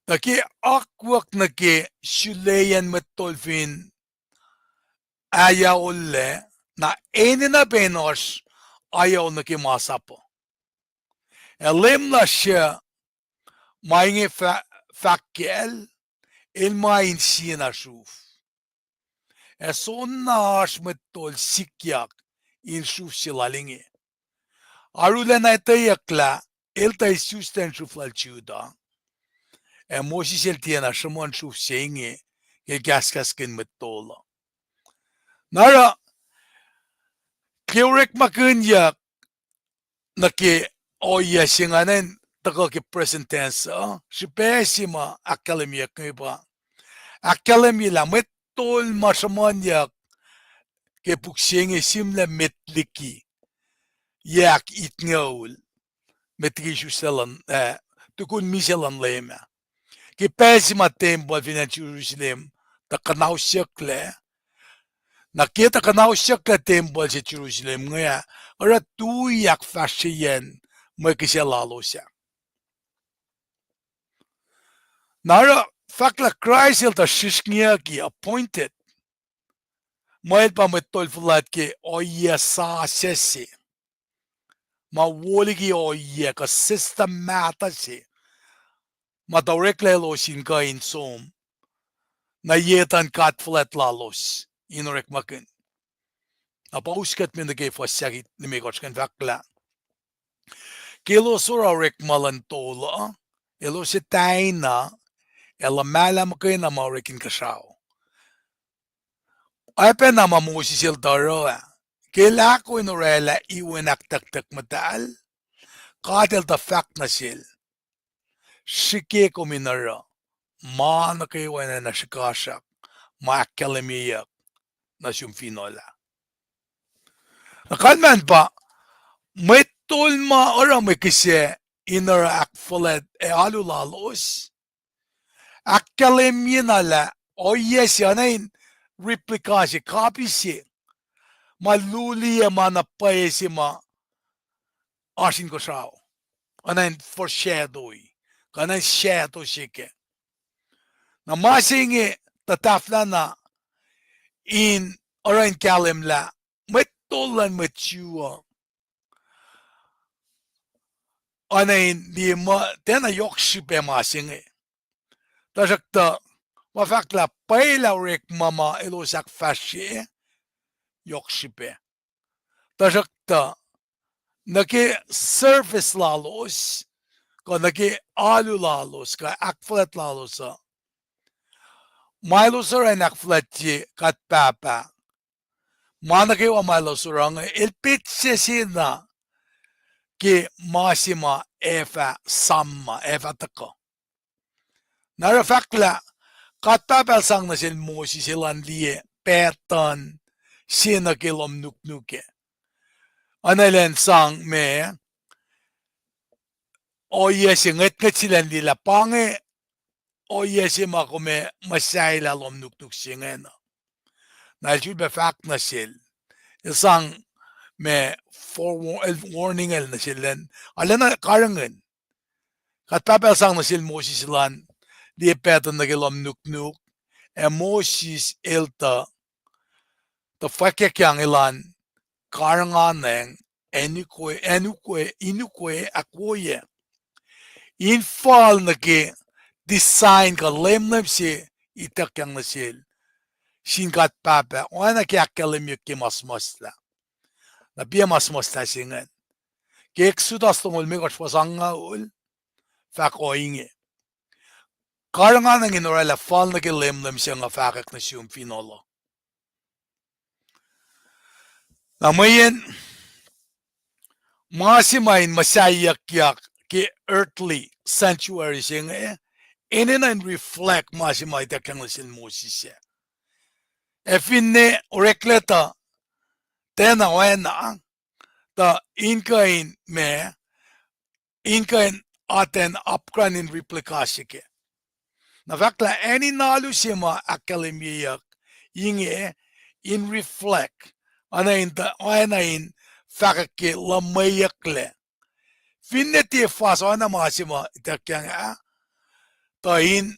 tuh ke akwuck nuh ke suleyacn mwet tol fin ahyaollac, na enenuh pac in oasr ahyaol nuh ke masap uh. Ac Leum lasr uh, ma inge fah-, fahk kacl, el ma in sie na sruf. Ac soenna oasr mwet tol sikyak in sruf se lal inge. Arulacna etweyuck lah el tuh isuslac in sruf lal Judah. Ac Moses el tiacna sruhmuhn sruf se inge ke kahskahskihn mwet tol uh. Na oruh, ke orekmakihnyuck nuh ke ohiyac se ingacn tuhkuh ke present tense uh, srihpac se ma ahkkahlwemyeyuck inge pa, ahkkahlwemye lah mwet tol ma sruhmuhnyuck ke puk se inge sihmlac met liki yac ahk itngucul, met liki isuslac luhn, ah, tukun misac luhn Leum ah. Ke pacl se ma tempuhl fin acn Jerusalem tuh kuhnausyucklac, na ke tuh kuhnausyucklac tempuhl se Jerusalem inge ah, oruh tui ahkfahsryeyacn mwe kihsac lalos ah. Na oruh fahk lah Kraist el tuh srihsrngiyucki, appointed, muh el pa mwet tol fuhlwact ke ohiyac sasuc se, ma wo liki ohiyac kuh system mahtuh se ma tuh oreklac elos in kuh in som nuh ye etuhn God fuhlwact lalos in orekmakihn. Na pa us kuht me nuh ke fuhs se ahk limekohsr, kuh in fahk lah ke elos oruh orekma luhn tol uh, elos etwacna, ac luhmahlah muhkwena ma orek inkuhsrao. Oacpacna ma Moses el tuh oruh ah, Ke el ahkoo in orwaclah iwen ahktucktuck muhtahl, God El tuh fahk nuh sel, srihke kom in oruh ma nuh kwewa enenuh srihkasrak ma ahkkahlwemyeyuck nuh sum fin olah. Na kalmacn pa, mwet tol ma oruh mwe kihsac in oruh ahkfuhlwact ac alu lalos, ahkkahlwemye na lah ohiyac se oacna in replica se, copy se, ma luliyac ma na pwacye se ma oasr inkuhsrao, oacna in foreshadow-i, kuh oacna in shadow se kac. Na ma se inge tuh tahfwelah na in oruh in kahlwem lah mwet tol luhn mwet Jew uh oacna in liye muh tiacna yohk srihpac ma se inge. Tuhsruhktuh ma fahk lah pwacye lah orekma ma elos ahkfahsrye, yohk srihpac. Tuhsruhktuh nuh ke service lalos, kuh nuh ke alu lalos, kuh ahkfuhlwact lalos uh, ma elos oruh in ahkfuhlwactye God Pahpah, ma nuh kwewa ma elos oruh inge, El petsac se na ke ma se ma ac fah samma, ac fah tuhkuh. Na oruh fahk lah God Pahpah El sang nuh sel Moses elan liye pattern se nuh ke lohm nuknuk ah. Oacna elan sang me ohiyac se ngwetngwet se elan liye lah pa inge ohiyac se ma kom ac muhsahelah lohm nuknuk se ingena. Na El sulpac fahk nuh sel, El sang me fore-, El warning el nuh sel, arulacna karihngihn. God Pahpah El sang nuh sel Moses elan liye pattern nuh ke lohm nuknuk, ac Moses el tuh, tuh fwackyuckyang elan karuhnganwacng, ac in ukwe, ac in ukwe, in ukwe ahkwoyac in fal nuh ke design kuh lemlem se ituckyang nuh sel sin God Pahpah, oacna ke ahkkahlwemyeyuck ke ma suhmuhslah. Na piac ma suhmuhslah se ingacn. Ke Exodus tolngoul limekohsr fuhs angngaul, fahk ohinge: Karuhnganwacng in orwaclah fal nuh ke lemlem se nga fahkwack nuh sum fin oluh. Na mweyen ma se ma in muhsahiyuckyak ke earthly sanctuary se inge, enenuh in reflect ma se ma ituckyang nuh sel Moses ah. Ac finne oreklac tuh tiacna oacna, tuh in kuh in ma, in kuh in atacn apkuhran in replica se kac. Na fahk lah acn in alu se ma ahkkahlwemyeyuck inge in reflect, oacna in tuh, oacna in fahkwack ke luhmweyucklac. Finne tiac fas oacna ma se ma ituckyang ah, tuh in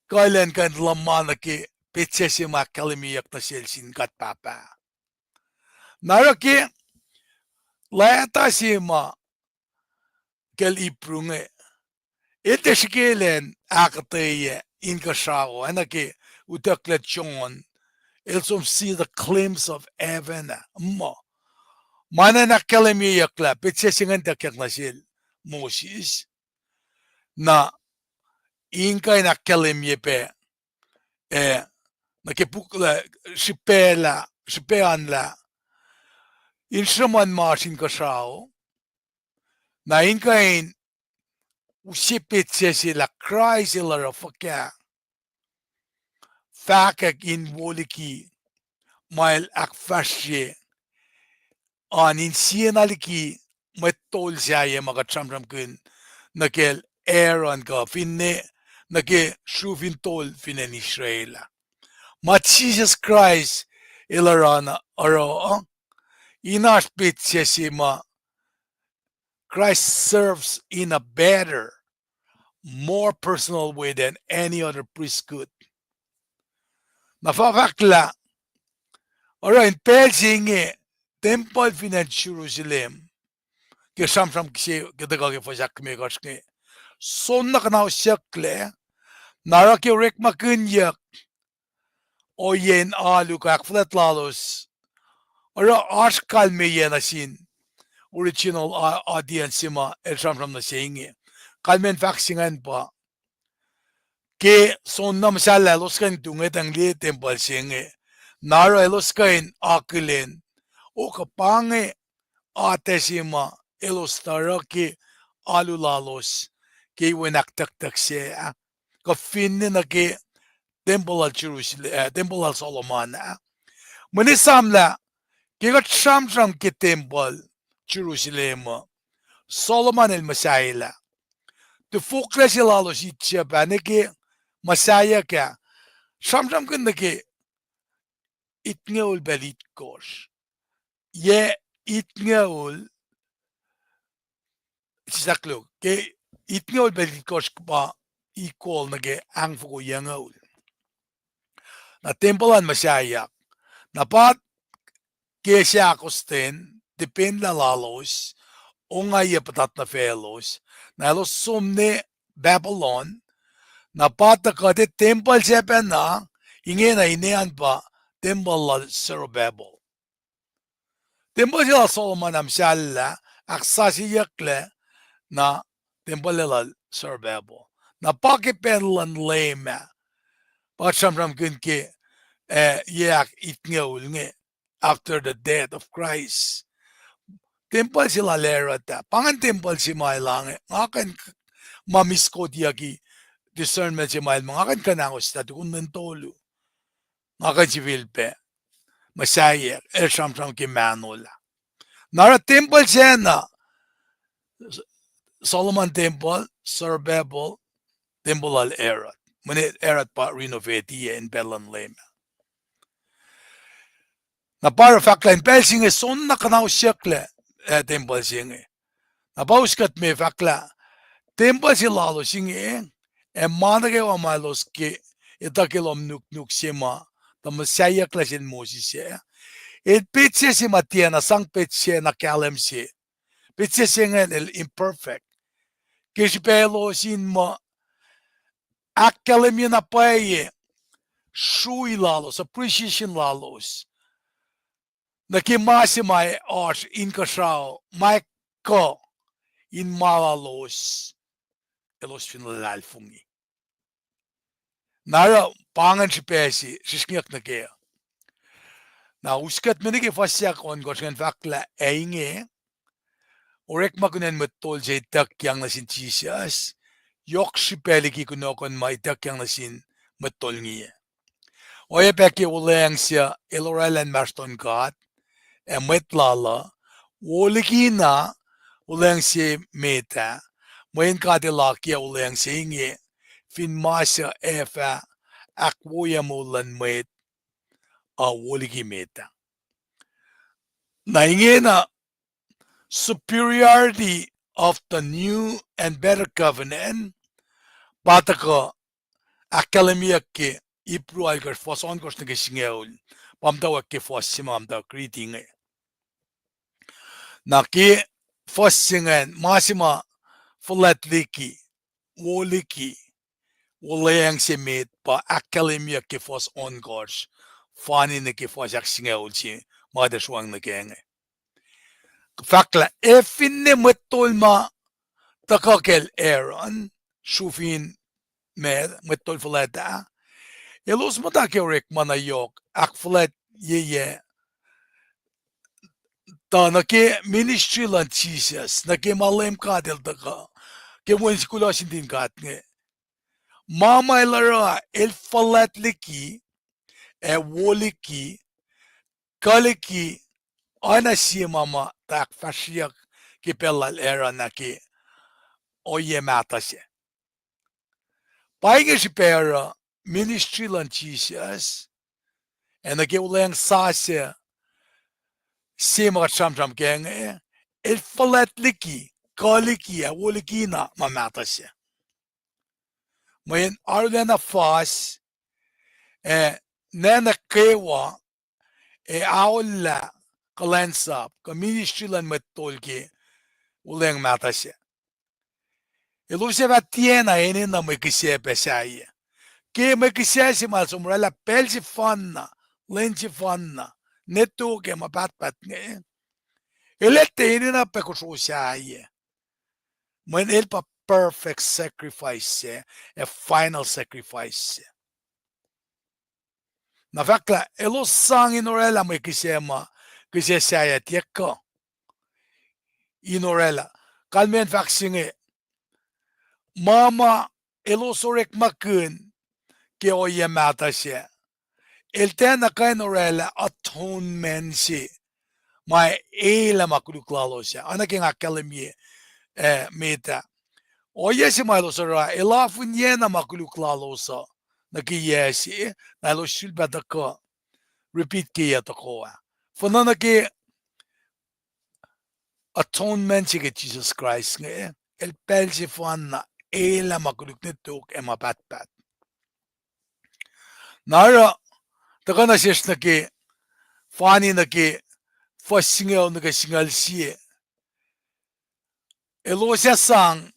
kuh elan kuh in luhman nuh ke petsac se ma ahkkahlwemyeyuck nuh sel sin God Pahpah. Na oruh ke leta se ma kacl Hebrew inge, el tiac srihke elan ahkuhtweyac inkuhsrao, oacna ke utucklah John, el som see the glimpse of heaven ah. Muh, ma na in ahkkahlwemyeyuck lah petsac se ingacn ituckyang nuh sel Moses, na in kuh in ahkkahlwemye pac, eh, nuh ke puk lah, srihpac lah, srihpac an lah, in sruhmuhn ma oasr inkuhsrao, na in kuh in use petsac se lah Kraist el oruh fuhkah fahkwack in wo liki ma el ahkfahsrye an, in siena liki mwet tol sahyac ma kuht sramsramkihn nuh kacl Aaron kuh finne nuh ke sruf in tol fin acn Israel ah. Ma Jisus Kraist el oruh, oruh, in oasr petsac se ma Christ serves in a better, more personal way than any other priesthood. Na fahk lah, oruh in pacl se inge tempuhl fin acn Jerusalem, ke sramsram se kuht tuhkuh ke fuhs ahklimekohsr inge, soenna kuhnausyucklac, na oruh ke orekmakihnyuck ohiyac in alu kuh ahkfuhlwact lalos, oruh oasr kalmeyac nuh sin original a-, audience se ma el sramsram nuh se inge. Kalmacn fahk se ingacn pa, ke soenna muhsahllah elos kuh in tu ngwetacng liye tempuhl se inge, na oruh elos kuh in akihlen O, kuh pa inge atac se ma elos tuh oruh ke alu lalos ke wen ahktucktuck se ah, kuh finne nuh ke tempuhl lal Jerusalem, eh, tempuhl lal Solomon ah. Mweyen esam lah ke kuht sramsram ke tempuhl Jerusalem uh, Solomon el muhsahelah. Tufoklac se lalos Egypt ah nuh ke muhsaheack ah, sramsramkihn nuh ke itngoul pacl itkohsr. Yac itngoul, sisahklok, ke itngoul pacl itkohsr pa equal nuh ke ahngfoko yucngoul. Na tempuhl an muhsaheack. Na pa ke seahkostwen, tipenlah lalos, ongaiyac puhtat nuh faclos, na elos som nuh Babylon, na pa tuh kuht tempuhl sacpacna, ingena ine an pa tempuhl lal Zerubbabel. Tempuhl se lal Solomon ah muhsahllah, ahksasucyeyucklac, na tempuhl lal Zerubbabel. Na pa ke pacl luhn Leum ah, pa kuht sramsramkihn ke, eh, yac ahkitngoul inge, after the death of Christ. Tempuhl se lal Herod ah, pa ingacn tempuhl se ma el inge, nga kuh in k-, ma miskotyucki discernment se ma el ma nga kuh in kuhnahoslah tukun lwen tolu. Nga kuh in sifilpac muhsaheack, el sramsram ke mahnolah. Na oruh tempuhl sacna, Solomon tempuhl, Zerubbabel, tempuhl lal Herod. Mweyen Herod pa renovate-i in pacl luhn Leum ah. Na pa oruh fahk lah in pacl se inge soenna kuhnahosyucklac, eh, tempuhl se inge. Na pa us kuht me fahk lah tempuhl se lalos inge, ac ma nuh kwewa ma elos ke etuh ke lohm nuknuk se ma tuh muhsaheacklah sel Moses ah, el petsac se, se ma tiacna sang petsac na kahlwem se. Petsac se ingacn el imperfect. Ke srihpac elos in muh ahkkahlwemye na pwacye srui lalos, appreciation lalos nuh ke ma se ma oasr inkuhsrao, ma kuh in ma lalos, elos fin luhlahlfongi. Na oruh pa ingacn srihpac se srihsrngiyuck nuh kac. Na us kuht me nuh ke fuhs ahkosr ingacn fahk lah ac inge, orekma kunen mwet tol se ituckyang nuh sin Jisus, yohk srihpac liki kunohkohn ma ituckyang nuh sin mwet tol ngiyac. Oacyacpac ke wuhlweacng se el orwaclah inmahsrlon God ac mwet lal uh, wo likina wuhlweacng se met ah, mweyen God el akiyac wuhlweacng se inge, fin ma suc ac fah ahkwoye moul luhn mwet uh wo liki met ah. Na ingena superiority of the new and better covenant, pa tuhkuh ahkkahlwemyeyuck ke Hebrew alkosr fuhs ohnkohsr nuh ke singucul, pa muhtwacwacack ke fuhs se ma muhtwacwacack riti inge. Na ke fuhs se ingacn, ma se ma fuhlwact liki, wo liki, wuhlweacng se met pa ahkkahlwemyeyuck ke fuhs ohnkohsr, fani nuh ke fuhs ahksingucul se ma kuht ac sruhmuhn nuh kac inge. Fahk lah ac finne mwet tol ma tuhkuh kacl Aaron, srufin ma mwet tol fuhlwact ah, elos muhta ke orekma na yohk ahkfuhlwactyeyuck, tuh nuh ke ministry luhn Jisus, nuh ke ma Leum God el tuhkuh ke wen se kuloh sin God inge, ma ma el oruh, el fuhlwact liki, ac wo liki, kuh liki, oacna sie ma ma tuh ahkfahsryeyuck ke pacl lal Aaron ah ke ohiyac mahtuh sac. Pa inge srihpac oruh ministry luhn Jisus, ac nuh ke wuhlweacng sasuc se ma kuht sramsram kac inge, el fuhlwact liki, kuh liki, ac wo liki na ma mahtuh sac. Mweyen arulacna fuhs, ac nacnuh kwewa, ac aollah kuhlwacnsap kuh ministry luhn mwet tol ke wuhlweacng mahtuh sac. Elos ac fah tiacna enenuh mwe kihsac pac sahyac. Ke mwe kihsac se ma el som orwaclah pacl sefanna, lwen sefanna, ne tok ac ma pahtpaht inge, el ac tiac enenuh pac kosro sahyac. Mweyen el pa perfect sacrifice se, ac final sacrifice se. Na fahk lah elos sang in orwaclah mwe kihsac ma kihsac sahyac tiac kuh in oraclah. Kalmacn fahk se inge, ma ma elos orekmakihn ke ohiyac mahtuh sac, el tiacna kuh in oraclah atonement se ma elah ma koluk lalos ah. Oacna ke nga ahkkahlwemye, eh, met ah. Ohiyac se ma elos oruh ah, el afihnyac na ma koluk lalos uh nuh ke yac se, na elos sulpac tuhkuh repeat ke yac tohkoh ah. Fuhnuh nuh ke atonement se ke Jisus Kraist inge, el pacl sefanna elah ma koluk nuh tok ac ma pahtpaht. Na oruh, tuhkuh nuh sesr nuh ke, fani nuh ke, fuhs singucul nuh ke singucul sie. Elos ac sang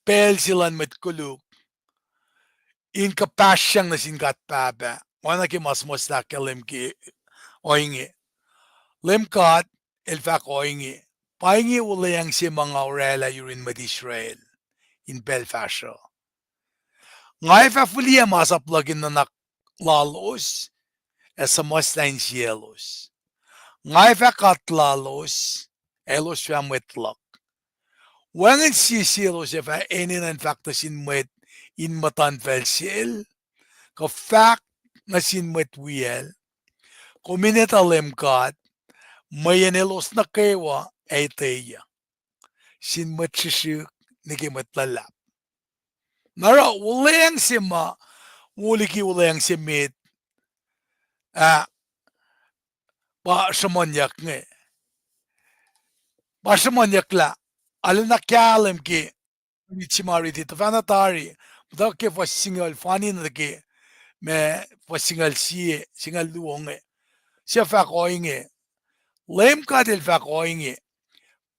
pacl se luhn mwet koluk in kuhpahsryang nuh sin God Pahpah, oacna ke ma suhmuhslah ahkkahlwem ke ohinge. Leum God El fahk ohinge, pa inge wuhlweacng se ma nga oraclah yurin mwet Israel in pacl fahsruh. Nga ac fah fihliyac masap luhk in nuhnak lalos, ac suhmuhslah insiyaclos. Nga ac fah God lalos, ac elos fah mwet luhk. Wacngihn sie selos ac fah enenuh in fahk nuh sin mwet in muhtuhnfacl sel, kuh fahk nuh sin mwet wiyacl, Kom in etuh Leum God, mweyen elos nuh kwewa ac etweyuc, sin mwet srihsrihk nuh ke mwet luhlahp. Na oruh wuhlweacng se ma wo liki wuhlweacng se met ah, pa sruhmuhnyuck inge. Pa sruhmuhnyuck lah arulacna kahlwem ke rit se ma riti tuhfahna tari, muhta ke fuhs singucul fani nuh ke ma fuhs singucul sie, singucul luo inge. Suc fahk ohinge, Leum God El fahk ohinge,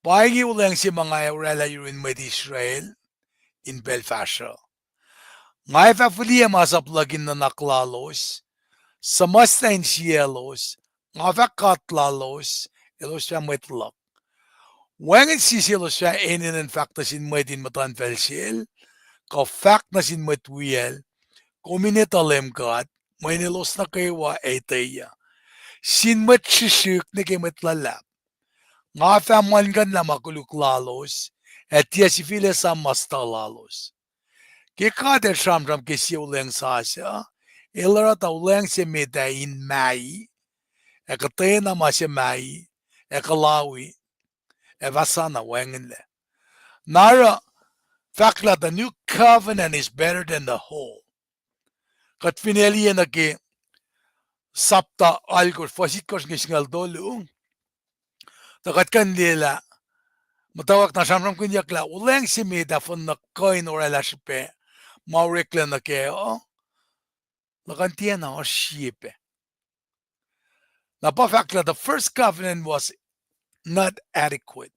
Pa inge wuhlweacng se ma nga ac oraclah yurin mwet Israel in pacl fahsruh. Nga ac fah fihliyac masap luhk in nuhnak lalos, suhmuhslah insiyaclos, nga fah God lalos, elos fah mwet luhk. Wacngihn sie selos fah enenuh in fahk nuh sin mwet in muhtuhnfacl sel, kuh fahk nuh sin mwet wiyacl, Kom in etuh Leum God, mweyen elos nuh kwewa ac etweyuc, sin mwet srihsrihk nuh ke mwet luhlahp. Nga fah muhlkuhnlah ma koluk lalos, ac tiac sifil esam ma stuh lalos. Ke God El sramsram ke sie wuhlweacng sasuc, El oruh tuh wuhlweacng se met ah in mahi, ac kuhtwena ma se mahi, ac kuhlawi, ac fah sa na wacngihnlac. Na oruh, fahk lah the new covenant is better than the old. Kuht fin liye nuh ke sapta alkosr, fuhs itkohsr nuh ke singucul tolu, tuh kuht kuh in liye lah, muhtwacwacack na sramsramkihnyuck lah wuhlweacng se met ah fin kuh in oraclah srihpac ma oreklac nuh kac uh, luhkuhn tiacna oasr sie pac. Na pa fahk lah the first covenant was not adequate.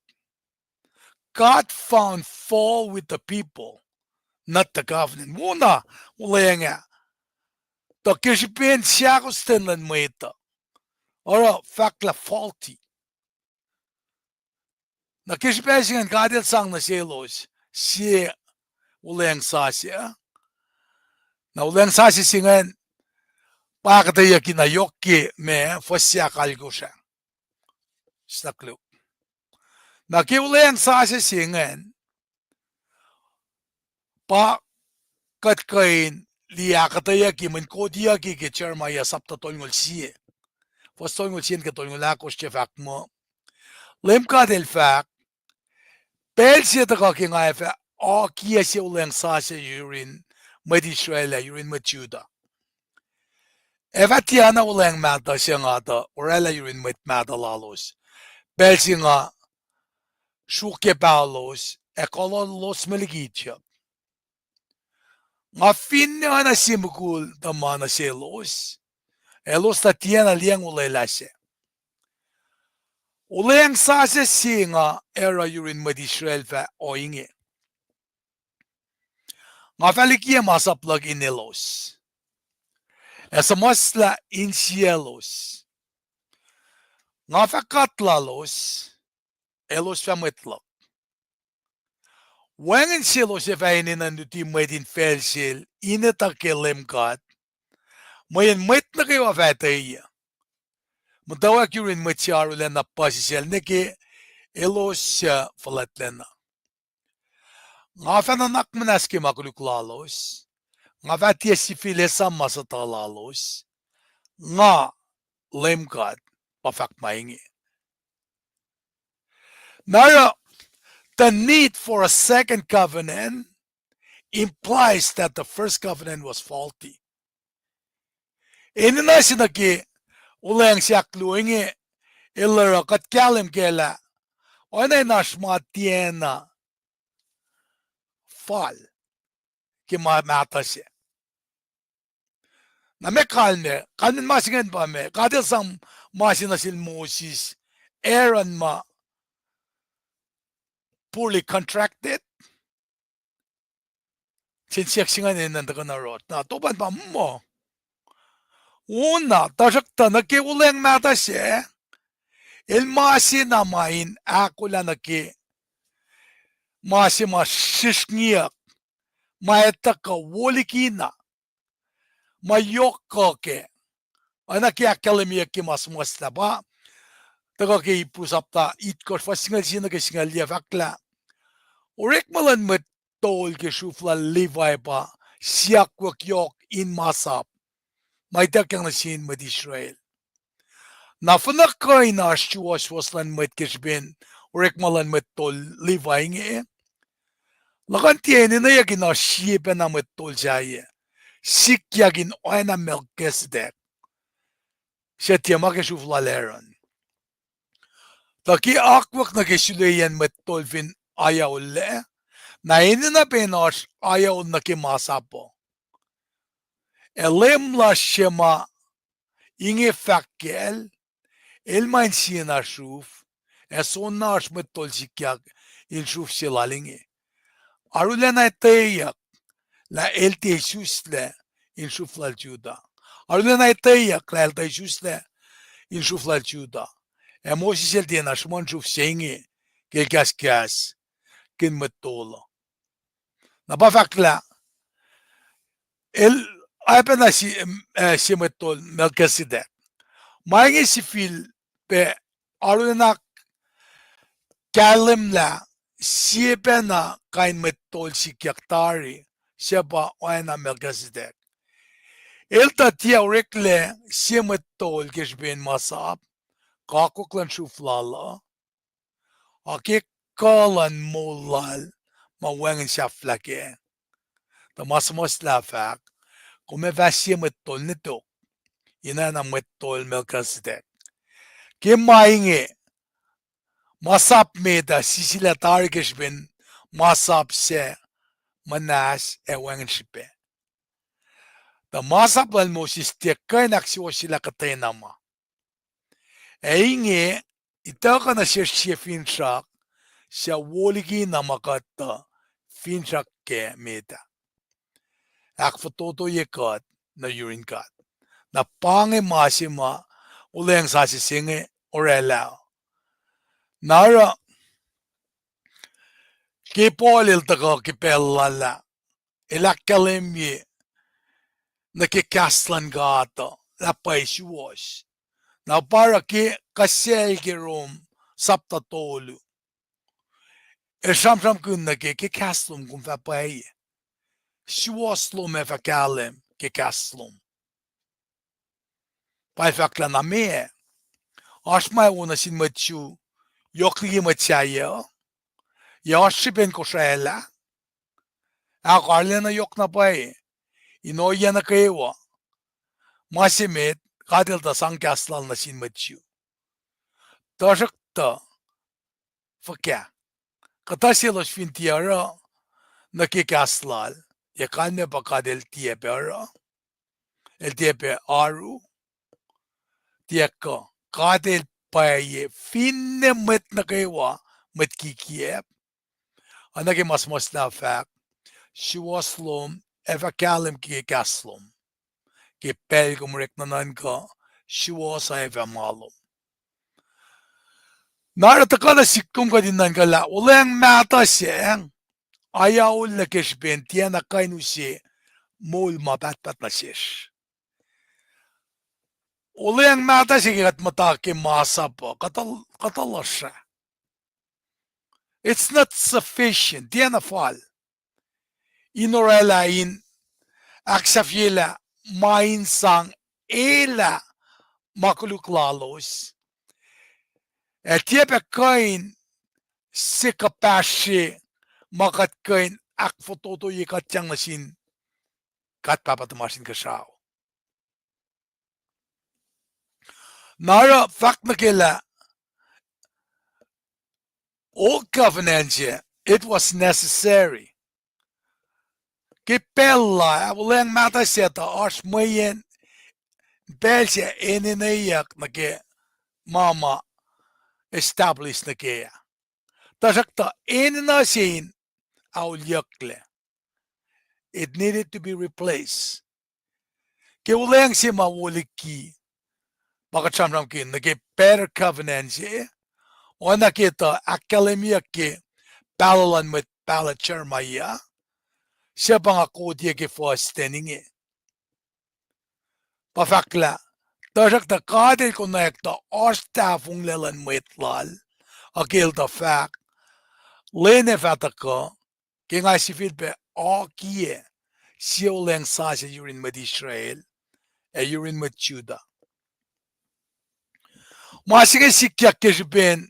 God found fault with the people, not the covenant. Wona wuhlweacng ah, tuh ke srihpen sahkostwen luhn mwet uh, oruh fahk lah faulty. Na ke srihpac se ingacn God El sang nuh selos sie wuhlweacng sasuc. Na wuhlweacng sasuc se ingacn pa ahkuhtweyucki na yohk ke ma fuhs ahkalkosr ah. Snuhk Luke. Na ke wuhlweacng sasuc se ingacn, pa kuht kuh in liye ahkuhtweyucki, mweyen kodiyucki ke Jeremiah sapta tolngoul sie, fuhs tolngoul sie nuh ke tolngoul ahkosr se fahk muh, Leum God El fahk, pacl se tuhkuh ke nga ac fah akiyac sie wuhlweacng sasuc yurin mwet Israel ac yurin mwet Judah. Ac fah tiacna wuhlweacng mahtuh suc nga tuh oraclah yurin mwet mahtuh lalos pacl se nga sruokyac paholos ac kuhlolos me liki Egypt. Nga finne oacna sie mukul tuhma nuh selos, elos tuh tiacna liyacacng olwelah sac. Wuhlweacng sasuc se nga ac oruh yurin mwet Israel fah ohinge: Nga fah likiyac masap luhk in elos, ac suhmuhslah insiyaclos. Nga fah God lalos, elos fah mwet luhk. Wacngihn selos ac fah enenuh in luti mwet in facl sel in etuh ke Leum God, mweyen mwet nuh kwewa fah etweyuc, muhtwacwacack yurin mwet se arulacna puhsisacl nwe ke elos suc fuhlwactlacna. Nga fah nuhnak muhnahs ke ma koluk lalos. Nga fah tiac sifil esam ma suhtuh lalos. Nga, Leum God, pa fahk ma inge. Na oruh, the need for a second covenant implies that the first covenant was faulty. Enenuh se nuh ke olweacng se ahkluo inge, el oruh kuht kahlwem kac lah oacna in oasr ma tiacna fal ke ma mahtuh se. Na meac kalmac, kalmac ma se ingacn pa meac, God El sang ma se nuh sel Moses, Aaron ma poorly contracted. Sen siyuck se ingacn enenuh in tuhkuh nuh yohrohl. Na topan pa muh, ona, tuhsruhktuh nuh ke olweacng mahtuh se, el ma se na ma in ahkolah nuh ke ma se ma srihsrngiyuck, ma etuh kuh wo likina, ma yohk kuh kac. Oacna ke ahkkahlwemyeyuck ke ma suhmuhslah pa tuhkuh ke Hebrew sapta itkohsr fuhs singucul sie nuh ke singucul yac fahklah, orekma luhn mwet tol ke sruf lal Levi pa siyuckwuck yohk in masap ma ituckyang nuh sin mwet Israel. Na finne kuh in oasr suwohswohs luhn mwet ke srihpen orekma luhn mwet tol Levi inge, luhkuhn tiac enenweyuck in oasr sie pacna mwet tol sahyac sikyak in oacna Melchizedek, suc tiac ma ke sruf lal Aaron. Tuh ke akwuck nuh ke suleyacn mwet tol fin ayaollac, na enenuh pac in oasr ayaol nuh ke masap uh. Ac Leum lasr se ma inge fahk kacl, El ma in siena sruf, ac soenna oasr mwet tol sikyak in sruf se lal inge. Arulacna etweyuck lah El tiac isuslac in sruf lal Judah. Arulacna etweyuck lah El tuh isuslac in sruf lal Judah. Ac Moses el tiacna sruhmuhn sruf se inge ke el kahskahskihn mwet tol uh. Na pa fahk lah el oacpacna sie, eh, sie mwet tol Melchizedek. Ma inge sifilpac arulacna kahlwemlah sie pacna kain mwet tol sikyak tari, suc pa oacna Melchizedek. El tuh tiac oreklac sie mwet tol ke srihpen masap kuh akwuck luhn sruf lal uh, a ke kuh luhn moul lal ma wacngihn sahflah kac. Tuh ma suhmuhslah fahk, kom ac fah sie mwet tol nuh tok, ina na mwet tol Melchizedek. Ke ma inge, masap met ah sisilah tari ke srihpen masap suc muhnahs ac wacngihn srihpac. Tuh masap lal Moses tiac kuh in ahksuwohsyelah kuhtwena ma. Ac inge, ituckuh nuh sesr sie finsrak suc wo likina ma kuht tuh finsrak kac met ah. Ahkfototoye kuht nuh yurin God. Na pa inge ma se ma olweacng sasuc se inge oraclah. Na oruh, ke Paul el tuhkuh ke pacl lal ah, el ahkkahlwemye nuh ke kahs luhn God uh lah pwacye suwohs. Na pa oruh ke kuhsacl ke Rom sapta tolu, el sramsramkihn nuh ke, ke kahs lom kom fah pwacye. Suwohs lom ac fah kahlwem ke kahs lom. Pa el fahk lah na meac, oasr ma wo nuh sin mwet Jew yohk liki mwet sahyac uh? Yac oasr srihpen kosraclah? Ahok, arulacna yohk na pwacye. In ohiyac nuh kwewa, ma se met, God el tuh sang kahs lal nuh sin mwet Jew. Tuhsruhktuh, fuhkah? Kuhtuh selos fin tiac oruh nuh ke kahs lal, yac kalmac pa God el tiac pac oruh? El tiac pac oaru? Tiac kuh. God el pwacye finne mwet nuh kwewa mwet kikiacp. Oacna ke ma suhmuhslah fahk, suwohs lom ac fah kahlwem ke kahs lom. Ke pacl kom orek nuhnuhnkuh, suwohs uh ac fah ma lom. Na oruh tuhkuh nuh sihk kom kuht in nuhnkuh lah olweacng mahtuh se ayaollac ke srihpen tiacna kuh in use moul ma pahtpaht nuh sesr. olweacng mahtuh se ke kuht muhta ke masap uh, kuhtuh, kuhtuh lusr ah. It's not sufficient, tiacna fal in orwaclah in ahksahfyelah ma in sang elah ma koluk lalos. Ac tiac pac kuh in se kuhpahsrye ma kuht kuh in ahkfototoye kuhtyang nuh sin God Pahpah tuhmasr Inkuhsrao. Na oruh fahk nuh ke lah Old Covenant se, it was necessary. Ke pacl la ah, olweacng mahtuh se tuh oasr mweyen pacl se enenweyuck nuh ke ma ma establish nuh ke ah. Tuhsruhktuh enenuh se in auliucklac. It needed to be replaced. Ke olweacng se ma wo liki, pa kuht sramsramkihn nuh ke better covenant se, oacna ke tuh ahkkahlwemyeyuck ke pahluh luhn mwet pahluh Jeremiah, suc pa nga koti ke fuhs ten inge. Pa fahk lah, tuhsruhktuh God El konwacack tuh oasr tahfonglac luhn mwet Lal, ac ke El tuh fahk, lwen ac fah tuhkuh, ke nga sifilpac akiyac sie olweacng sasuc yurin mwet Israel ac yurin mwet Judah. Ma se inge sikyak ke srihpen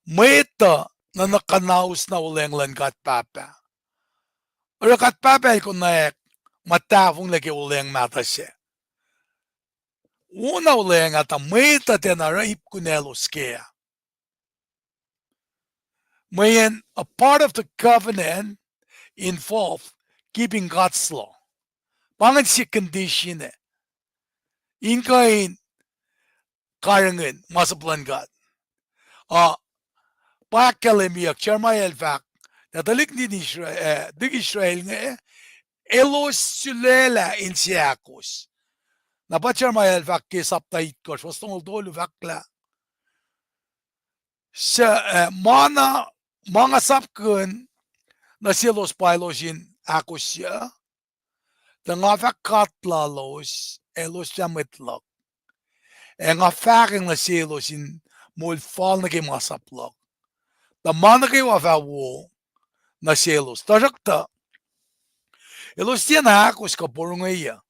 mwet uh nuhnak kuhnaus na olweacng luhn God Pahpah. Oruh God Pahpah El konwacack ma tahfonglac ke olweacng mahtuh sac. Wona olweacng ah tuh mwet uh tiacna oruh ip kunaclos kac ah. Mweyen a part of the covenant involve keeping God's law. Pa ingacn sie condition ah in kuh in karihngihn masap luhn God. Uh, pa ahkkahlwemyeyuck, Jeremiah el fahk, na tuhlihk nuhtin Israel, eh, tuhlihk Israel inge, elos sulaclah inseahkos. Na pa Jeremiah el fahk ke sapta itkohsr, fuhs longoul tolu fahk lah, suc, eh, ma na, ma nga sapkihn nuh selos pa elos in ahkosye, tuh nga fah God lalos, elos fah mwet luhk. Ac nga fahkwacng nuh selos in moul fal nuh ke masap luhk. Tuh ma nuh kwewa fah wo nuh selos. Tuhsruhktuh, elos tiacna ahkos kuh porongoiyac.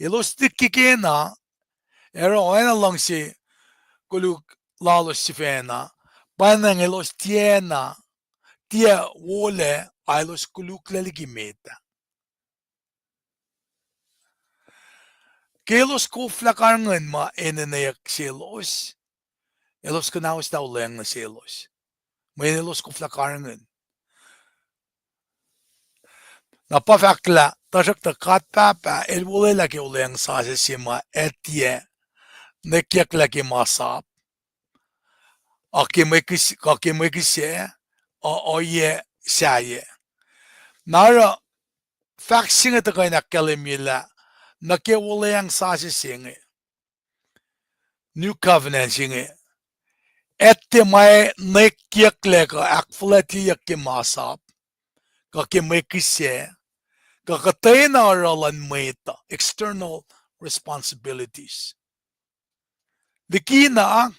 Elos tuh ke kena, ac oruh oacna luhngse koluk lalos sifacna, pa ingacn elos tiacna, tiac wolac, a elos koluklac liki met ah. Ke elos koflah karihngihn ma enenweyuck selos, elos kuhnauslah olweacng nuh selos. Mweyen elos koflah karihngihn. Na pa fahk lah, tuhsruhktuh God Pahpah El olwelah ke olweacng sasuc se ma ac tiac nwacklah ke masap, a ke mwe kihs-, kuh ke mwe kihsac, uh, ohiyac sahyac. Na oruh fahk se inge tuhkuh in ahkkahlwemye lah, nuh ke olweacng sasuc se inge, New Covenant se inge, ac tiac ma nwacklah kuh ahkfuhlwactyeyuck ke masap, kuh ke mwe kihsac, kuh kuhtwena oruh luhn mwet uh, external responsibilities. Likina,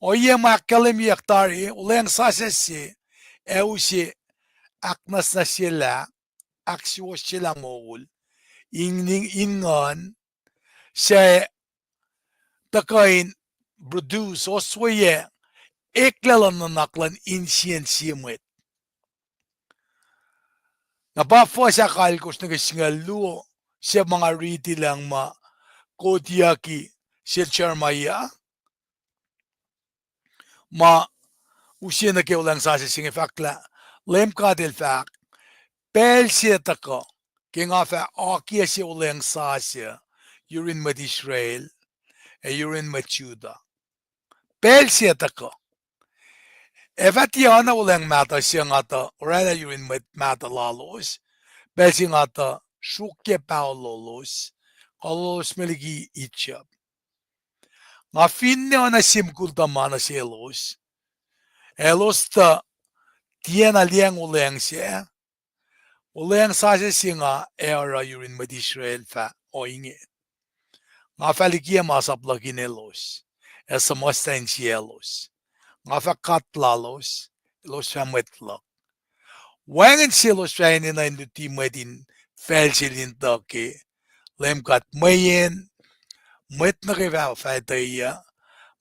ohiyac ma ahkkahlwemyeyuck tari, olweacng sasuc se, ac use ahknwacsnwacsyelah, ahksuwohsyelah moul in, in nguhn, suc tuhkuh in produce, osweyac eklac luhn nuhnak luhn insiyacn sie mwet. Na pa fuhs ahkalkosr nuh ke singucul luo, suc ma nga riti lucng ma kotiyucki sel Jeremiah, ma use nuh ke olweacng sasuc se inge fahk lah, Leum God El fahk, pacl se tuhkuh, ke nga fah akiyac sie olweacng sasuc yurin mwet Israel ac yurin mwet Judah. Pacl se tuhkuh. Ac fah tiac oacna olweacng mahtuh se nga tuh oraclah yurin mwet mahtuh lalos, pacl se nga tuh sruokyac paho lolos, kuh lolos me liki Egypt. Nga finne oacna sie mukul tuhma nuh selos, elos tuh tiacna liyacacng olweacng sac, olweacng sasuc se nga ac oruh yurin mwet Israel fah ohinge. Nga fah likiyac masap luhk in elos, ac suhmuhslah insiyaclos. Nga fah God lalos, elos fah mwet luhk. Wacngihn selos fah enenuh in luti mwet in facl sel in tuhkuh ke Leum God, mweyen mwet nuh kwewa fah etweyuc,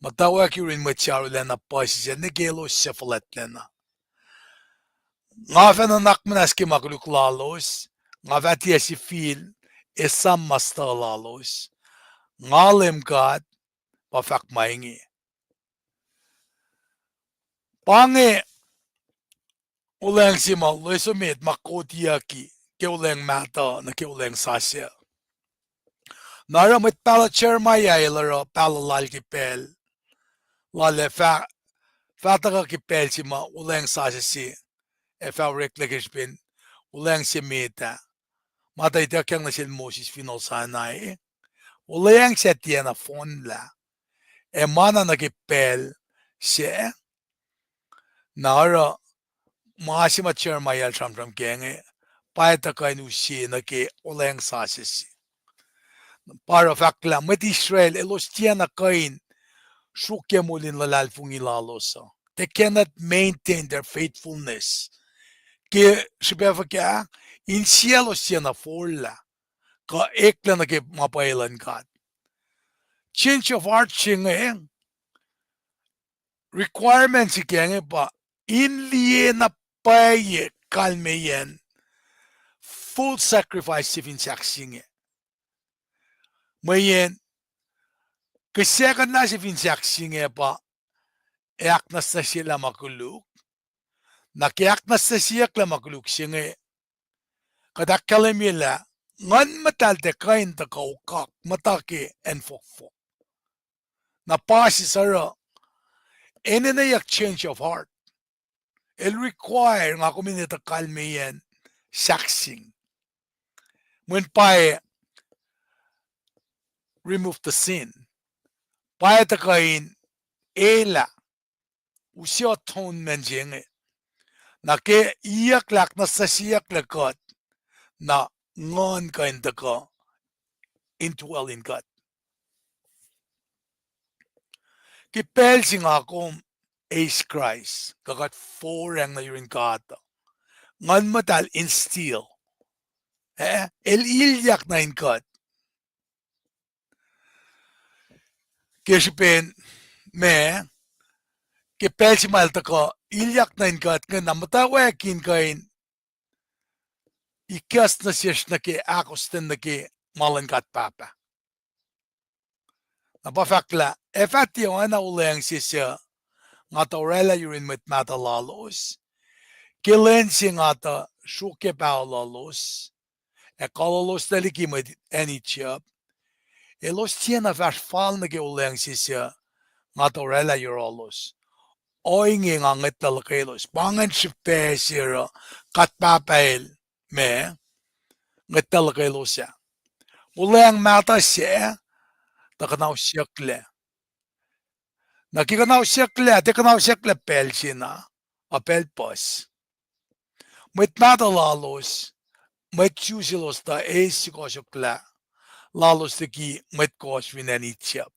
muhtwacwacack yurin mwet se arulacna puhsisacl nuh ke elos suc fuhlwactlacna. Nga fah nuhnak muhnahs ke ma koluk lalos, nga fah tiac sifil esam ma stuh lalos. Nga Leum God pa fahk ma inge. Pa inge olweacng se ma loeso met ma kotiyucki ke olweacng mahtuh nuh ke olweacng sasuc. Na oruh mwet pahluh Jeremiah el oruh pahluh lal ke pacl lal ah, fah tuhkuh ke pacl se ma olweacng sasuc se ac fah oreklac ke srihpen olweacng se met ah, ma tuh ituckyang nuh sel Moses fin ol Sinai, olweacng sac tiacna fohnlah. Ac ma na nuh ke pacl sac, na oruh ma se ma Jeremiah el sramsram kac inge, pa tuhkuh in use nuh ke olweacng sasuc se. Pa oruh fahk lah mwet Israel elos tiacna kuh in sruokyac moul in luhlahlfongi lalos uh. They cannot maintain their faithfulness. Ke srihpac fuhkah? Insiyaclos tiacna forlah kuh eklac nuh ke ma pwacye luhn God. Change of heart se inge, requirement se ke inge pa in liye na pwacye kalmeyacn full sacrifice se fin sahk se inge. Mweyen kihsackuhnlah se fin sahk se inge pa ac ahknwacsnwacsyelah ma koluk. Na ke ahknwacsnwacsyeyucklac ma koluk se inge, kuht ahkkahlwemye lah Nguhn Muhtahl tiac kuh in tuhkuh okak muhta ke acn fohkfohk. Na pa se oruh enenweyuck change of heart. El require nga kom in etuh kalmeyacn sahk se inge. Mweyen pwacye remove the sin. Pwacye tuhkuh in elah, use atonement se inge. Na ke iyucklac, ahknwacsnwacsyeyucklac kuht, na Nguhn kuh in tuhkuh indwell in kuht. Ke pacl se nga kom eis Kraist, kuh kuht foracng nuh yurin God uh, Nguhn Muhtahl instill, eh, el ilyak nuh in kuht. Ke srihpen, ma, ke pacl se ma el tuhkuh ilyak nuh in kuht inge, na muhtwacwacack in kuh in ikacs nuh sesr nuh ke ahkostwen nuh ke ma luhn God Pahpah. Na pa fahk lah ac fah tiac oacna olweacng se suc nga tuh orwaclah yurin mwet mahtuh lalos ke lwen se nga tuh sruokyac paho lalos ac kulolos nuh liki mwet acn Egypt. Elos tiacna fahsr fal nuh ke olweacng se suc nga tuh orwaclah yohrohlos. Ohinge nga ngwetlah luhkwelos. Pa ingacn srihpac se oruh God Pahpah el, ma, ngwetlah luhkwelos ah. Olweacng mahtuh sac tuh kuhnahosyucklac. Na ke kuhnahosyucklac, tiac kuhnahosyucklac pacl se na, a pacl puhs. Mwet mahtuh lalos, mwet Jew selos tuh eis sukohsohklah lalos liki mwet kohs fin acn Egypt.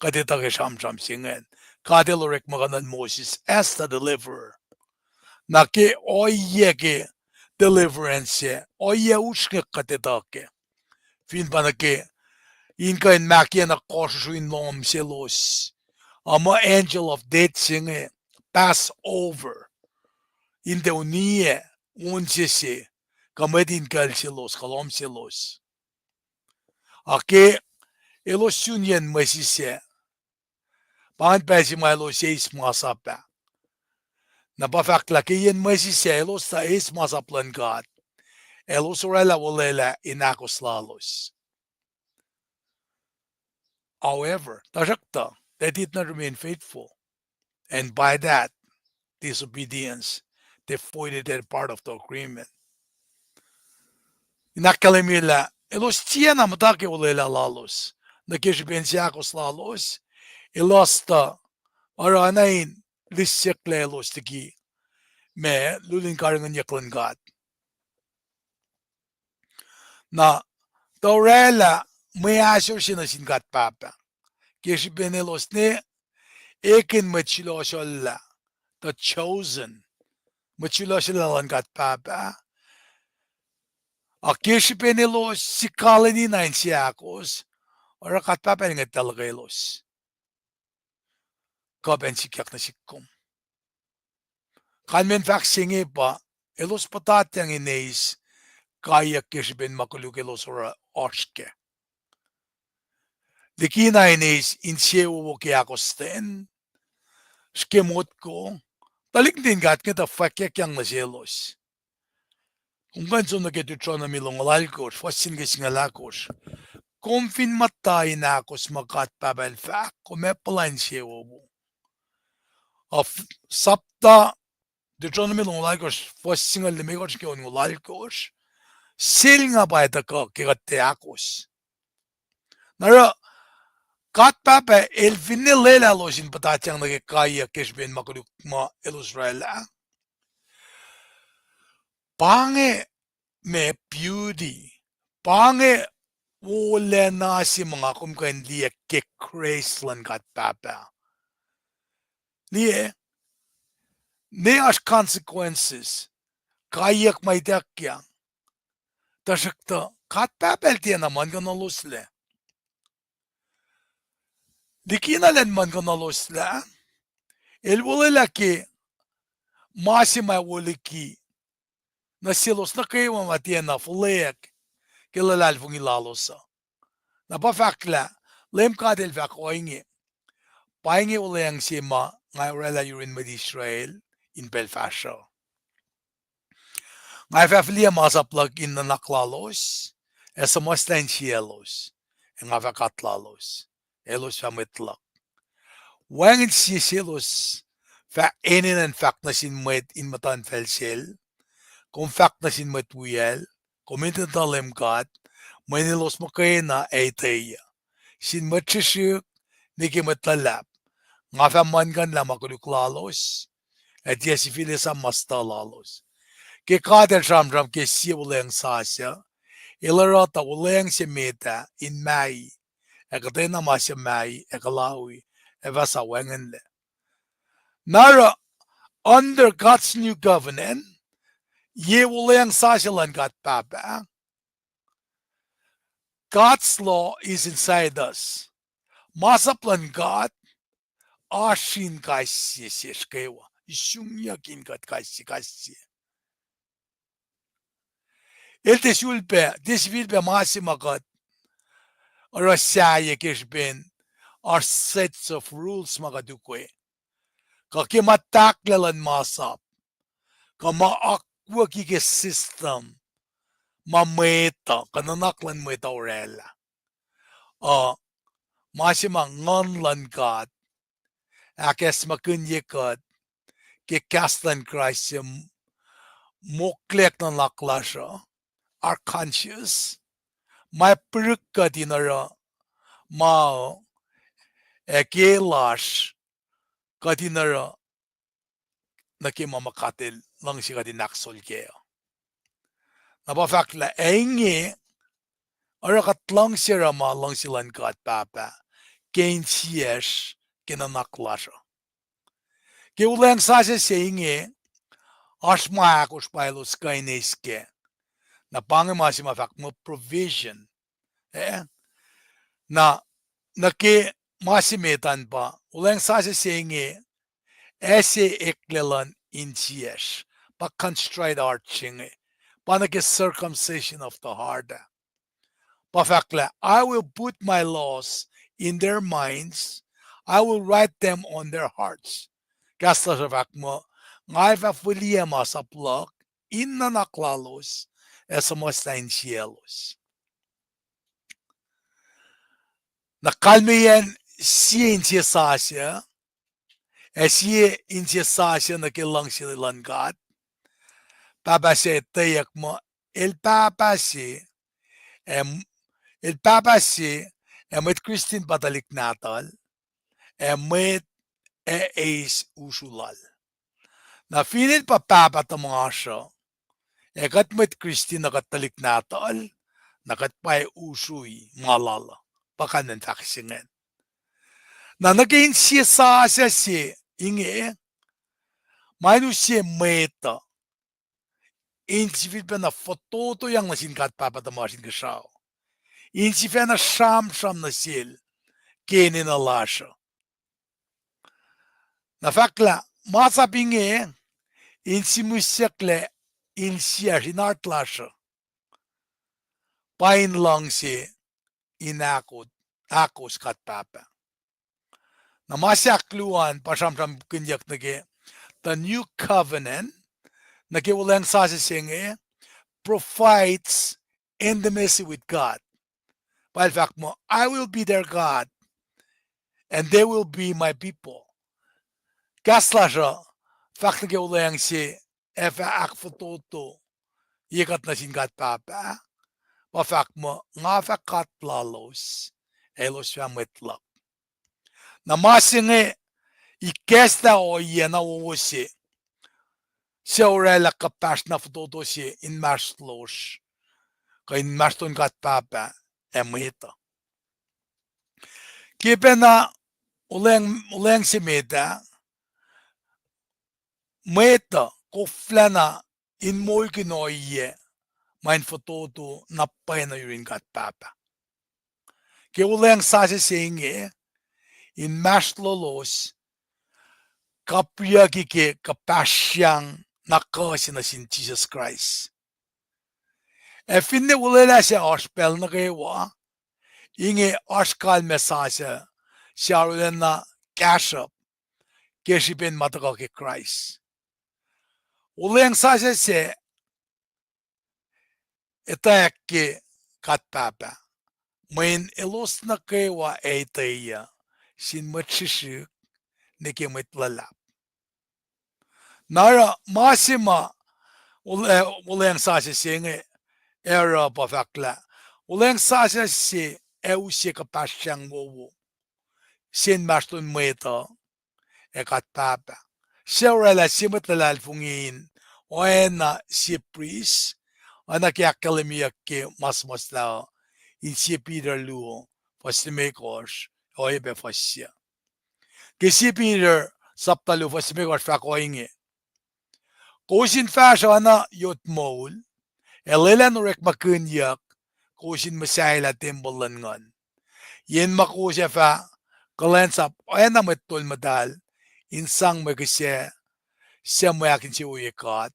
Kuht etuh ke sramsram se ingacn, God el orekmakihn Moses as the deliverer. Na ke ohiyac ke deliverance se, ohiyac usrnguck kuht etuh kac. Fin pa nuh ke in kuh in mahkiyacna kohsrusru in lohm selos, a muh angel of death se inge pass over in tiac uniyac on se se, kuh mwet in kuhl selos kuh lohm selos. Ac ke elos sun yen mwesisacl, pa ingacn pacl se ma elos eis masap ah. Na pa fahk lah ke yen mwesisacl elos tuh eis masap luhn God, elos orwaclah olwelah in ahkos lalos. However, tuhsruhktuh, they did not remain faithful. And by that disobedience, they voided their part of the agreement. In ahkkahlwemye lah elos tiacna muhta ke olwelah lalos nuh ke srihpen seahkos lalos, elos tuh oruh na in lihsyucklac elos liki ma, lulin karihngihnyuck luhn God. Na tuh orwaclah mwe ahsor se nuh sin God Pahpah. Ke srihpen elos ne ekihn mwet sulohsohllah, the chosen, mwet sulohsohllah luhn God Pahpah. Ac ke srihpen elos sikaleni na inseakos, oruh God Pahpah el ngwet taluhkwelos kuh pacna sikyak nuh sihk kom. Kalmacn fahk se inge pa, elos puhtatyang in eis kaiyuck ke srihpen ma koluk elos oruh oasr kac. Likina in eis insewowo ke ahkostwen, srihke motko, tuhlihk nuhtin God inge tuh fwackyuckyang nuh selos. Kom kuh in som nuh ke Deuteronomy longoul alkosr, fuhs se nuh ke singucul ahkosr. Kom fin muhta in ahkos ma God Pahpah el fahk, kom ac puhla insewowo. Sapta Deuteronomy longoul alkosr, fuhs singucul limekohsr ke onngoul alkosr, sel nga pa ac tuhkuh ke kuht tiac ahkos. Na oruh, God Pahpah el finne lwelah elos in puhtatyang nuh ke kaiyuck ke srihpen ma koluk ma elos orwaclah, pa inge ma beauty, pa inge wolacna se ma nga kom kuh in liye ke grace luhn God Pahpah. Liye, ne oasr consequences, kaiyuck ma ituckyang. Tuhsruhktuh God Pahpah el tiacna muhlkuhnoloslah. Likina elan muhlkuhnoloslah, el wolwelah ke ma se ma wo liki nuh selos nuh kwewa ma tiacna fuhlweack ke luhlahlfongi lalos uh. Na pa fahk lah, Leum God el fahk ohinge, pa inge wuhlweacng se ma nga orwaclah yurin mwet Israel in pacl fahsruh. Nga fah fihliyac masap luhk in nuhnak lalos, ac suhmuhslah insiyaclos, ac nga fah God lalos, elos fah mwet luhk. Wacngihn sie selos fah enenuh in fahk nuh sin mwet in muhtuhnfacl sel, kom fahk nuh sin mwet wiyacl, kom enenuh Leum God, mweyen elos muhkwena ac etweyuc. Sin mwet srihsrihk nuh ke mwet luhlahp, nga fah muhlkuhnlah ma koluk lalos, ac tiac sifil esam ma stuh lalos. Ke God el sramsram ke sie wuhlweacng sasuc, el oruh tuh wuhlweacng se met ah in mahi, ac kuhtwena ma suc mahi ac kuhlawi, ac fah sa wacngihnlac. Na oruh, under God's new covenant, ye wuhlweacng sasuc luhn God Pahpah, God's law is inside us. Masap luhn God oasr in kais sie sesr kwewa, isungyuckin kuht kais sie, kais sie. El tiac sulpac, tiac sifilpac ma se ma kuht oruh sahyac ke srihpen oasr sets of rules ma kuht ukwe, kuh ke ma tahklac luhn masap, kuh ma akwucki ke system ma mwet uh, kuh nuhnak luhn mwet uh orwaclah. Uh, ma se ma Nguhn luhn God ahkacsmakihnye kuht ke kahs luhn Kraist se moklweyuck nuhnak lasr uh, our conscience, ma pihrihk kuht in oruh ma uh, ac ke lasr kuht in oruh nuh ke ma ma kuht el luhngse kuht in ahksol kac uh. Na pa fahk lah ac inge, oruh kuht luhngse oruh ma luhngse luhn God Pahpah ke insiyacsr ke nuhnak lasr uh. Ke wuhlweacng sasuc se inge, oasr ma ahkosr pa elos kuh in eis kac. Na pa inge ma se ma fahk muh provision. Eh? Na, nuh ke ma se met an pa, wuhlweacng sasuc se inge, ase eklac luhn insiyacsr, pa contrite heart se inge, pa nuh ke circumcision of the heart ah. Pa fahk lah, I will put my laws in their minds, I will write them on their hearts. Kahs lasr uh fahk muh, nga fah fihliyac masap luhk in nuhnak lalos, ac suhmuhslah insiyaclos. Na kalmeyacn sie insiyac sasuc, ac sie insiyac sasuc nuh ke luhngse luhn God, pahpah se etweyuck muh el pahpah se, ac, el pahpah se, ac mwet Kristin pa tuhlihk nahtuhl, ac mwet ac eis usru lal. Na fin el pa pahpah tuhmasr uh, ac kuht mwet Kristin uh kuht tuhlihk nahtuhl, na kuht pa usrui ma lal uh. Pa kalmacn fahk se ingacn. Na nuh ke insiyac sasuc se inge, ma in use mwet uh in sifilpacna fototoyang nuh sin God Pahpah tuhmasr Inkuhsrao, in sifacna sramsram nuh sel ke enenuh lasr uh. Na fahk lah masap inge in sihmihsyucklac insiyacsr in heart lasr uh, pa in luhngse in ahko-, ahkos God Pahpah. Na ma se ahkluo an pa sramsramkihnyuck nuh ke the new covenant, nuh ke olweacng sasuc se inge, provides intimacy with God. Pa el fahk muh, I will be their God, and they will be my people. Kahs lasr uh fahk nuh ke olweacng se ac fah ahkfototo ye kuht nuh sin God Pahpah, pa fahk muh, nga fah God lalos, ac elos fah mwet luhk. Na ma se inge ikacslah ohiyac na wowo se, suc oraclah kuhpahsr na fototo se inmahsrlosr, kuh inmahsrlon God Pahpah ac mwet uh. Ke pacna olweacng, olweacng se met ah, mwet uh koflacna in moulkihn ohiyac ma in fototo na pwacye nuh yurin God Pahpah. Ke olweacng sasuc se inge, inmahsrlolos kapiyucki ke kuhpahsryang na kuh se nuh sin Jisus Kraist. Ac finne olwelah se oasr pacl nuh kwewa, inge oasr kalmac sasuc se arulacna kahsruhp ke srihpen ma tuhkuh ke Kraist. Olweacng sasuc se etwacack ke God Pahpah, mweyen elos nuh kwewa etweyuc sin mwet srihsrihk nuh ke mwet luhlahp. Na oruh ma se ma olweacng sasuc se inge ac oruh pa fahk lah olweacng sasuc se ac use kuhpahsryang wowo se inmahsrlon mwet uh ac God Pahpah. Suc oraclah sie mwet luhlahlfongi in oacna sie pris, oacna ke ahkkahlwemyeyuck ke ma suhmuhslah uh in Sie Peter luo, fuhs limekohsr, oacyacpac fuhs se. Ke Sie Peter sapta luo fuhs limekohsr fahk ohinge: Kowos in fahsruh oacna yot moul, ac lwelah in orekmakihnyuck kowos in muhsahelah tempuhl luhn Nguhn, yen ma kowos ac fah kuhlwacnsap oacna mwet tol muhtahl in sang mwe kihsac suc mwe ahkinsewowoye God,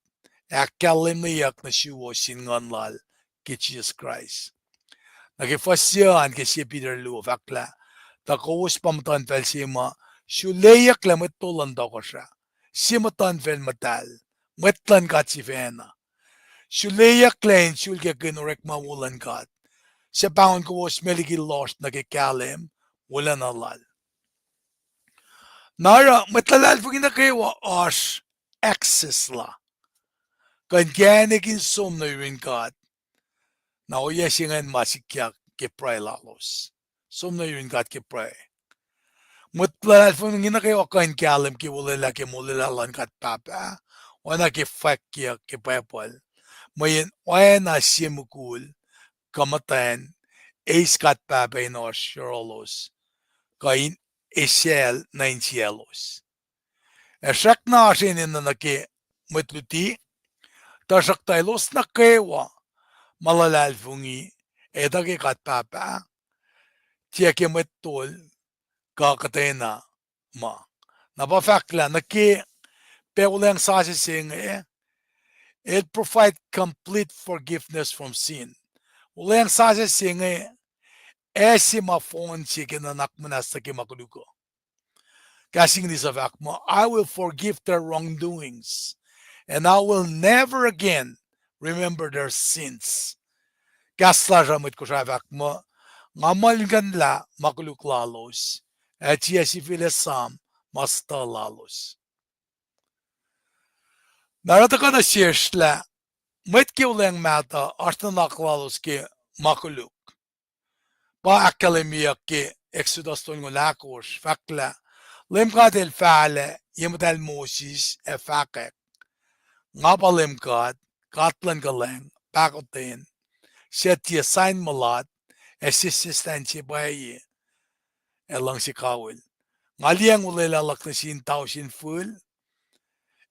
ac ahkkahlwemyeyuck nuh suwos sin Nguhn Lal ke Jisus Kraist. Na ke fuhs se an ke Sie Peter luo fahk lah, tuh kowos pa muhtuhnfacl se ma suleyucklac mwet tol luhn tohkohsrah, sie muhtuhnfacl muhtahl, mwet luhn God sifacna, suleyucklac in sulkakihn orekma wo luhn God, suc pahngon kowos met liki lohsr nuh ke kahlwem wolacna Lal. Na oruh mwet luhlahlfongi nuh kwewa oasr access la kuh inkacnek in som nuh yurin God. Na ohiyac se ingacn ma sikyak ke pruhe lalos, som nuh yurin God ke pruhe. Mwet luhlahlfongi nuh kwewa kuh in kahlwem ke olwelah ke molwelah luhn God Pahpah, oacna ke fwackyuck ke Baibel, mweyen oacna sie mukul kuh muhtwacn eis God Pahpah in oasr yohrohlos kuh in esacl nuh insiyaclos. Ac srackna oasr enenuh nuh ke mwet luti, tuhsruhktuh elos nuh kwewa ma luhlahlfongi etuh ke God Pahpah, tiac ke mwet tol kuh kuhtwena ma. Na pa fahk lah nuh ke pac olweacng sasuc se inge, el provide complete forgiveness from sin. Olweacng sasuc se inge ac se ma fohn se ke nuhnak muhnahs nuh ke ma koluk uh. Kahs English uh fahk muh, I will forgive their wrongdoings, and I will never again remember their sins. Kahs lasr uh mwet Kosrae fahk muh, nga muhlkuhnlah ma koluk lalos, ac tiac sifil esam ma suhtuh lalos. Na oruh tuhkuh nuh sesr lah mwet ke olweacng mahtuh oasr nuhnak lalos ke ma koluk. Pa ahkkahlwemyeyuck ke Exodus tolngoul ahkosr fahk lah, Leum God El fahlac ye muhtahl Moses ac fahkwack, nga pa Leum God, God luhn kuhlwacng, pahkotwen, suc tiac sain mulat, ac sesseslah in se pwacye, ac luhngse kawihl. Nga liyacacng olwelah luhk nuh sin tausin fihl,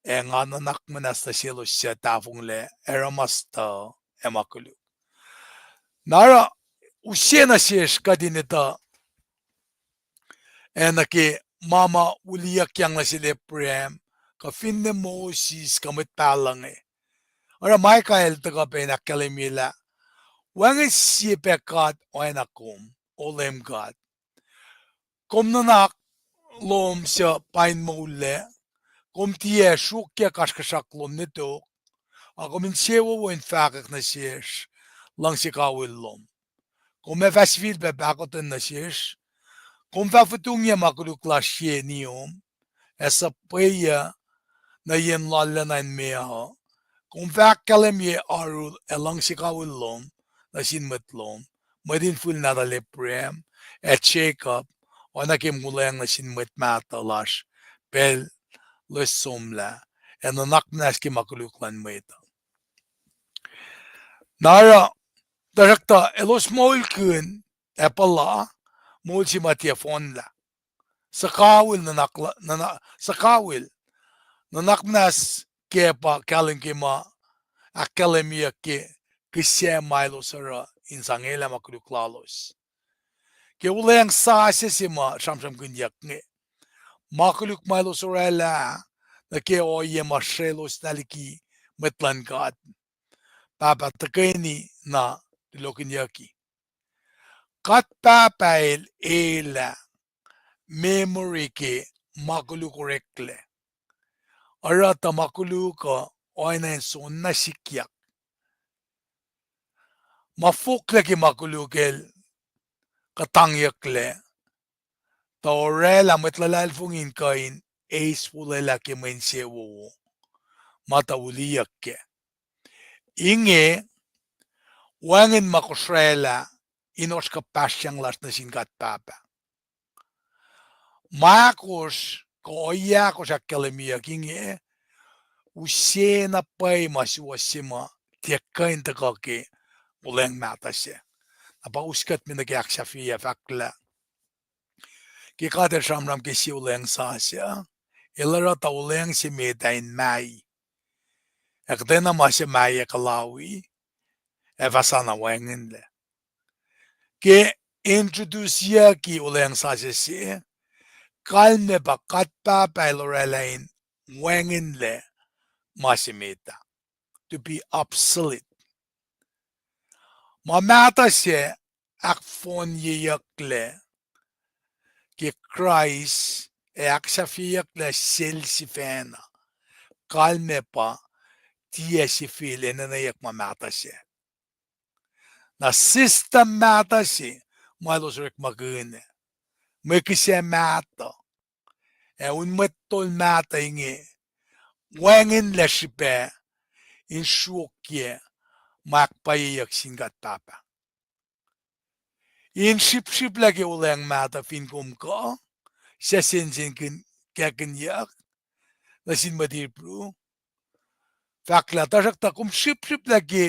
ac nga nuhnak muhnahs nuh selos suc tahfonglac, ac aramas tuh, ac ma koluk. Na oruh, use nuh sesr kuht in etuh, ac nuh ke ma ma uliyuckyang nuh sel Abraham, kuh finne Moses, kuh mwet pahluh inge. Oruh Micah el tuhkuh pac in ahkkahlwemye lah, wacngihn sie pac God oacna kom, O Leum God. Kom nuhnak lom suc pain moullac, kom tiac sruokyac kasrkuhsrak lom ne tok, a kom insewowo in fahkwack nuh sesr luhngse kawihl lom. Kom ac fah sifilpac pahkotwen nuh sesr, kom fah fotongyac ma koluk lasr ye niom, ac suhpweyuc nuh yen loallacna in meoa uh. Kom fah ahkkahlwemye oaru ac luhngse kawihl lom nuh sin mwet lom, mwet in fihl nahtuhl Abraham ac Jacob, oacna ke molweacng nuh sin mwet mahtuh lasr pacl loes somlah, ac nuhnak muhnahs ke ma koluk luhn mwet uh. Na oruh, tuhsruhktuh elos moulkihn ac puhla, moul se ma tiac fohnlah. Suhkawihl nuhnak, nuhnak, suhkawihl nuhnak muhnahs kac pa kahlwem ke ma ahkkahlwemyeyuck ke kihsac ma elos oruh in sang elah ma koluk lalos. Ke wuhlweacng sasuc se ma sramsramkihnyuck inge, ma koluk ma elos orwaclah nuh ke ohiyac ma srelos na liki mwet luhn God, Pahpah tuhkweni na tulohkihnyucki. God Pahpah el elah memory ke ma koluk oreklac. Oruh tuh ma koluk uh oacna in soenna sikyak. Ma foklac ke ma koluk el kuhtangyucklac, tuh orwaclah mwet luhlahlfongi in kuh in eis wolacna ke mwe insewowo ma tuh uliyuck kac. Inge wacngihn ma kosraclah in oasr kuhpahsryang lasr nuh sin God Pahpah. Ma ahkosr, kuh ohiyac ahkosr ahkkahlwemyeyuck inge, use na pwacye ma suwohs se ma tiac kuh in tuhkuh ke wuhlweacng mahtuh sac. Na pa us kuht me nuh ke ahksahfyelah fahk lah ke God el sramsram ke sie wuhlweacng sasuc, el oruh tuh wuhlweacng se met ah in mai. Ac kuhtwena ma se mai ac kuhlawi, ac fah sa na wacngihnlac. Ke introduceyucki wuhlweacng sasuc se, kalmac pa God Pahpah el orwaclah in wacngihnlac ma se met ah, to be obsolete. Ma mahtuh sac ahkfohnyeyucklac ke Kraist ac ahksahfyeyucklac sel sifacna, kalmac pa tiac sifil enenweyuck ma mahtuh sac. Na system mahtuh se ma elos orekmakihn, mwe kihsac mahtuh, ac un mwet tol mahtuh inge wacngihnlac srihpac in sruokyac ma ahkpwacyeyuck sin God Pahpah. In srihpsrihplac ke wuhlweacng mahtuh fin kom kuh, suc sensenkihnyuck nuh sin mwet Hebrew, fahk lah tuhsruhktuh kom srihpsrihplac ke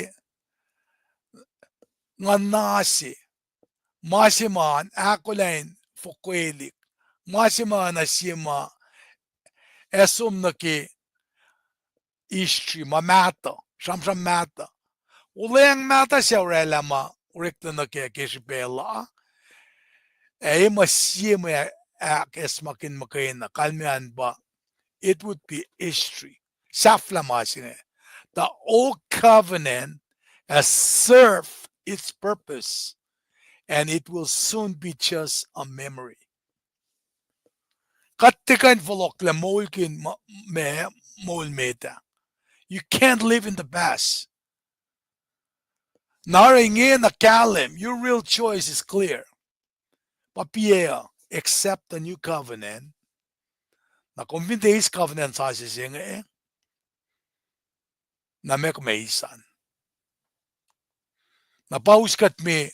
nguhna se, ma se ma ahkolah in fokwelihk, ma se ma nuh sie ma ac som nuh ke history ma mahtuh, sramsram mahtuh. Wuhlweacng mahtuh sac orwaclah ma oreklac nuh kac ke srihpac la, ac ma sie mwe ahkacsmakihn muhkwena, kalmac an pa, it would be history. Sahflah ma se inge. The old covenant has served its purpose, and it will soon be just a memory. Kuht tiac kuh in fohlohklac moulkihn ma, ma, moul met ah. You can't live in the past. Na oruh ingena kahlwem, your real choice is clear. Pa piac uh, accept the new covenant. Na kom fin tiac eis covenant sasuc se inge, na meac kom eis an? Na pa us kuht me,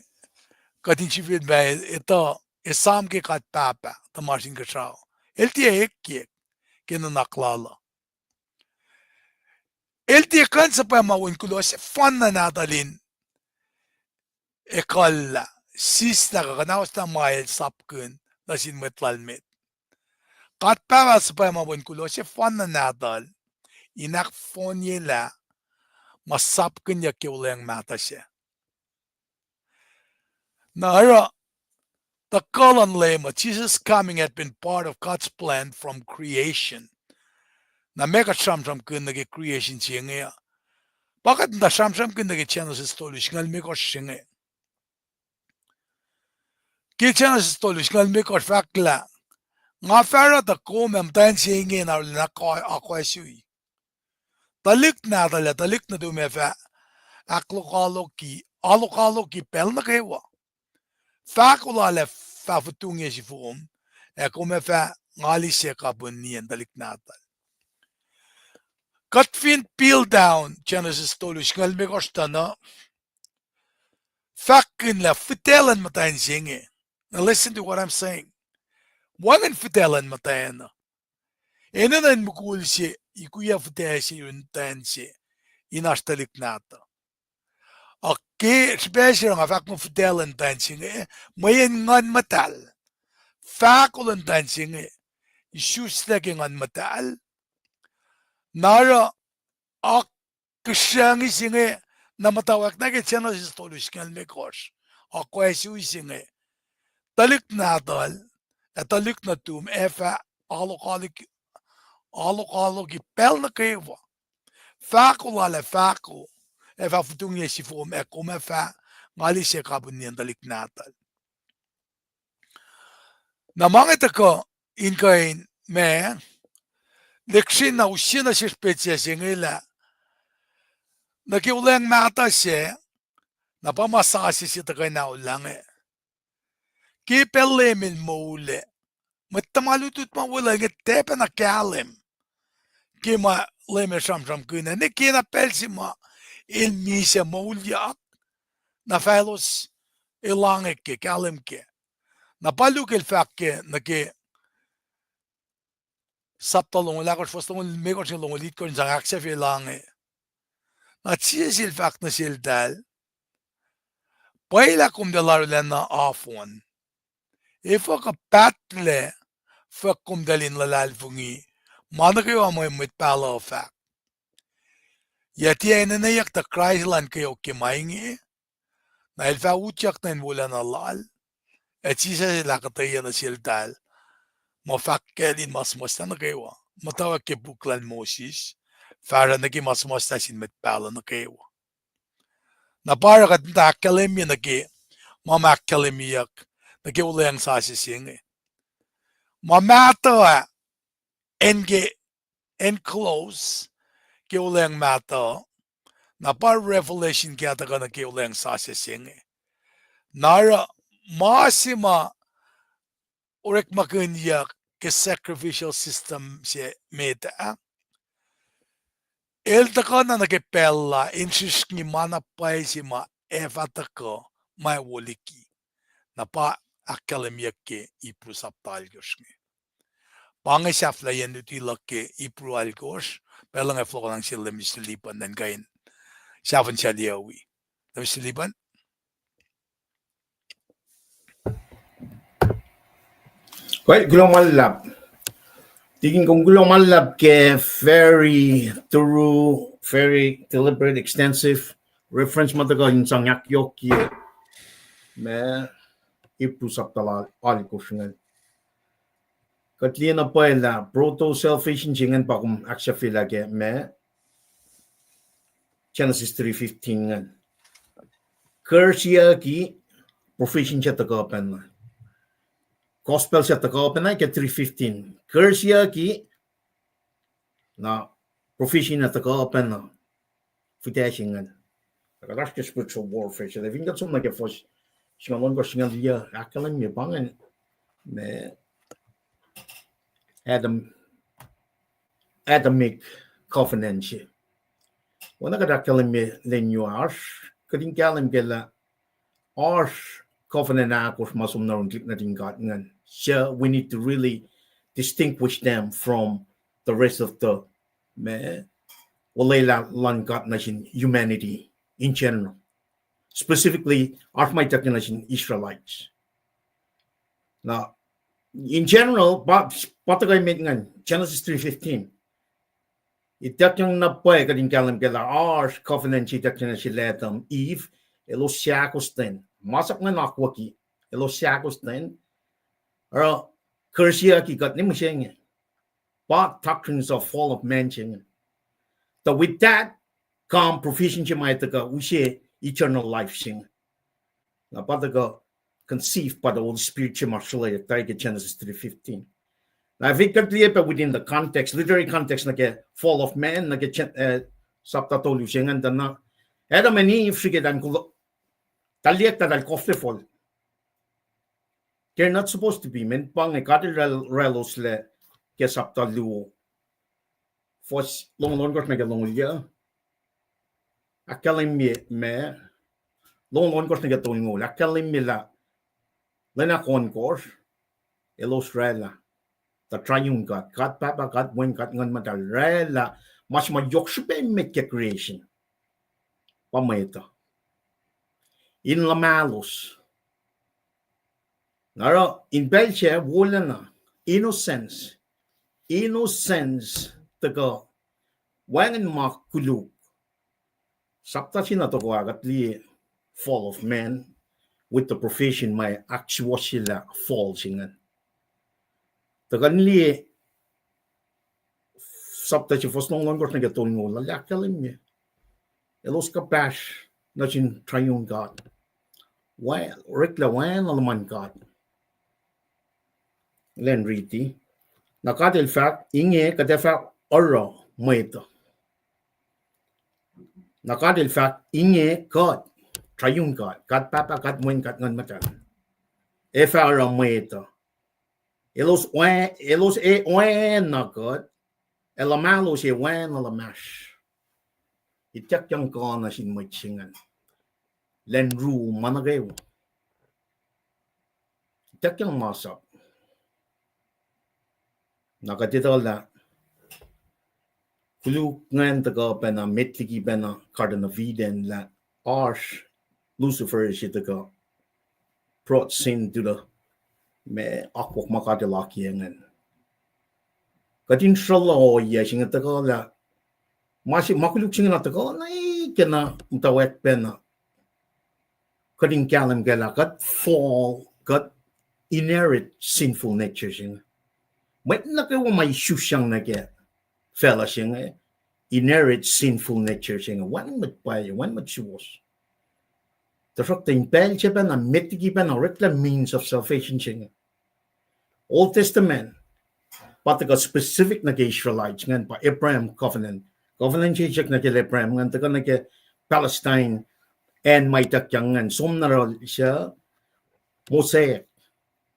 kuht in sifilpac etuh, esam ke God Pahpah tuhmasr Inkuhsrao. El tiac ekyek ke nuhnak lal uh. El tiac kuh in suhpwacma wen kuloh sefanna nahtuhl in ekuhllah, sislah kuh kuhnahoslah ma el sapkihn nuh sin mwet lal met. God Pahpah suhpwacma wen kuloh sefanna nahtuhl in ahkfohnyelah ma sapkihnyuck ke wuhlweacng mahtuh sac. Na oruh, tuhkuh luhn Leum uh, Jesus' coming had been part of God's plan from creation. Na meac kuht sramsramkihn nuh ke creation se inge uh? Pa kuht muhta sramsramkihn nuh ke Genesis tolu singucul limekohsr se inge. Ke Genesis tolu singucul limekohsr fahk lah, nga fah oruh tuh kom ac muhtwacn se inge in arulacna akoacsui. Tuhlihk nahtuhl ac tuhlihk nuhtum ac fah ahklohkaloki, alohkaloki pacl nuh kwewa. Fahko lal ac fah fotungye sifom, ac kom ac fah ngalisac kapihn nien tuhlihk nahtuhl. Kuht fin peel down Genesis tolu singucul limekohsr tuh na, fahkkihn lah fihtac luhn muhtwacn se inge. Now listen to what I'm saying. Wacngihn fihtac luhn muhtwacn uh. Enenuh in mukul se ikuyac fihtac se yurin muhtwacn se in oasr tuhlihk nahtuhl. Ac ke srihpac se nga fahk muh fihtac luhn muhtwacn se inge, mweyen Nguhn Muhtahl. Fahko luhn muhtwacn se inge isuslac ke Nguhn Muhtahl. Na oruh, ahkfihsrwacsrye se inge, na muhtwacwacack na ke Genesis tolu singucul limekohsr, akoacsui se inge, tuhlihk nahtuhl ac tuhlihk nuhtum ac fah alohkaloki, alohkaloki pacl nuh kwewa. Fahko lal ac fahko ac fah fotungye sifom, ac kom ac fah ngalisac kapihn nien tuhlihk nahtuhl. Na ma inge tuhkuh in kuh in ma, lihksreni na use nuh sesr petsac se inge lah, nuh ke wuhlweacng mahtuh sac, na pa ma sasuc se tuhkuh in aolah inge. Ke pacl Leum el moul ah, mwet tuhma lutlut ma weluhl inge tiac pacna kahlwem ke ma Leum el sramsramkihn ah, ne ke na pacl se ma el misac moulyak, na fah elos elangek ke, kahlwem ke. Na pa Luke el fahk ke nuh ke sapta longoul ahkosr, fuhs longoul limekohsr nuh ke longoul itkohsr in sang ahksahfyelah inge. Na Jisus el fahk nuh seltahl, pwacye lah komtal arulacna ofon. Efuh kuh pahtlac fuhk komtal in luhlahlfongi ma nuh kwewa mwe mwet pahluh fahk? Yac tiac enenweyuck tuh Kraist elan kweok ke ma inge? Na el fah utyak nuh in wolacna lal. Ac Jisus el ahkuhtweyac nuh seltahl, ma fahk kacl in ma suhmuhslah nuh kwewa, muhtwacwacack ke puk lal Moses, fahsruh nuh ke ma suhmuhslah sin mwet pahluh nuh kwewa. Na pa oruh kuht muhta ahkkahlwemye nuh ke ma ma ahkkahlwemyeyuck nuh ke wuhlweacng sasuc se inge. Ma mahtuh ah, acn ke, acn close ke wuhlweacng mahtuh, na pa revelation ke tuhkuh nuh ke wuhlweacng sasuc se inge. Na oruh ma se ma orekmakihnyuck ke sacrificial system se met ah, el tuhkuh na nuh ke pacl la in srihsrngi ma na pwacye se ma ac fah tuhkuh ma wo liki. Na pa ahkkahlwemyeyuck ke Hebrew sapta alkosr inge. Pa inge sahflahiyacn luti luhk ke Hebrew alkosr, pacl inge fohlohkohnang sel Mister Lipan in kuh in sahfin sahliyawi. Mister Lipan? Well, kuloh ma luhlahp. Tikin, kom kuloh ma luhlahp ke very thorough, very deliberate, extensive reference ma tuhkuh in sang ahkyohkye ma Hebrew sapta alkosr ingacn. Kuht liye na pwacye lah proto-salvation se ingacn pa kom ahksahfyelah ke ma Genesis three fifteen ingacn. Kursiyucki provision se tuhkuh pacna. Gospel se tuhkuh pacna ke three fifteen. Kursiyucki, na provision se tuhkuh pacna. Fihtac se ingacn. Kuht oasr ke spiritual warfare se. Fin kuht som nuh ke fuhs singucul ohnkohsr, singucul yuh, ahkkahlwemye pa ingacn ma Adam, Adamic covenant se. Oacna kuht ahkkahlwemye lwen uh, oasr, kuht in kahlwem ke lah oasr covenant ahkosr ma som nuh yurin tuhlihk nuhtin God ingacn. So we need to really distinguish them from the rest of the, ma, olwelah luhn God nuh sin humanity in general. specifically, oasr ma ituckyang nuh sin Israelites. Na, in general, pa, pa tuhkuh met ingacn, Genesis three fifteen. Ituckyang na pwacye kuht in kahlwem kac lah oasr covenant se ituckyang nuh sel Adam, Eve, elos sahkostwen. Masap ingacn akwucki, elos sahkostwen. Oruh, kursiyucki kuht ne mihsenge. Pa doctrines of fall of man se inge. Tuh with that, come provision se ma tuhkuh use eternal life se inge. Na pa tuhkuh conceived by the Holy Spirit se ma sruhleyak tari ke Genesis three fifteen. Na fin kuht liye pac within the context, literary context nuh ke fall of man, nuh ke sapta tolu se ingacn tuh na Adam and Eve srihke eltahl kulo-, eltahl liyektahl kohflefol. They're not supposed to be, men pa inge God El oraclosla ke sapta luo, fuhs longoul ohnkohsr nuh ke longoul yuh. Ahkkahlwemye ma, longoul ohnkohsr nuh ke tolngoul, ahkkahlwemye lah lwen ahkohnkohsr, elos oraclah, the triune God, God Pahpah, God Wen, God Nguhn Muhtahl, oraclah ma se ma yohk srihpac emet ke creation, pa mwet uh, in luhmahlos. Na oruh in pacl sac wolacna, innocence, innocence tuhkuh wacngihn ma koluk. Sapta se na tohkoh ah kuht liye fall of man with the provision ma ahksuwohsyelah fall se ingacn. Tuhkuh in liye sapta se fuhs longoul ohnkohsr nuh ke tolngoul, lah ahkkahlwemye elos kuhpahsr nuh sin triune God, oreklah oacna luhman God. Len riti. Na God El fahk, inge kuht ac fah oruh mwet uh. Na God El fahk, inge kuht, triune God, God Pahpah, God Wen, God Nguhn Muhtahl, ac fah oruh mwet uh. Elos, elos ac oacna kuht, ac luhmahlos ac oacna luhmahsr. Ituckyang kuh nuh sin mwet se ingacn. Len rule ma nuh kwewa. Ituckyang masap. Na kuht etuh lah koluk ingacn tuhkuh pacna met liki pacna Garden of Eden lah oasr Lucifer se tuhkuh brought sin to the, ma akwuck ma God El akiyac ingacn. Kuht in sruhluh ohiyac se inge tuhkuh lah ma se, ma koluk se inge na tuhkuh na ke na muhtwacwacack pacna kuht in kahlwem kac lah kuht fall, kuht inherit sinful nature se inge. Mwet nuh kwewa ma isusyang nuh ke facluh se inge inherit sinful nature se inge. Wacngihn mwet pwacye, wacngihn mwet suwohs. Tuhsruhktuh in pacl se pacna met liki pacna oreklah means of salvation se inge. Old Testament pa tuhkuh specific nuh ke Israelites ingacn, pa Abraham covenant. Covenant se siyuck nuh ke Abraham ingacn tuhkuh nuh ke Palestine, acn ma ituckyang ingacn, som na oruh suc Mosaic.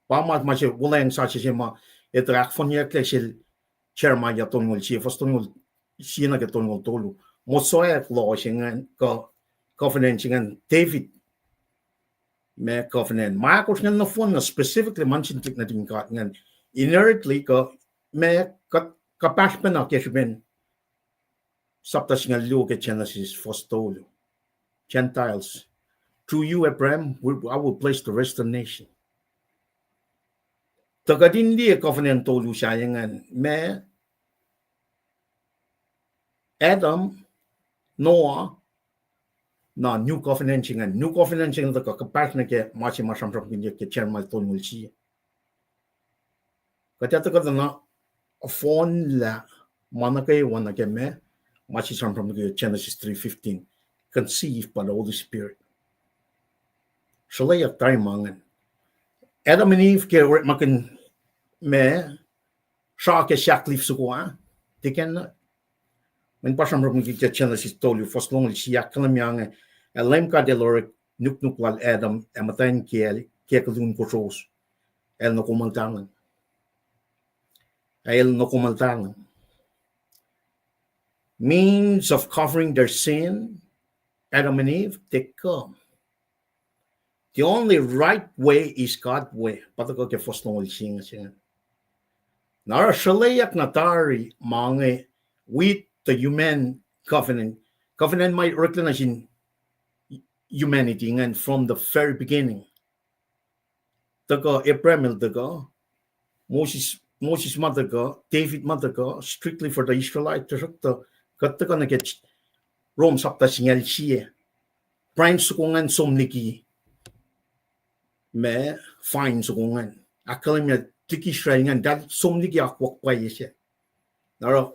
Pa ma, ma se wolacna sasuc se ma etuh ahkfohnyucklac sel Jeremiah tolngoul sie, fuhs tolngoul sie nuh ke tolngoul tolu. Mosaic law se ingacn, kuh covenant se ingacn, David ma covenant. Ma ahkosr ingacn nohfohn na specifically ma nuh sin tuhlihk nuhtin God ingacn inherently kuh ma kuhpahsr pacna ke srihpen sapta singucul luo ke Genesis fuhs tolu. Gentiles, through you, Abraham, will, I will bless the rest of the nation. Tuh kuht in liye covenant tolu sahyac ingacn, ma Adam, Noah, na new covenant se ingacn. New covenant se ingacn tuhkuh kuhpahsr nuh ke ma se ma sramsramkihnyuck ke Jeremiah tolngoul sie. Kuht ac tuhkuh tuh na fohnlah ma nuh kwewa nuh ke ma, ma se sramsramkihnyuck Genesis three fifteen, conceived by the Holy Spirit. Sruhlweyuck tari ma ingacn. Adam and Eve ke orekmakihn ma sra ke sahk lif soko ah, tiac kena. Mweyen pa sramsramkihn ke Genesis tolu, fuhs longoul sie, ahkkahlwemye inge, ac Leum God El orek nuknuk lal Adam ac muhtwacn kiyacl ke kolun kosros, el nuh komuhltahl an. El nuh komuhltahl an. Means of covering their sin, Adam and Eve, they come. The only right way is God way. Pa tuhkuh ke fuhs longoul sie inge. Na oruh sruhlweyuck na tari ma inge with the human covenant. Covenant ma oreklac nuh sin humanity ingacn from the very beginning. Tuhkuh Abraham el tuhkuh, Moses, Moses ma tuhkuh, David ma tuhkuh, strictly for the Israelite, tuhsruhktuh, kuht tuhkuh nuh ke Rom sapta singucul sie. Branch soko ingacn som liki ma vine soko ingacn. Ahkkahlwemye liki Israel ingacn, eltahl som liki akwuck pwacye se. Na oruh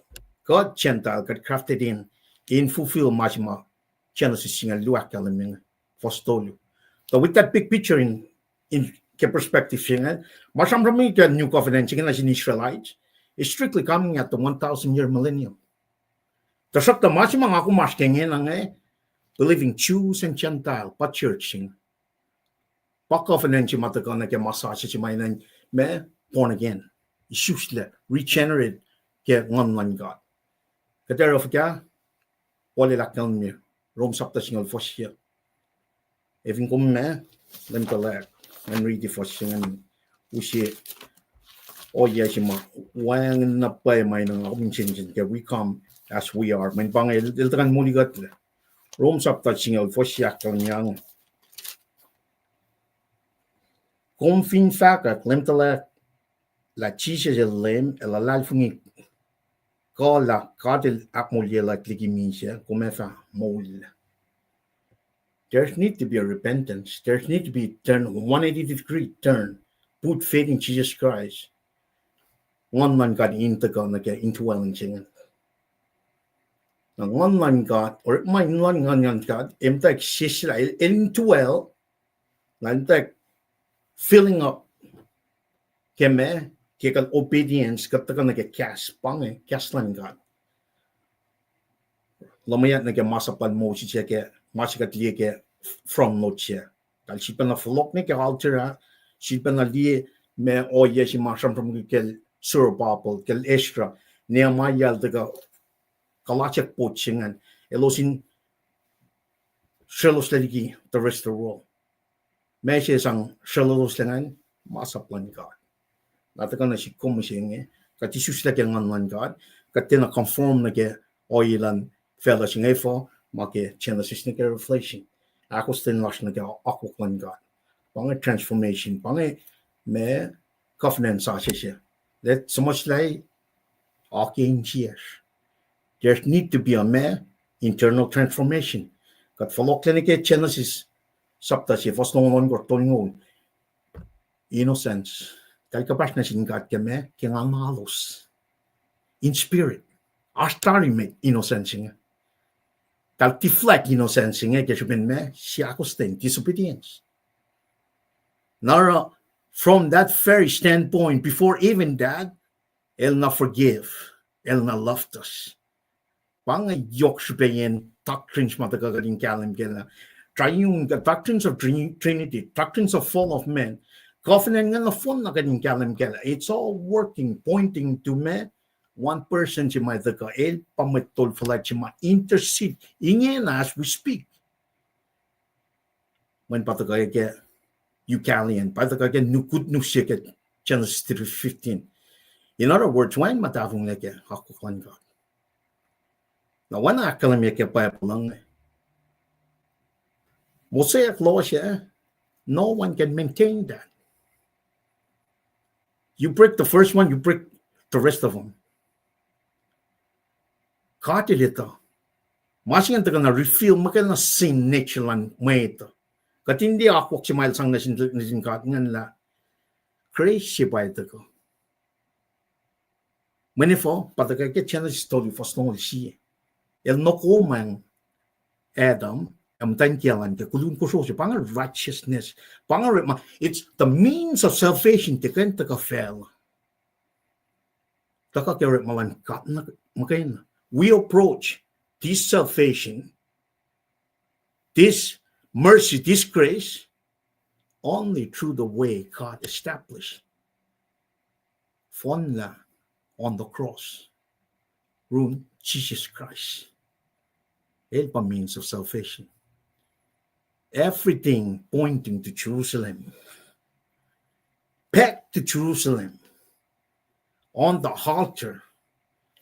kuht Gentile, kuht grafted in, in fulfill ma se ma Genesis singucul luo ahkkahlwemye inge, fuhs tolu. So with that big picture in, in ke perspective se inge, ma sramsram ke New Covenant se inge nuh sin Israelites is strictly coming at the one thousand year millennium. Tuhsruhktuh ma se ma nga kom oasr ke ingena inge, believing Jews and Gentile, pa church se inge. Pa covenant se ma tuhkuh nuh ke ma sasuc se ma enenuh ma born again, isuslac, regenerate ke Nguhn luhn God. Kuht ac oruh fuhkah? Paul el ahkkahlwemye, Rom sapta singucul fuhs sie. Ac fin kom ma, leum tuhlac, ngan riti fuhs se ingacn, use ohiyac se ma wacngihn na pwacye ma enenuh kom in sensen ke we come as we are. Mweyen pa inge el, el tuhkuh in molikuhtlac. Rom sapta singucul fuhs sie ahkkahlwemye inge. Kom fin fahkwack, leum tuhlac, lah Jisus el Leum, ac luhlahlfongi kuh lah God el ahkmoulyaclwack liki misac, kom ac fah moul. There's need to be a repentance. There's need to be turn one eighty degree turn. Put faith in Jesus Christ. Nguhn luhn God in tuhkuh nuh ke indwelling se inge. Na Nguhn luhn God, orekma in luhn Nguhn luhn God, emtuhk seslah, el, el indwell, na emtuhk filling up ke ma, ke kuht obedience, kuht tuhkuh nuh ke kahs, pa inge kahs luhn God. Luhmweyuck nuh ke masap lal Moses ac ke ma se kuht liye ke front note se. Eltahl sifilpacna fohlohk nuh ke altar ah, sifilpacna liye ma ohiyac se ma sramsram kacl Zerubbabel, kacl Ezra, Nehemiah el tuhkuh kuhlaksyak pot se ingacn, elos in sreloslac liki the rest of the world. Ma se sang sreloslac ingacn, masap luhn God. Na tuhkuh nuh sihk kom mihsenge, kuht isuslac ke Nguhn luhn God, kuht tiacna conform nuh ke ohiyac luhn facluh se inge, efuh, ma ke Genesis nuh ke Revelation. Ahkostwen lasr nuh ke akwuck luhn God. Pa inge transformation, pa inge ma covenant sasuc se. Let so much light oak in siyacsr. There need to be a ma internal transformation. Kuht fohlohklac nuh ke Genesis sapta se, fuhs longoul ohnkohsr, tolngoul. Innocence. Eltahl kuhpahsr nuh sin God ke ma, ke nguhn lalos. In spirit. Oasr tari met innocence inge. Eltahl deflect innocence inge ke srihpen ma, seahkostwen, disobedience. Na oruh, from that very standpoint, before even that, el na forgive, el na loved us. Pa inge yohk srihpacyacn doctrines ma tuhkuh kuht in kahlwem kac lah Triune, the doctrines of Trin-, Trinity, doctrines of fall of man. Covenant inge nohfohnna kuht in kahlwem kac lah it's all working, pointing to ma, one person se ma tuhkuh, el pa mwet tol fuhlwact se ma intercede ingena as we speak. Mweyen pa tuhkuh ke Euangelion, pa tuhkuh ke good news se ke Genesis three fifteen. In other words, wacngihn ma tahfonglac ke akwuck luhn God. Na oacna ahkkahlwemye ke Bible inge, Mosaic law se, no one can maintain that. You break the first one, you break the rest of them. God el etuh. Ma se ingacn tuhkuh na reveal muhkwena sin nature luhn mwet uh. Kuht in liye akwuck se ma el sang nuh sin, nuh sin God ingacn lah grace se pa el tuhkuh. Mweyen efuh, pa tuhkuh ke Genesis tolu fuhs longoul sie. El nokomwacng Adam ac muhtwacn kiyacl an ke koluk kosro se, pa inge righteousness. Pa inge orekma, it's the means of salvation, tiac kuh in tuhkuh facluh. Tuhkuh ke orekma luhn God muhkwena. We approach this salvation, this mercy, this grace, only through the way God established. Fohnlah on the cross. Run Jesus Christ. El pa means of salvation. Everything pointing to Jerusalem. Back to Jerusalem. On the altar.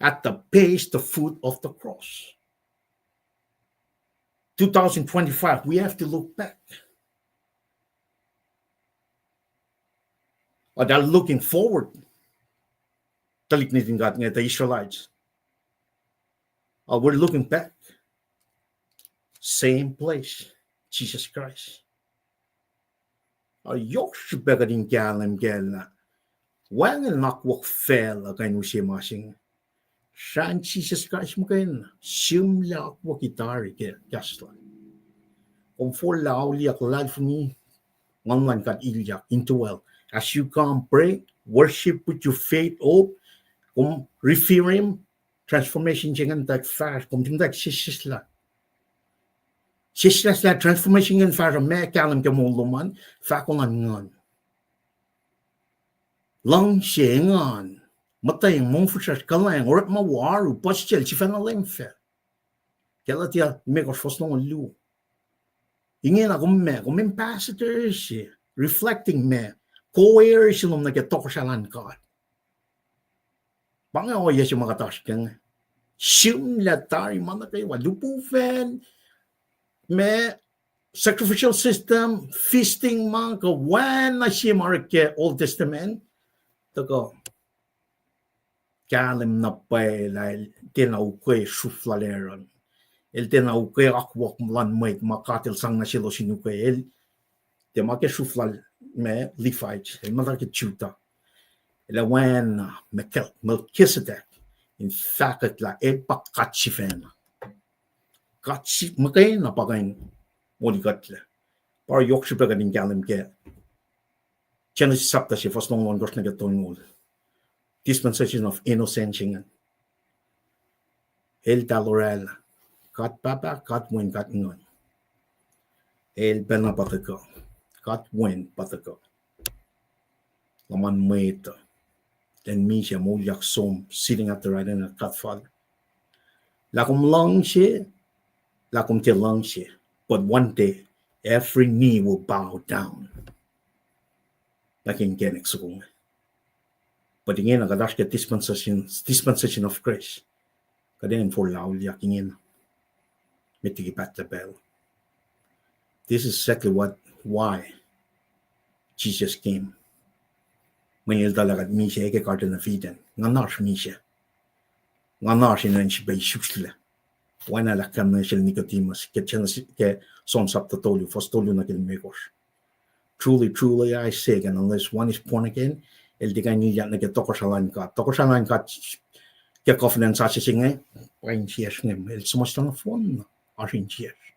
At the base, the foot of the cross. two thousand twenty-five, we have to look back. Or they're looking forward. Tuhlihk nuhtin God inge, the Israelites. Or we're looking back. Same place, Jesus Christ. Ac yohk srihpac kuht in kahlwem kac lah wacngihn akwuck facluh kuh in use ma se inge. Srahn Jisus Kraist muhkwena, sihmlac akwucki tari ke kahs lal. Kom forlah auliyak luhlahlfongi, Nguhn luhn God ilyak, indwell. As you come, pray, worship with your faith, hope, kom revere him, transformation se ingacn tuh fahsr, kom tiac muhtwacwacack sesseslah. Sesseslah transformation ingacn fahsr uh, ma kahlwem ke moul lom an, fahko luhn Nguhn. Luhngse, engan, muhtweng, mongfihsrwacsr, kuhlwacng, orekma wo, oaru, puhsisacl, sifacna leum fac. Galatia limekohsr fuhs longoul luo. Ingena kom ma, kom ambassador se, reflecting ma, co-heir se lom nuh ke tohkohsrahi luhn God. Pa inge ohiyac se ma kuht oasr ke inge. Sihmlac tari ma nuh kwewa, lihpufacn, ma, sacrificial system, feasting ma, kuh oacna sie ma orek ke Old Testament, tuhkuh kahlwem na pwacye lah el tiacna ukwe sruhf lal Aaron. El tiacna ukwe akwuck luhn mwet ma God El sang nuh selos in ukwe. El tiac ma ke sruhf lal ma Levites, el muhta ke Judah. El oacna Melchel-, Melchizedek, in fahkwack lah el pa God sifacna. God si-, muhkwena pa kuh in molikuhtlac. Pa yohk srihpac kuht in kahlwem ke Genesis sapta se fuhs longoul ohnkohsr nuh ke tolngoul. Dispensation of innocence ingacn. Eltahl oraclah God Pahpah, God Wen, God Nguhn. El pacna pa tuhkuh. God Wen pa tuhkuh. Luhman mwet uh, elan misac, moulyak, som, sitting at the right hand of God Father. Lah kom luhngse, lah kom tiac luhngse, but one day every knee will bow down. Nuh ke inkacnek soko inge. But ingena kuht oasr ke dispensation, dispensation of grace. Kuht in forlah auliyak ingena. Met liki pahtlac pacl. This is exactly what, why Jesus came. Mweyen El tuhlac kuht misac ke Garden of Eden. Nguhnasr misac. Nguhnasr in acn srihpac isuslac. Oacna lah ahkkahlwemye sel Nicodemus ke Genesis, ke John sapta tolu, fuhs tolu nuh ke limekohsr. Truly, truly, I say, again, unless one is born again, el tiac kuh in ilyak nuh ke tohkohsrahi luhn God. Tohkohsrahi luhn God ke covenant sasuc se inge, pa insiyacsr inge, el suhmuhslah nohfohn, oasr insiyacsr.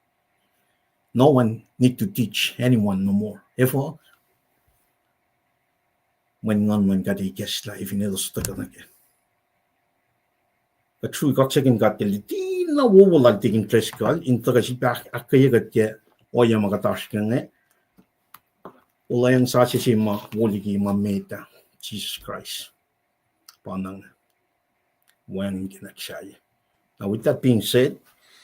No one need to teach anyone no more. Efuh? Mweyen Nguhn luhn God ikacslah, fin elos tuhkuh nuh kac. Kuht srui kaksakihn God ke luti na wowo lal Tikin Driscoll in tuhkuh sifilpac ahkkweye kuht ke ohiyac ma kuht oasr ke inge. Olweacng sasuc se ma wo liki ma met ah, Jisus Kraist. Pa na inge. Wacngihn inkacnek sahyac. Now, with that being said,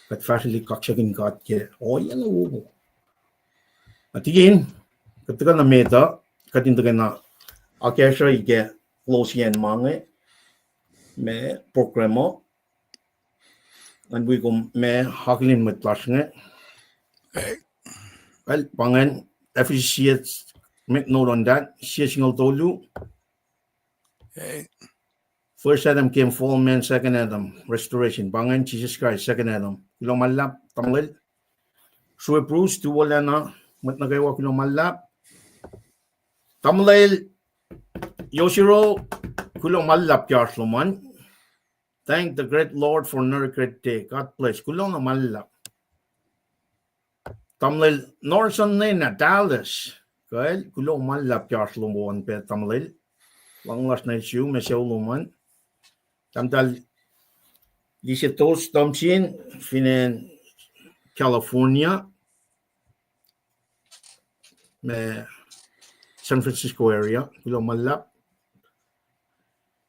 kuht fahsrwelihk kaksakihn God ke ohiyac na wowo. Na Tikin, kuht tuhkuh na met uh, kuht in tuhkuh na akacsruhi ke close-in ma inge, ma program uh, an wi kom ma akihlen mwet lasr inge. Well, pa ingacn, Ephesians, make note on that, sie singucul tolu. First Adam came, fall, man, second Adam, restoration. Pa ingacn, Jesus Christ, second Adam. Kuloh ma luhlahp, tamuhlwel. Sue Bruce, tuwohlacna, mwet nuh kwewa, kuloh ma luhlahp. Tamuhlwel Yoshiro, kuloh ma luhlahp ke oasr lom an. Thank the great Lord for another great day. God bless. Kuloh na ma luhlahp. Tamuhlwel Norson Nena, Dallas. Kuh el, kuloh ma luhlahp ke oasr lom an pac tamuhlwel. Luhngse lasr nuh sum, ma sucu lom an. Tahmtahel Lise Tos Thompson, fin acn California, ma San Francisco area, kuloh ma luhlahp.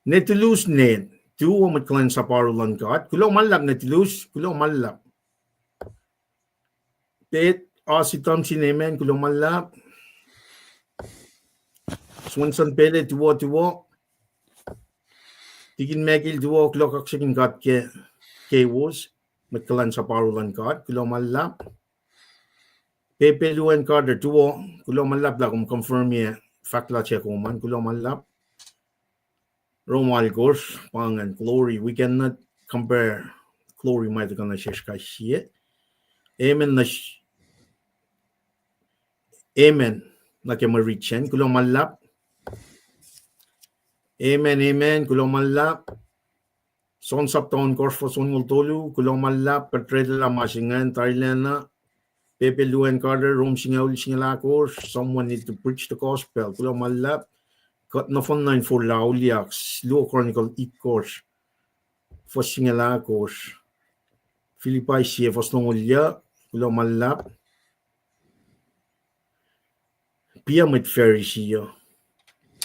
Netilus Ned, tuwo mwet kuhlwacnsap oaru luhn God. Kuloh ma luhlahp Netilus, kuloh ma luhlahp. Pet Osi Thompson, amen, kuloh ma luhlahp. Swenson Pele, tuwo, tuwo. Tikin Michael, tuwo, kuloh kaksakihn God ke, kowos. mwet kuhlwacnsap oaru luhn God, kuloh ma luhlahp. Pepe Luen Carter, tuwo, kuloh ma luhlahp lah kom confirm-ye fahk lah se kom an, kuloh ma luhlahp. Rom alkosr, pa ingacn glory. We cannot compare glory ma tuhkuh nuh sesr kais sie. Amen nuh s-, amen nuh ke mwe rit sacn, kuloh ma luhlahp. Amen, amen, kuloh ma luhlahp. John sapta ohnkohsr fuhs onngucul tolu, kuloh ma luhlahp, kuht orwaclah ma se ingacn tarilacna. Pepe Luen Carter, Rom singucul, singucul ahkosr, someone need to preach the gospel, kuloh ma luhlahp. Kuht nohfohn na in forlah auliyak, luo Chronicle itkohsr, fuhs singucul ahkosr. Philippi sie fuhs longoul yuc, kuloh ma luhlahp. Piac mwet Pharisee uh.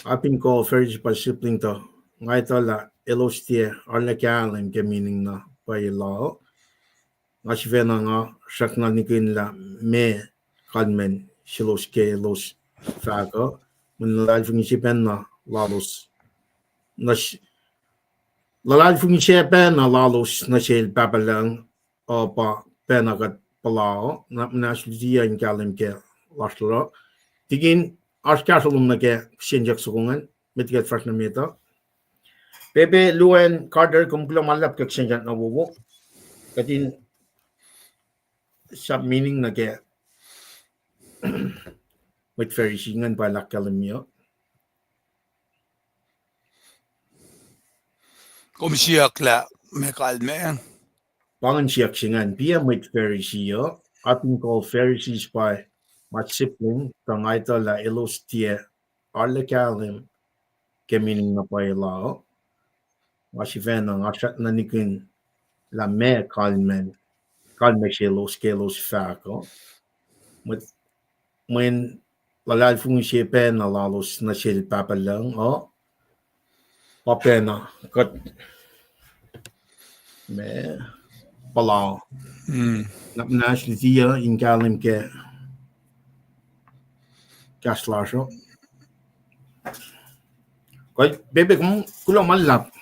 Apin kuh Pharisee pa sibling tuh nga etuh lah elos tiac arlac kahlwem ke mining na pwacye la. Nga sifacna nga srackna nihkihn lah meac kalmacn selos ke elos fahk uh, mweyen luhlahlfongi se pacna lalos nuh s-, luhlahlfongi se pacna lalos nuh sel Pahpah Lucng uh pa pacna kuht puhla uh, na muhnahs luti uh in kahlwem ke lasr uh. Tikin, oasr kahsruh lom nuh ke kihsen siyuck soko ingacn, met liki kuht fahsr nuh met uh. Pepe Luen Carter, kom kuloh ma luhlahp ke kihsen siyuck na wowo. Kuht in sap mining nuh ke mwet Pharisee ingacn pa el ahkkahlwemye uh. Kom siyuck lah meac kalmac. Pa ingacn siyuck se ingacn, piac mwet Pharisee uh. Apin kuh Pharisees pa ma sibling tuh nga etuh lah elos tiac arlac kahlwem ke mining na pwacye la uh. Nga sifacna nga srackna nihkihn lah meac kalmacn, kalmac selos ke elos fahk uh. Mwet, mweyen luhlahlfongi se pacna lalos nuh sel Pahpah Lucng uh pa pacna kuht, ma, puhla. Na muhnahs luti uh in kahlwem ke kahs lasr uh. Kuh, Pepe, kom kuloh ma luhlahp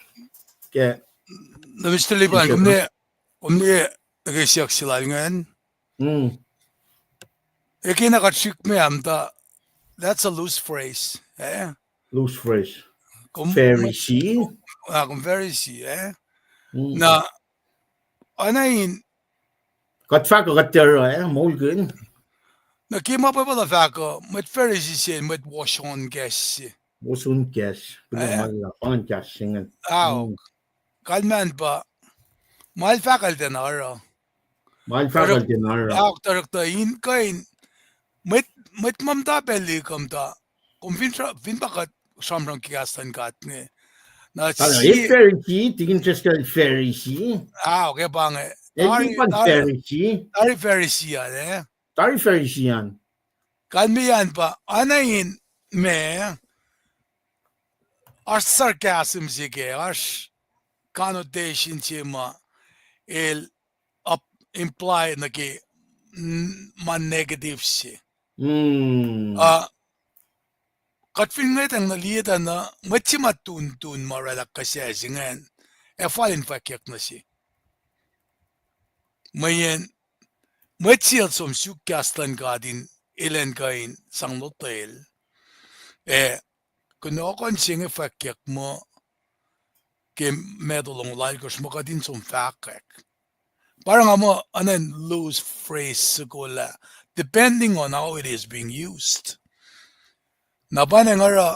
ke, na Mister Liban, kom ne, kom ne, ke siyuck se lal ingacn. Ekena kuht srihk me amta, that's a loose phrase, eh? Loose phrase. Kom Pharisee. Ah, kom Pharisee, eh? Na, oacna in, kuht fahk uh kuht tiac oruh, eh, moulkihn. Na ke ma Bible uh fahk uh, mwet Pharisee se, mwet woson kahs se. Woson kahs, kuloh ma luhlahp, pa ingacn kahs se ingacn. Aok. Kalmacn pa, ma el fahk el tiacna oruh. Ma el fahk el tiacna oruh. Aok, tuhsruhktuh in kuh in, mwet, mwet ma muhta pacl liye kom tuh, kom fin sra-, fin pa kuht sramsram ke kahs luhn God inge. Na el Pharisee, tikin Driscoll el Pharisee. Aok, ke pa inge. El tari, pa tari, Pharisee. Tari Pharisee an, eh? Tari Pharisee an. Kalmeyacn pa, oacna in me, oasr sarcasm se kac, oasr connotation se ma el up-, imply nuh ke, mm, ma negative se. Ah, kuht fin ngwetacng na liye tuh na mwet se ma tuntun ma oraclah kuhsac se ingacn, ac fal in fwackyuck nuh se. Mweyen mwet se el som suk kahs luhn God in elan kuh in sang lotwel. Ac kunohkohn se inge fwackyuck muh ke Matthew longoul alkosr muh kuht in som fahkwack. Pa oruh nga muh oacna in loose phrase soko lah, depending on how it is being used. Na pa inge oruh,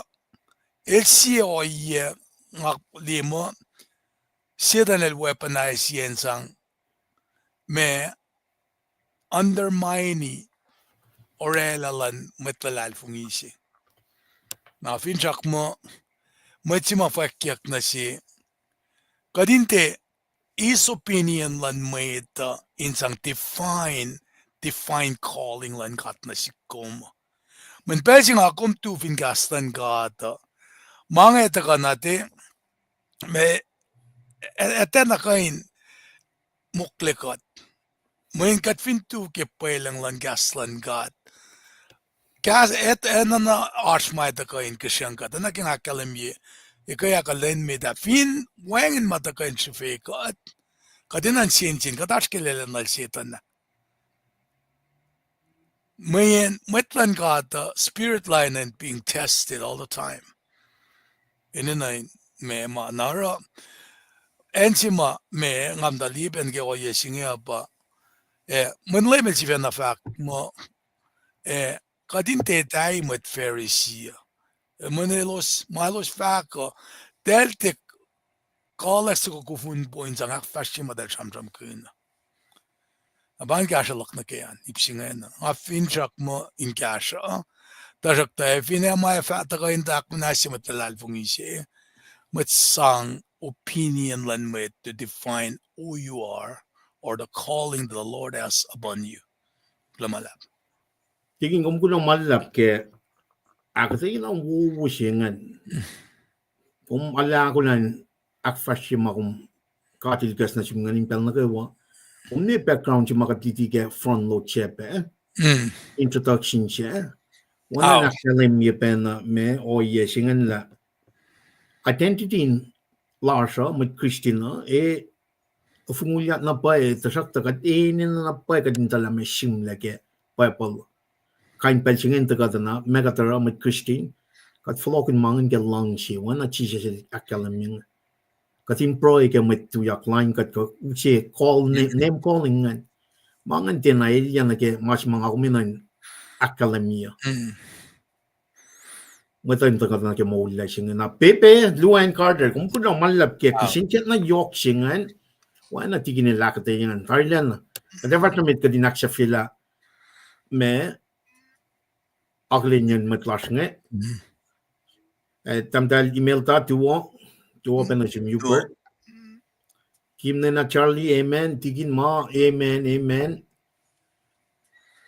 el sie ohiyac nga liye muh, Setuhn el weaponize-ye in sang ma undermine oraclah luhn mwet luhlahlfongi se. Na finsrak muh, mwet se ma fwackyuck nuh se, kuht in tiac eis opinion luhn mwet uh in sang define, define calling luhn God nuh sihk kom. Mweyen pacl se nga kom tu fin kahs luhn God uh, ma inge tuhkuh na tiac, ma, e-, etuh na kuh in mokle kuht. Mweyen kuht fin tu ke pwelucng luhn kahs luhn God, kahs, e-, enenuh oasr ma tuhkuh in kihsrucng kuht. Oacna ke nga ahkkahlwemye, ekuh ahkkahlwemye tuh fin wacngihn ma tuhkuh in srihfe kuht, Kuht enenuh in sensen, kuht oasr ke lwelah nuhl Setuhn ah. Mweyen mwet luhn God uh, spirit line and being tested all the time. Enenuh in meac ma na oruh, acn se ma meac nga muhta liye pac nuh ke ohiyac se inge uh pa, eh, mwet Leum el sifacna fahk muh, eh, kuht in tiac tahi mwet Pharisee uh. Eh, mweyen elos, ma elos fahk uh, tahl tiac kuhlwacnsap soko kufun point sang ahkfahsrye ma tahl sramsramkihn. Na pa in kahsruh luhk nuh ke an, ip se ingacn. Nga finsrak muh in kahsruh, tuhsruhktuh, eh, finne ma ac fah tuhkuh in tahk muhnahs se mwet luhlahlfongi se, mwet sang opinion luhn mwet to define who you are or the calling that the Lord has upon you. Kuloh ma luhlahp. Tikin, kom kuloh ma luhlahp ke ahkuhtweyac na wowo se ingacn. Kom arlac ahkolah in ahkfahsrye ma kom, God El kahs nuh sum ingacn in pacl nuh kwewa. Kom ne background se ma kuht luti ke front load se pac, introduction se. Oacna in ahkkahlwemye pacna ma ohiyac se ingacn lah identity lasr uh, mwet Christian uh, e ofongulyak na pwacye, tuhsruhktuh kuht enenuh na pwacye kuht in tuhlac ma sihmlac ke Bible. Kain pacl se ingacn tuhkuh tuh na, ma kuht oruh mwet Christian, kuht fohlohkihn ma ingacn ke luhngse, oacna Jisus El ahkkahlwemye inge. Kuht in pruhe ke mwet tuyak lain kuht kuh use call, name calling ingacn. Ma ingacn tiacna elyah nuh ke ma se ma nga kom enenuh in ahkkahlwemye. Mwet uh in tuhkuh nuh ke moullah se inge. Na Pepe Luan Carter, kom kuloh ma luhlahp ke kihsen siyuck na yohk se ingacn. Oacna tikin el ahkuhtweyac ingacn. Tarilacna, kuht ac fahsr nuh met kuht in ahksahfyelah ma akihlenyacn mwet lasr inge. Eh, tahmtahel Imelda, tuwo, tuwo pac nuh sum Hubert. Kimnena Charlie, amen. Tikin ma, amen, amen.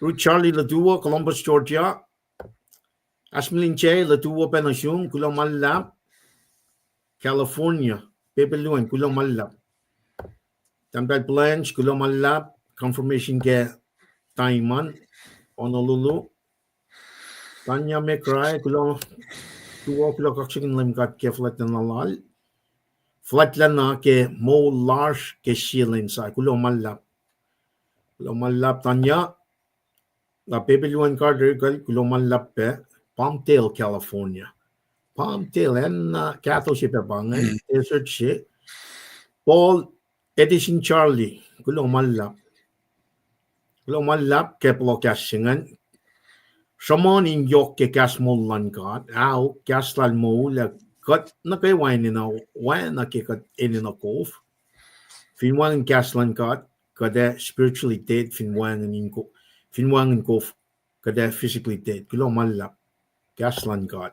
Ruth Charlie Latuwo, Columbus, Georgia. Asmlin J Latuwo pac nuh sum, kuloh ma luhlahp. California, Pepe Luan, kuloh ma luhlahp. Tahmtahel Blanche, kuloh ma luhlahp. Confirmation ke Taimon, Honolulu. Tanya McRae, kuloh, tuwo, kuloh kaksakihn Leum God ke fuhlwactlacna lal. Fuhlwactlacna ke moul lasr ke sie lwen sahyac, kuloh ma luhlahp. Kuloh ma luhlahp Tanya. Na Pepe Luan Carter kal, kuloh ma luhlahp pac, Palmdale, California. Palmdale, acn na kahto se pac pa ingacn, desert se. Paul Edison Charlie, kuloh ma luhlahp. Kuloh ma luhlahp ke pohloh kahs se ingacn. Sruhmuhn in yohk ke kahs moul luhn God, ahok, kahs lal moul, ac kuht nuh kwewa enenuh oacna ke kuht enenuh kof. Fin wacngihn kahs luhn God, kuht ac spiritually dead, fin wacngihn in ko-, fin wacngihn kof, kuht ac physically dead. Kuloh ma luhlahp. Kahs luhn God.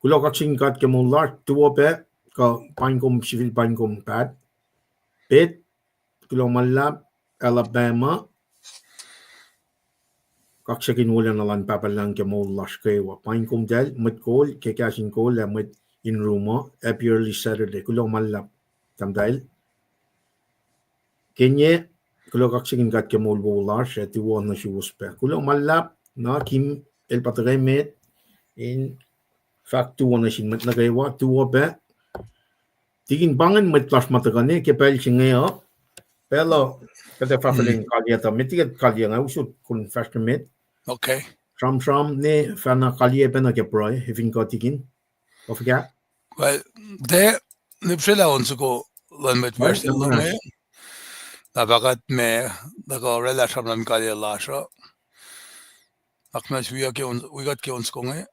Kuloh kaksakihn God ke moul lasr, tuwo pac, kuh paing kom sifil paing kom pat. Pet, kuloh ma luhlahp, Alabama. Kaksakihn wolacna luhn Pahpah Lucng ke moul lasr kwewa. Paing komtacl, mwet kol, ke kahs in kol, ac mwet in room uh, happy early Saturday. Kuloh ma luhlahp, tahmtahel. Kenye, kuloh kaksakihn God ke moul wowo lasr, ac tuwo nuh suwos pac. Kuloh ma luhlahp, na Kim el pa tuhkwe met, in fahk tuwo nuh sin mwet nuh kwewa, tuwo pac. Tikin pa ingacn mwet lasr ma tuhkuh ne ke pacl se inge uh. Pacl uh, kuht ac fahfahlacng kaliyac tuh, met liki kuht kaliyac inge, usot kom fahsr nuh met. Sramsram ne fahna kaliyac pacna ke pruhe, efin kuh tikin. Kuh fuhkah? Well, tiac, nipsrelah on soko luhn mwet fahsr inge. Na pa kuht me, tuhkuh oraclah sramsram kaliyac lasr uh. Akmas wi kuht ke on soko inge.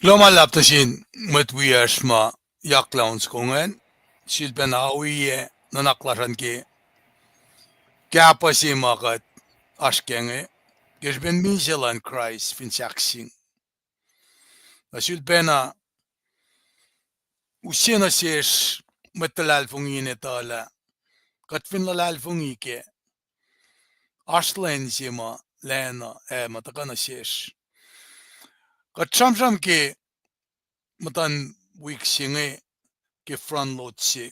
Kuloh ma luhlahp nuh sin mwet wiyacsr ma yak laun soko ingacn, sulpacna ohiyac nuhnak lasr an ke kahpah se ma kuht oasr kac inge, ke srihpen misac luhn Kraist fin sahkseng. Na sulpacna use nuh sesr mwet luhlahlfongi in etuh lah kuht fin luhlahlfongi kac, oasr lwen se ma lacna ac ma tuhkuh nuh sesr. Kuht sramsram ke muhtuhn wik se inge ke front load se.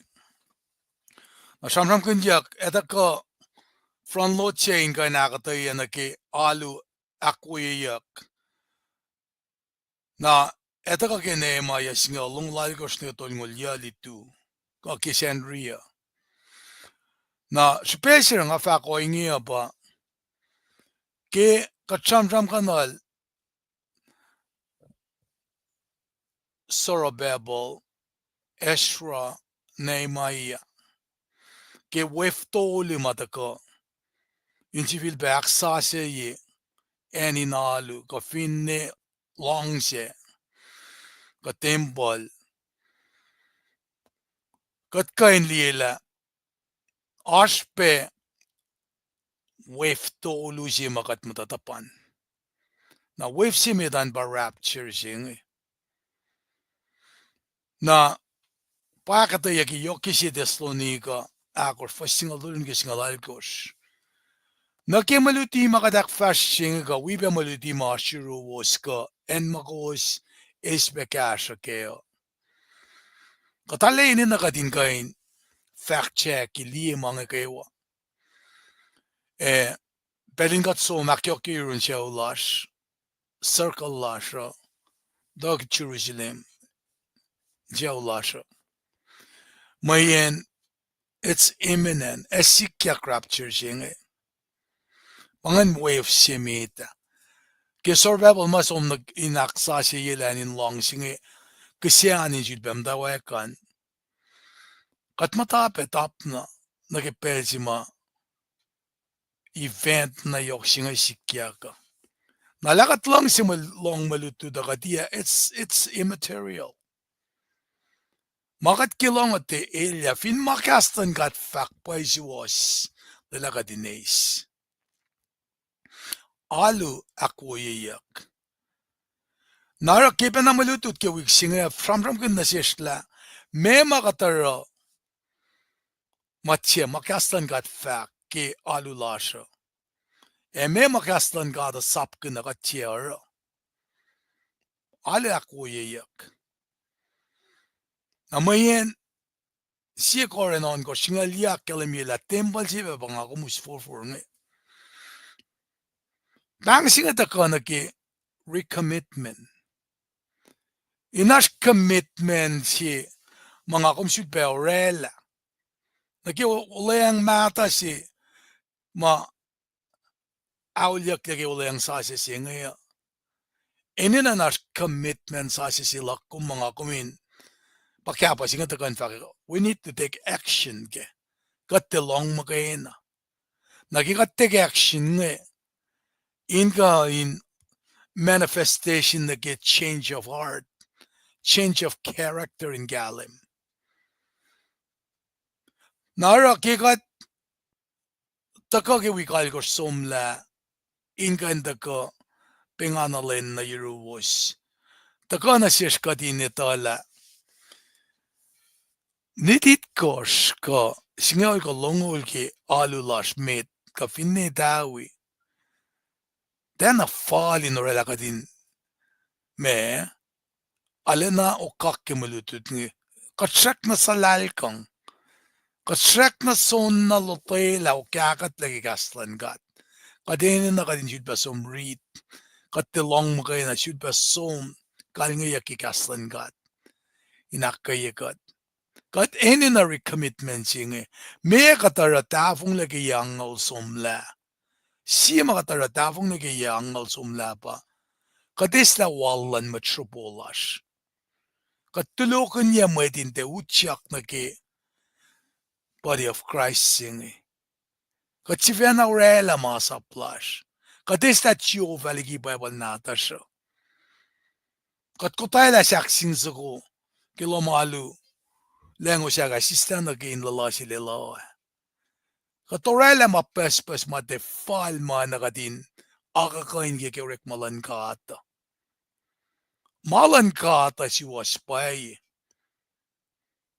Na sramsramkihnyuck, etuh kuh front load se in kuh in ahkuhtweyac nuh ke alu ahkwoyeyuck. Na etuh kuh ke Nehemiah singucul longoul alkosr nuh ke tolngoul yuh lutu, kuh ke Sacnri uh. Na srihpac se nga fahk ohinge uh pa, ke kuht sramsramkihnuhl Zerubbabel, Ezra, Nehemiah, ke wef tolu ma tuhkuh in sifilpac ahksasucye acn in alu kuh finne luhngse kuh tempuhl, kuht kuh in liye lah oasr pac wef tolu se ma kuht muhta tuhpan. Na wef se met an pa rapture se inge. Na pa ahkuhtweyac ke yohk ke sie Thessalonica ahkosr, fuhs singucul tolu nuh ke singucul alkosr. Nuh ke mwe luti ma kuht ahkfahsrye se inge kuh wi pac mwe luti ma oasr yuruwos kuh acn ma kowos eis pac kahsruh kac uh, kuht arlac enenuh kuht in kuh in fact check, liye ma inge kwewa. Eh, pacl in kuht som ahkyohkye yurin sucu lasr, circle lasr uh, tuh Jerusalem, sucu lasr uh, mweyen it's imminent, ac sikyak rapture se inge. Pa ingacn wave se met ah. Ke Zerubbabel ma som nuh in ahksasucye lah acn in luhngse inge, kihsac an in sulpac muhtwacwacack an, kuht muhta pac topna nuh ke pacl se ma event na yohk se inge sikyak uh. Na lah kuht luhngse mwe lohng mwe lutlut uh kuh tiac, it's, it's immaterial. Ma kuht ke lohng uh tiac elyah fin ma kahs luhn God fahk pwacye suwohs, lwelah kuht in eis. Alu ahkwoyeyuck. Na oruh ke pacna mwe lutlut ke wik se inge sramsramkihn nuh sesr lah meac ma kuht oruh ma tiac ma kahs luhn God fahk ke alu lasr uh, ac meac ma kahs luhn God uh sapkihn uh kuht tiac oruh. Alu ahkwoyeyuck. Na mweyen sie Korint ohnkohsr singucul yuh ahkkahlwemye lah tempuhl se pac pa nga kom us forfor inge. Pahng se inge tuhkuh nuh ke recommitment. In oasr commitment se ma nga kom sulpac orwaclah nuh ke olweacng mahtuh se ma auliyak ke olweacng sasuc se inge uh. Enenuh in oasr commitment sasuc se luhk kom ma nga kom in, pa kahpah se inge tuhkuh in fahk, we need to take action ke kuht tiac lohng muhkwena. Na ke kuht take action inge, in kuh in manifestation nuh ke change of heart, change of character in kahlwem. Na oruh ke kuht tuhkuh ke wik alkosr somlah, in kuh in tuhkuh pengana lwen nuh yuruwos, tuhkuh nuh sesr kuht in etuh lah nit itkohsr kuh singucul kuh longoul ke alu lasr met kuh finne tawi, tiacna fal in orwaclah kuht in ma, arulacna okak ke mwe lutlut inge. Kuht srackna suhlahlkihn. Kuht srackna soenna lotwelah okahkuhtlac ke kahs luhn God. Kuht enenuh kuht in sulpac som rit. Kuht tiac lohng muhkwena, sulpac som kalngeyuck ke kahs luhn God in ahkkweye kuht. Kuht enenuh recommitment se inge. Meac kuht oruh tahfonglac ke yac angngaul somlah? Sie ma kuht oruh tahfonglac ke yac angngaul somlah pa kuht eislah wal luhn mwet sropo lasr. Kuht tulokihnyac mwet in tiac utyak nuh ke body of Christ se inge. Kuht sifacna orwaclah masap lasr. Kuht eislah Jehovah liki Bible nahtuhsr uh. Kuht kotwelah sahk sin soko ke lohm alu, lacngosak ah sislah nuh ke in luhluh sel elah. Kuht orwaclah ma pucspucs ma tiac fal ma na kuht in akuhkuhin ke, ke orekma luhn God uh. Ma luhn God uh suwohs pwacye.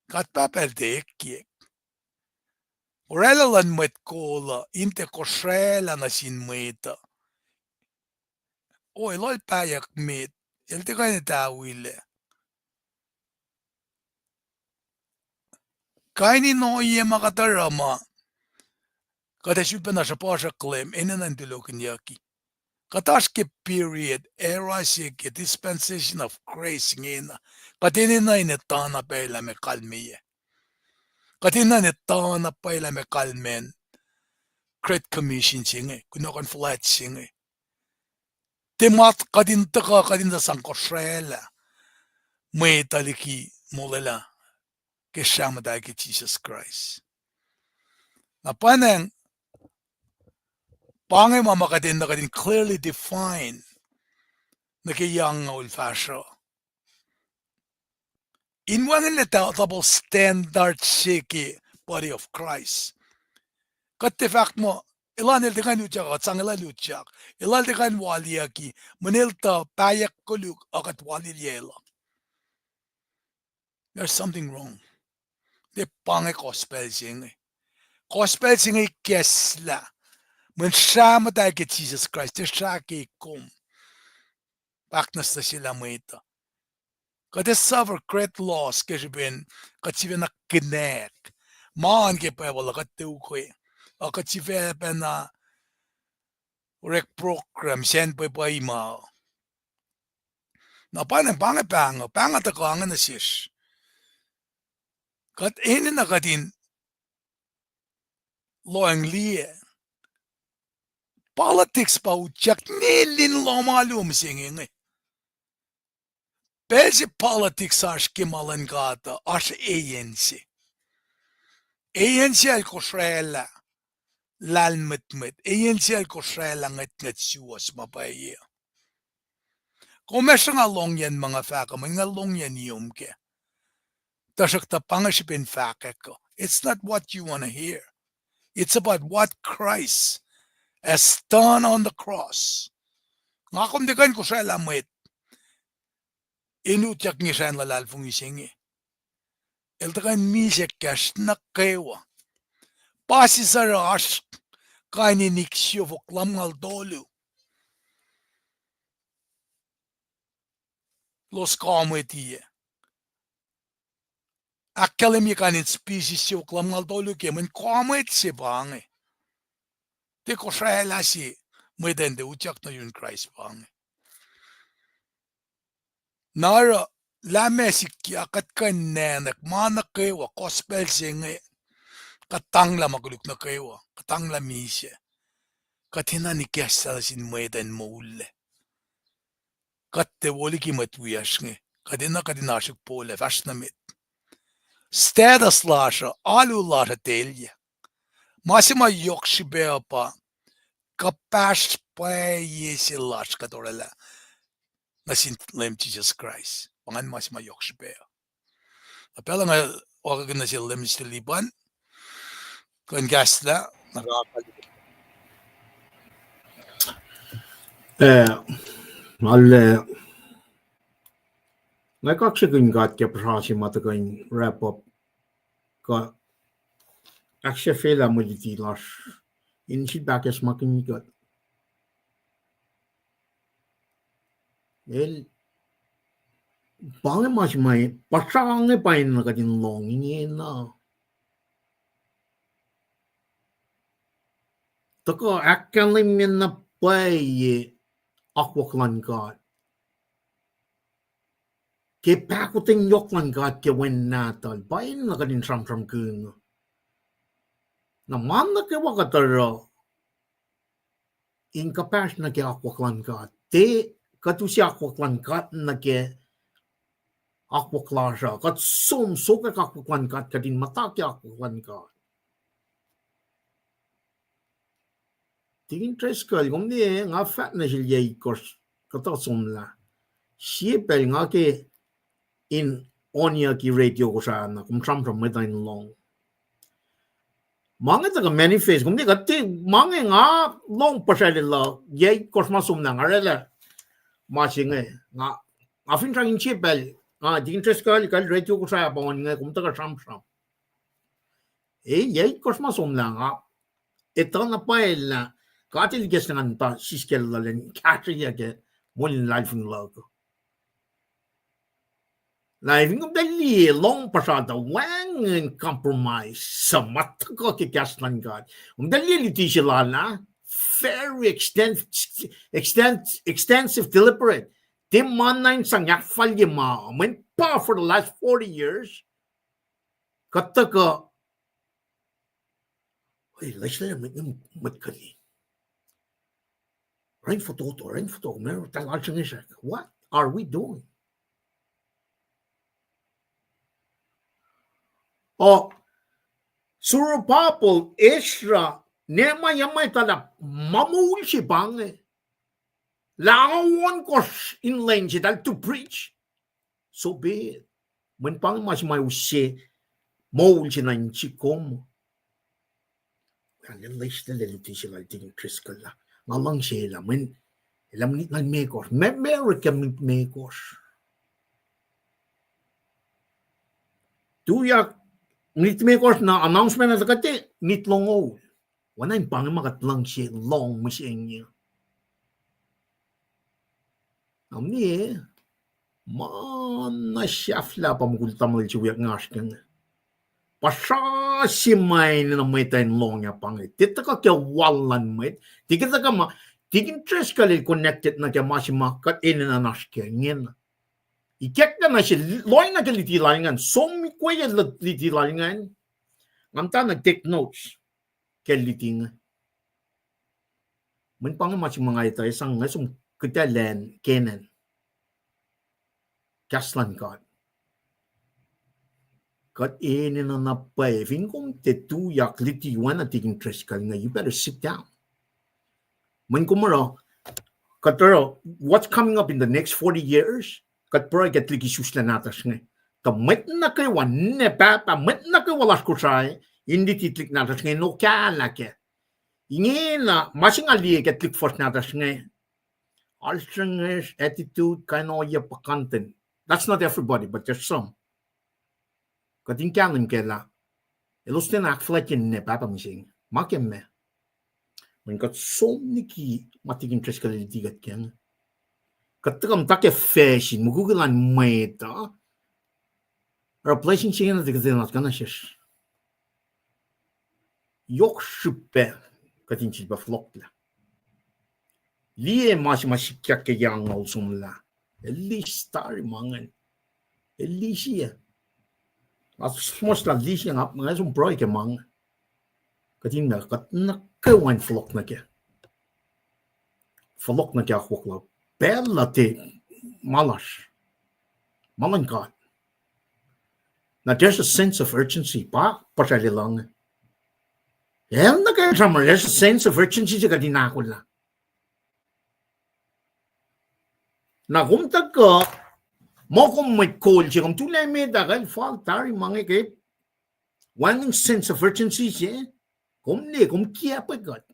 God Pahpah El tiac ekyek. Orwaclah luhn mwet kol uh in tiac kosraclah nuh sin mwet uh. O, elos pahyuck met, el tiac kuh in etawilac. Kain in ohiyac ma kuht oruh ma kuht ac sulpacna sruhpuhsruhk Leum, enenuh in tulokihnyucki. Kuht oasr ke period, era se ke dispensation of grace ingena. Kuht enenuh in etuh na pwacye lah meac kalmeyac. Kuht enenuh in etuh na pwacye lah meac kalmacn Great Commission se inge, kunohkohn fuhlwact se inge. Tiac ma kuht in tuhkuh, kuht in tuh sang kosraclah mwet uh liki molwelah ke srah muhtahl ke Jisus Kraist. Na pwacnwacng, pa inge ma ma kuht enenuh kuht in clearly define nuh ke yang nga ul fahsruh. In wacngihnlac double standard se ke body of Christ. Kuht tiac fahk muh, elan el tiac kuh in utyak, kuht sang elan utyak. Elan tiac kuh in waliyucki, mweyen el tuh pahyuck koluk, uh, kuht walilyelah. There's something wrong. Tiac pa inge gospel se inge. Gospel se inge ikacslah. Mweyen srah muhtahl ke Jisus Kraist, tiac srah ke kom. Pahknus nuh sel mwet uh. Kuht ac suffer great loss ke srihpen kuht sifacna kinak. Ma an ke Bible uh kuht tiac ukwe. Uh, kuht sifacpacna orek program sacn pwepwe ma. Na pa inge, pa inge pahng uh, pahng uh tuhkuh inge nuh sesr. Kuht enenuh kuht in lohacng liye. Politics pa utyak nil in lohm alu mihsenge inge. Pacl se politics oasr ke ma luhn God uh, oasr eyan se. Eyan se el kosraclah lahlmwetmwet. Eyan se el kosraclah ngwetngwet suwohs ma pwacye. Kom ac sruhnga longyacn ma nga fahk uh, mweyen nga longyacn iom kac. Tuhsruhktuh pa inge srihpen fahkwack uh. It's not what you want to hear. It's about what Christ has done on the cross. Nga kom tiac kuh in kosraclah mwet in utyak nge srah in luhlahlfongi se inge. El tuh kuh in misac kahsr nuh kwewa. Pa sisaruh oasr kain in ik siofok lumngaul tolu. Elos kuh mwet uh. Ahkkahlwemye kain in species siofok lumngaul tolu ke mweyen kuh mwet se pa inge. Tiac kosraclah se mwet in tiac utyak nuh yurin Kraist pa inge. Na oruh, lah meac sikyak kuht kuh in nacnwack ma nuh kwewa, gospel se inge, kuhtanglah ma koluk nuh kwewa, kuhtanglah misac. Kuht enenuh in ikacslah nuh sin mwet in moullac. Kuht tiac wo liki mwet wiyacsr inge. Kuht enenuh kuht in oasr uk polac, fahsr nuh met. Status lasr uh, alu lasr uh telyuck. Ma se ma yohk srihpac uh pa kuhpahsr pwacye se lasr kuht orwaclah nuh sin Leum Jisus Kraist. Pa ingacn ma se ma yohk srihpac uh. Na pacl uh nga oakakihn nuh sel Leum Mister Lipan, kuh in kahslah, na, eh, al, eh, nga kaksakihn God ke puhsra se ma tuhkuh in wrap up, kuh ahksahfyelah mwe luti lasr in sifilpac ahkacsmakihnye kuht. El, pa inge ma se ma, puhsra inge pa enenuh kuht in lohng ingena. Tuhkuh ahkkahlwemye na pwacye akwuck luhn God ke pahkotwen yohk luhn God ke Wen Nahtuhl, pa enenuh kuht in sramsramkihn. Na ma nuh kwewa kuht oruh in kuhpahsr nuh ke akwuck luhn God. Tiac kuht use akwuck luhn God nuh ke akwuck lasr uh. Kuht som sokwack akwuck luhn God, kuht in muhta ke akwuck luhn God. Tikin Driscoll, kom liye, nga fahk nuh sel yac itkohsr kuhtuh somlah. Sie pacl nga ke in onyak radio Kosrae na, kom sramsram mwet uh in lohng. Ma inge tuhkuh manifest, kom tiac kuht tiac, ma inge nga lohng puhsralel uh, yac itkohsr ma somlah nga oraclah ma se inge, nga, nga finsrak in sie pacl, nga tikin Driscoll, kal radio Kosrae pa on inge, kom tuhkuh sramsram. E, yac itkohsr ma somlah nga etuh na pwacye lah God El ikacslah ngan muhta siskacl lal in kahsrweyuc ke moul in luhlahlfongi luhk uh. Lah fin kom tiac liye lohng puhsra tuh wacngihn compromise suc ma tuhkuh ke kahs luhn God. Kom tiac liye luti se lal ah, very extens-, extens-, extensive, deliberate. Tiac ma na in sang ahkfalye ma, mweyen pa for the last forty years, kuht tuhkuh, e, leslac mwet, mwet kuhli. Run fototo, run fototo, ma tal alsrngesrak. What are we doing? O, Zerubbabel, Ezra, Nehemiah, ma etuh lah ma moul se pa inge. Lah ohnkohsr in lwen se eltahl to preach. So be it. Mweyen pa inge ma se ma use moul se nuh in sik kom. Lah leslac luti se lal tikin Driscoll lah, nga luhngse lah, mweyen elah minit limekohsr. Ma, ma orek ke minit limekohsr? Tuyak minit limekohsr na announcement ah tuh kuht tiac minit longoul. Oacna in pa inge ma kuht luhngse lohng mihsenge. Amni, ma na sahflah pa mukul tamuhlwel se wiyuck nga oasr ke inge. Puhsra se ma enenuh mwet uh in lohng ah pa inge. Tiac tuhkuh ke wal luhn mwet. Tiac ke tuhkuh ma, tikin Driscoll el connected nuh ke ma se ma kuht enenuh in oasr ke ingena. Ikacklah nuh sel, lohacng nuh ke luti lal ingacn, som ikwe ke luti lal ingacn. Nga muhta na take notes ke luti inge. Mweyen pa inge ma se ma nga etuh, sang nga som kuhtacl acn Canaan. Kahs luhn God. Kuht enenuh na pwacye, fin kom tiac tuyak luti oacna tikin Driscoll inge, you better sit down. Mweyen kom oruh, kuht oruh, what's coming up in the next forty years? Kuht pruhe ke tuhlihk isuslac nahtuhsr inge. Tuh mwet nuh kwewa, ninac pahpah, mwet nuh kwewa lasr Kosrae, in luti tuhlihk nahtuhsr inge in okahlah kac. Ingena ma se nga liye ke tuhlihk fuhsr nahtuhsr inge, alsrngesr, attitude, kain ohiyac puhkantwen. That's not everybody, but there's some. Kuht in kahlwem kac lah elos tiacna ahkfuhlwactye ninac pahpah mihsenge. Ma ke meac? Mweyen kuht som liki ma tikin Driscoll el luti kuht ke inge. Kuht tuhkuh muhta ke fashion, mukwikwi luhn mwet uh, oruh blessing se ingena tiac kuhtwena kuhna sesr. Yohk srihpac kuht in sifilpac fohlohklah. Liye ma se ma sikyak ke yac angngaul somlah. At least tari ma ingacn. At least ah, nga suhmuhslah at least ah nga, nga som pruhe ke ma inge. Kuht in, kuht nuh kwewa in fohlohk nuh kac. Fohlohk nuh ke akwuck lal. Pacl uh tiac ma lasr. Ma luhn God. Now there's a sense of urgency. Pa, puhsralel uh inge. El nuh ke sramsram, there's a sense of urgency se kuht in ahkolah. Na kom tuhkuh, muh kom mwet kol se, kom tuhlac met ah, kal fal tari ma inge ke wacngihn sense of urgency se, kom liye, kom kiacpwe kuht.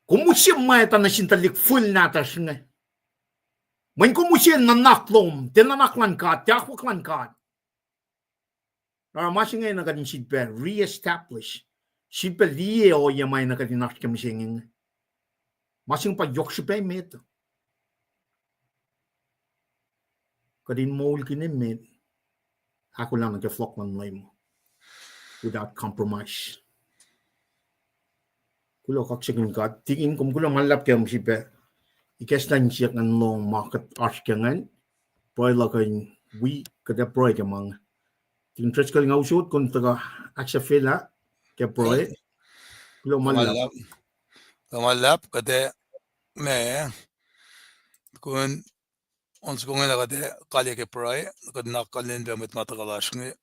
Kom use mwacta nuh sin tuhlihk fihl nahtuhsr inge. Mweyen kom use nuhnak lom, tiac nuhnak luhn God, tiac akwuck luhn God. Na oruh ma se inge na kuht in sifilpac re-establish, sifilpac liye ohiyac ma na kuht in oasr ke mihsenge inge. Ma se inge pa yohk srihpac met. Kuht in moulkihn emet, ahkolah nuh ke fohlohk luhn Leum without compromise. Kuloh kaksakihn God. Tikin, kom kuloh ma luhlahp ke kom sifilpac ikacslah insiyuck ngan lohng ma kuht oasr ke ingacn. Pruhe luhk uh in wi kuht ac pruhe ke ma inge. Tikin Driscoll, nga usot kom tuhkuh ahksahfyelah ke pruhe. Kuloh ma luhlahp. Kuloh ma luhlahp, kuht ac, ma, kom on soko ingena kuht ac kalye ke pruhe, kuht na kalweni pac mwet ma tuhkuh lasr inge.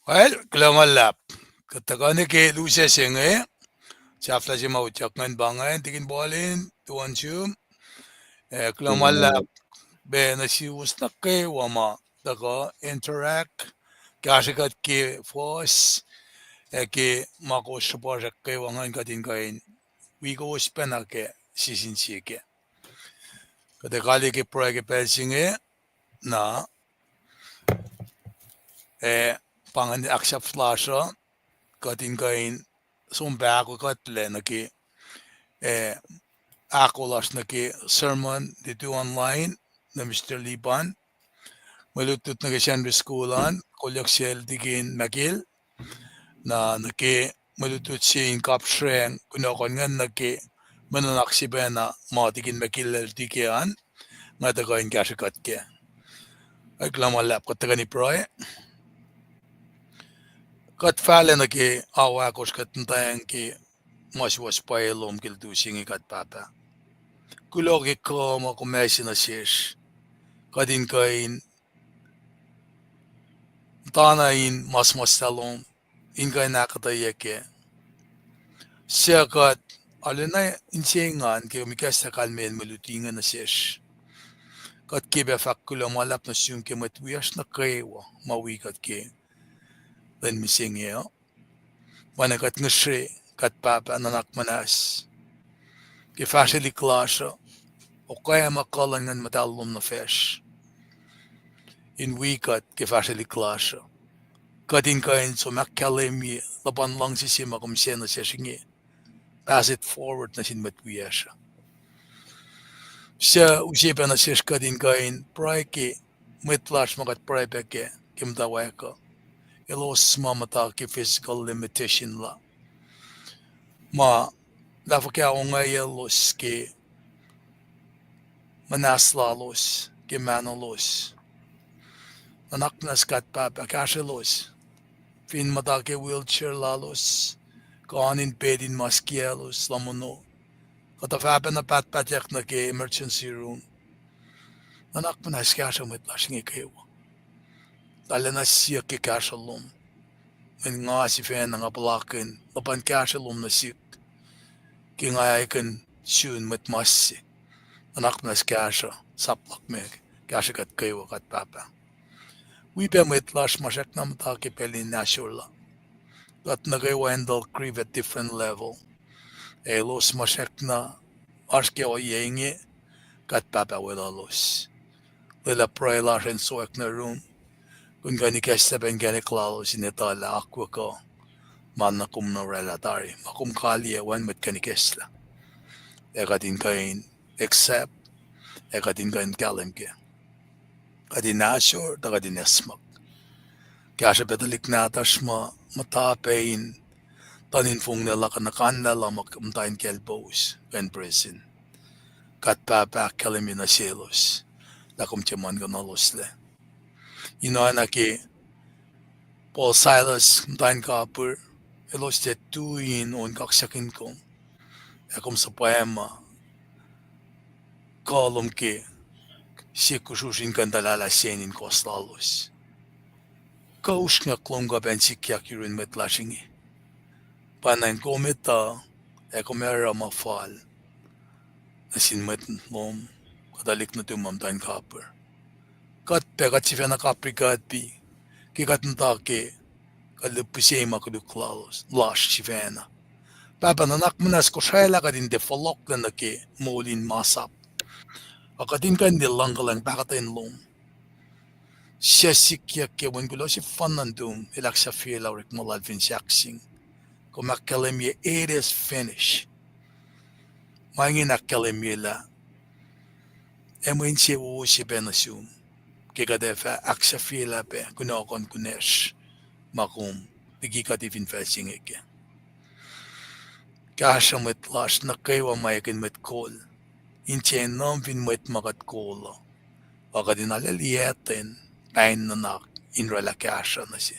Well, kuloh ma luhlahp. Kuht tuhkuh nuh ke lusac se inge, sahflah se ma utyak ingacn pa ingacn, tikin Paulin, tuan sum. Eh, kuloh ma luhlahp pac nuh suwos nuh kwewa ma tuhkuh interact, kahsrwe kuht ke fuhs, ac ke ma kowos sruhpuhsrak kwewa ingacn kuht in kuh in wi kowos pacna ke sisin sie kac. Kuht ac kaliyac ke pruhe ke pacl se inge, na, ac pa ingacn ahksahfyelah lasr uh, kuht in kuh in som pac ahkolah kuhtlac nuh ke, eh, ahkolah lasr nuh ke sermon lutu online, nuh Mister Lipan, mwe lutlut nuh ke Sunday school an, kolyuck sel tikin Michael, na nuh ke mwe lutlut se in kapsreng kunohkohn ingacn nuh ke mwe nuhnak se pacna ma tikin Michael el tike an, nga tuhkuh in kahsrwe kuht kac. Ac kuloh ma luhlahp, kuht tuhkweni pruhe. Kuht fahlac nuh ke ao ahkosr kuht muhtweng ke ma suwohs pwacye lom ke lutu se inge, kuht Pahpah. Kuloh ke kuh ma kom ase nuh sesr, kuht in kuh in muhtana in ma suhmuhslah lom, in kuh in ahkuhtweyac kac. Suc kuht arulacna inse engan ke kom ikacslah kalmacn mwe luti inge nuh sesr. Kuht ke pac fahk kuloh ma luhlahp nuh sum ke mwet wiyacsr nuh kwewa ma wi kuht ke lwen mihsenge uh. Pwacnwacng kuht ngihsre, kuht Pahpah, nuhnak muhnahs ke fahsrwelihk lasr uh, okwe ma kuh luhn Nguhn Muhtahl lom nuh facsr in wi kuht ke fahsrwelihk lasr uh. Kuht in kuh in som ahkkahlwemye luhpan luhngse se ma kom sang nuh sesr inge, pass it forward nuh sin mwet wiyacsr uh. Suc use pac nuh sesr kuht in kuh in pruhe ke mwet lasr ma kuht pruhe pac kac ke muhtwacwacack uh, elos ma muhta ke physical limitation la, ma lah fuhkah ongaiyalos ke muhnahs lalos, ke mahnolos. Nuhnak muhnahs kuht Pahpah, kahsrwelos. Fin muhta ke wheelchair lalos, kuh oan in bed in mas kiyaclos, lohm ono, kuhtuh fahpacna pahtpahtwack nuh ke emergency room, nuhnak muhnahs kahsruh mwet lasr inge kwewa. Arulacna siyuck ke kahsruh lom. Mweyen nga sifacna nga puhlakihn luhpan kahsruh lom nuh sihk ke nga ekihn sun mwet mas se. Nuhnak muhnahs kahsruh sap luhk me, kahsruh kuht kwewa kuht Pahpah. Wi pac mwet lasr ma srackna muhta ke pacl in ahsor la. Kuht nuh kwewa handle grief at different level. Ac elos ma srackna oasr ke ohiyac inge, kuht Pahpah weluhlos. Lwelah pruhe lasr in sowack nuh yurum, kom kuh in ikacslah pac inkacnek lalos in etuh lah akwuck uh ma na kom orwaclah tari, ma kom kaliyac, wacngihn mwet kuh in ikacslah. Ac kuht in kuh in accept, ac kuht in kuh in kahlwem kac. Kuht in ahsor tuh kuht in esmak. Kahsruh pac tuhlihk nahtuhsr ma muhta pac in tuh in fonglac la kuh na kanlah la ma muhta in kaclpous kuh in prison. Kuht Pahpah ahkkahlwemye nuh selos lah kom tiac muhlkuhnloslac. In oacna ke Paul, Silas muhta in kapihr, elos tiac tui in on kaksakihn kom, ac kom suhpwacma kuh lom ke sie kusrusr in kuh in tuhlalah sacn in kohs lalos. Kuh usrnguck lom kuh pacna sikyak yurin mwet lasr inge. Pwacnwacng kom etuh ac kom oruh ma fal nuh sin mwet lom, kuh tuhlihk nuhtum ma muhta in kapihr. Kuht pac, kuht sifacna kaprikuhtpi ke kuht muhta ke kuht lihpihsye ma koluk lalos, lasr sifacna. Pahpah, nuhnak muhnahs kosraelah kuht in tiac fohlohklac nuh ke moul in masap, a kuht in kuh in tiac luhngkuhlwacng pahkotwen lom. Suc sikyak ke wen kuloh sefanna nuhtum, el ahksahfyelah orekma lal fin sahkseng. Kom ahkkahlwemye, it is finished. Ma ingacn ahkkahlwemye lah ac mwe insewowo se pac nuh sum ke kuht ac fah ahksahfyelah pac kunohkohn kunacsr ma kom liki kuht fin facl se inge kac. Kahsruh mwet lasr nuh kwewa ma ekihn mwet kol, insiyacn nuhm fin mwet ma kuht kol uh, a kuht in alaliyaten pain nuhnak in oraclah kahsruh nuh se.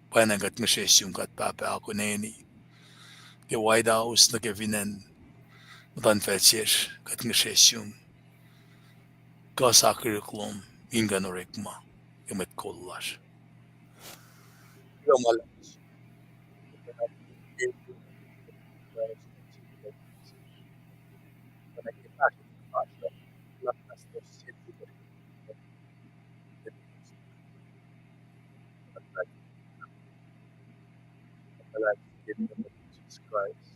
Pwacnwacng kuht ngihsre sum kuht Pahpah, akoneni ke White House nuh ke fin acn muhtuhnfacl sesr, kuht ngihsre sum kuh sakihrihk lom in kuh in orekma ke mwet kol lasr. Kuloh ma luhlahp. Jesus Christ.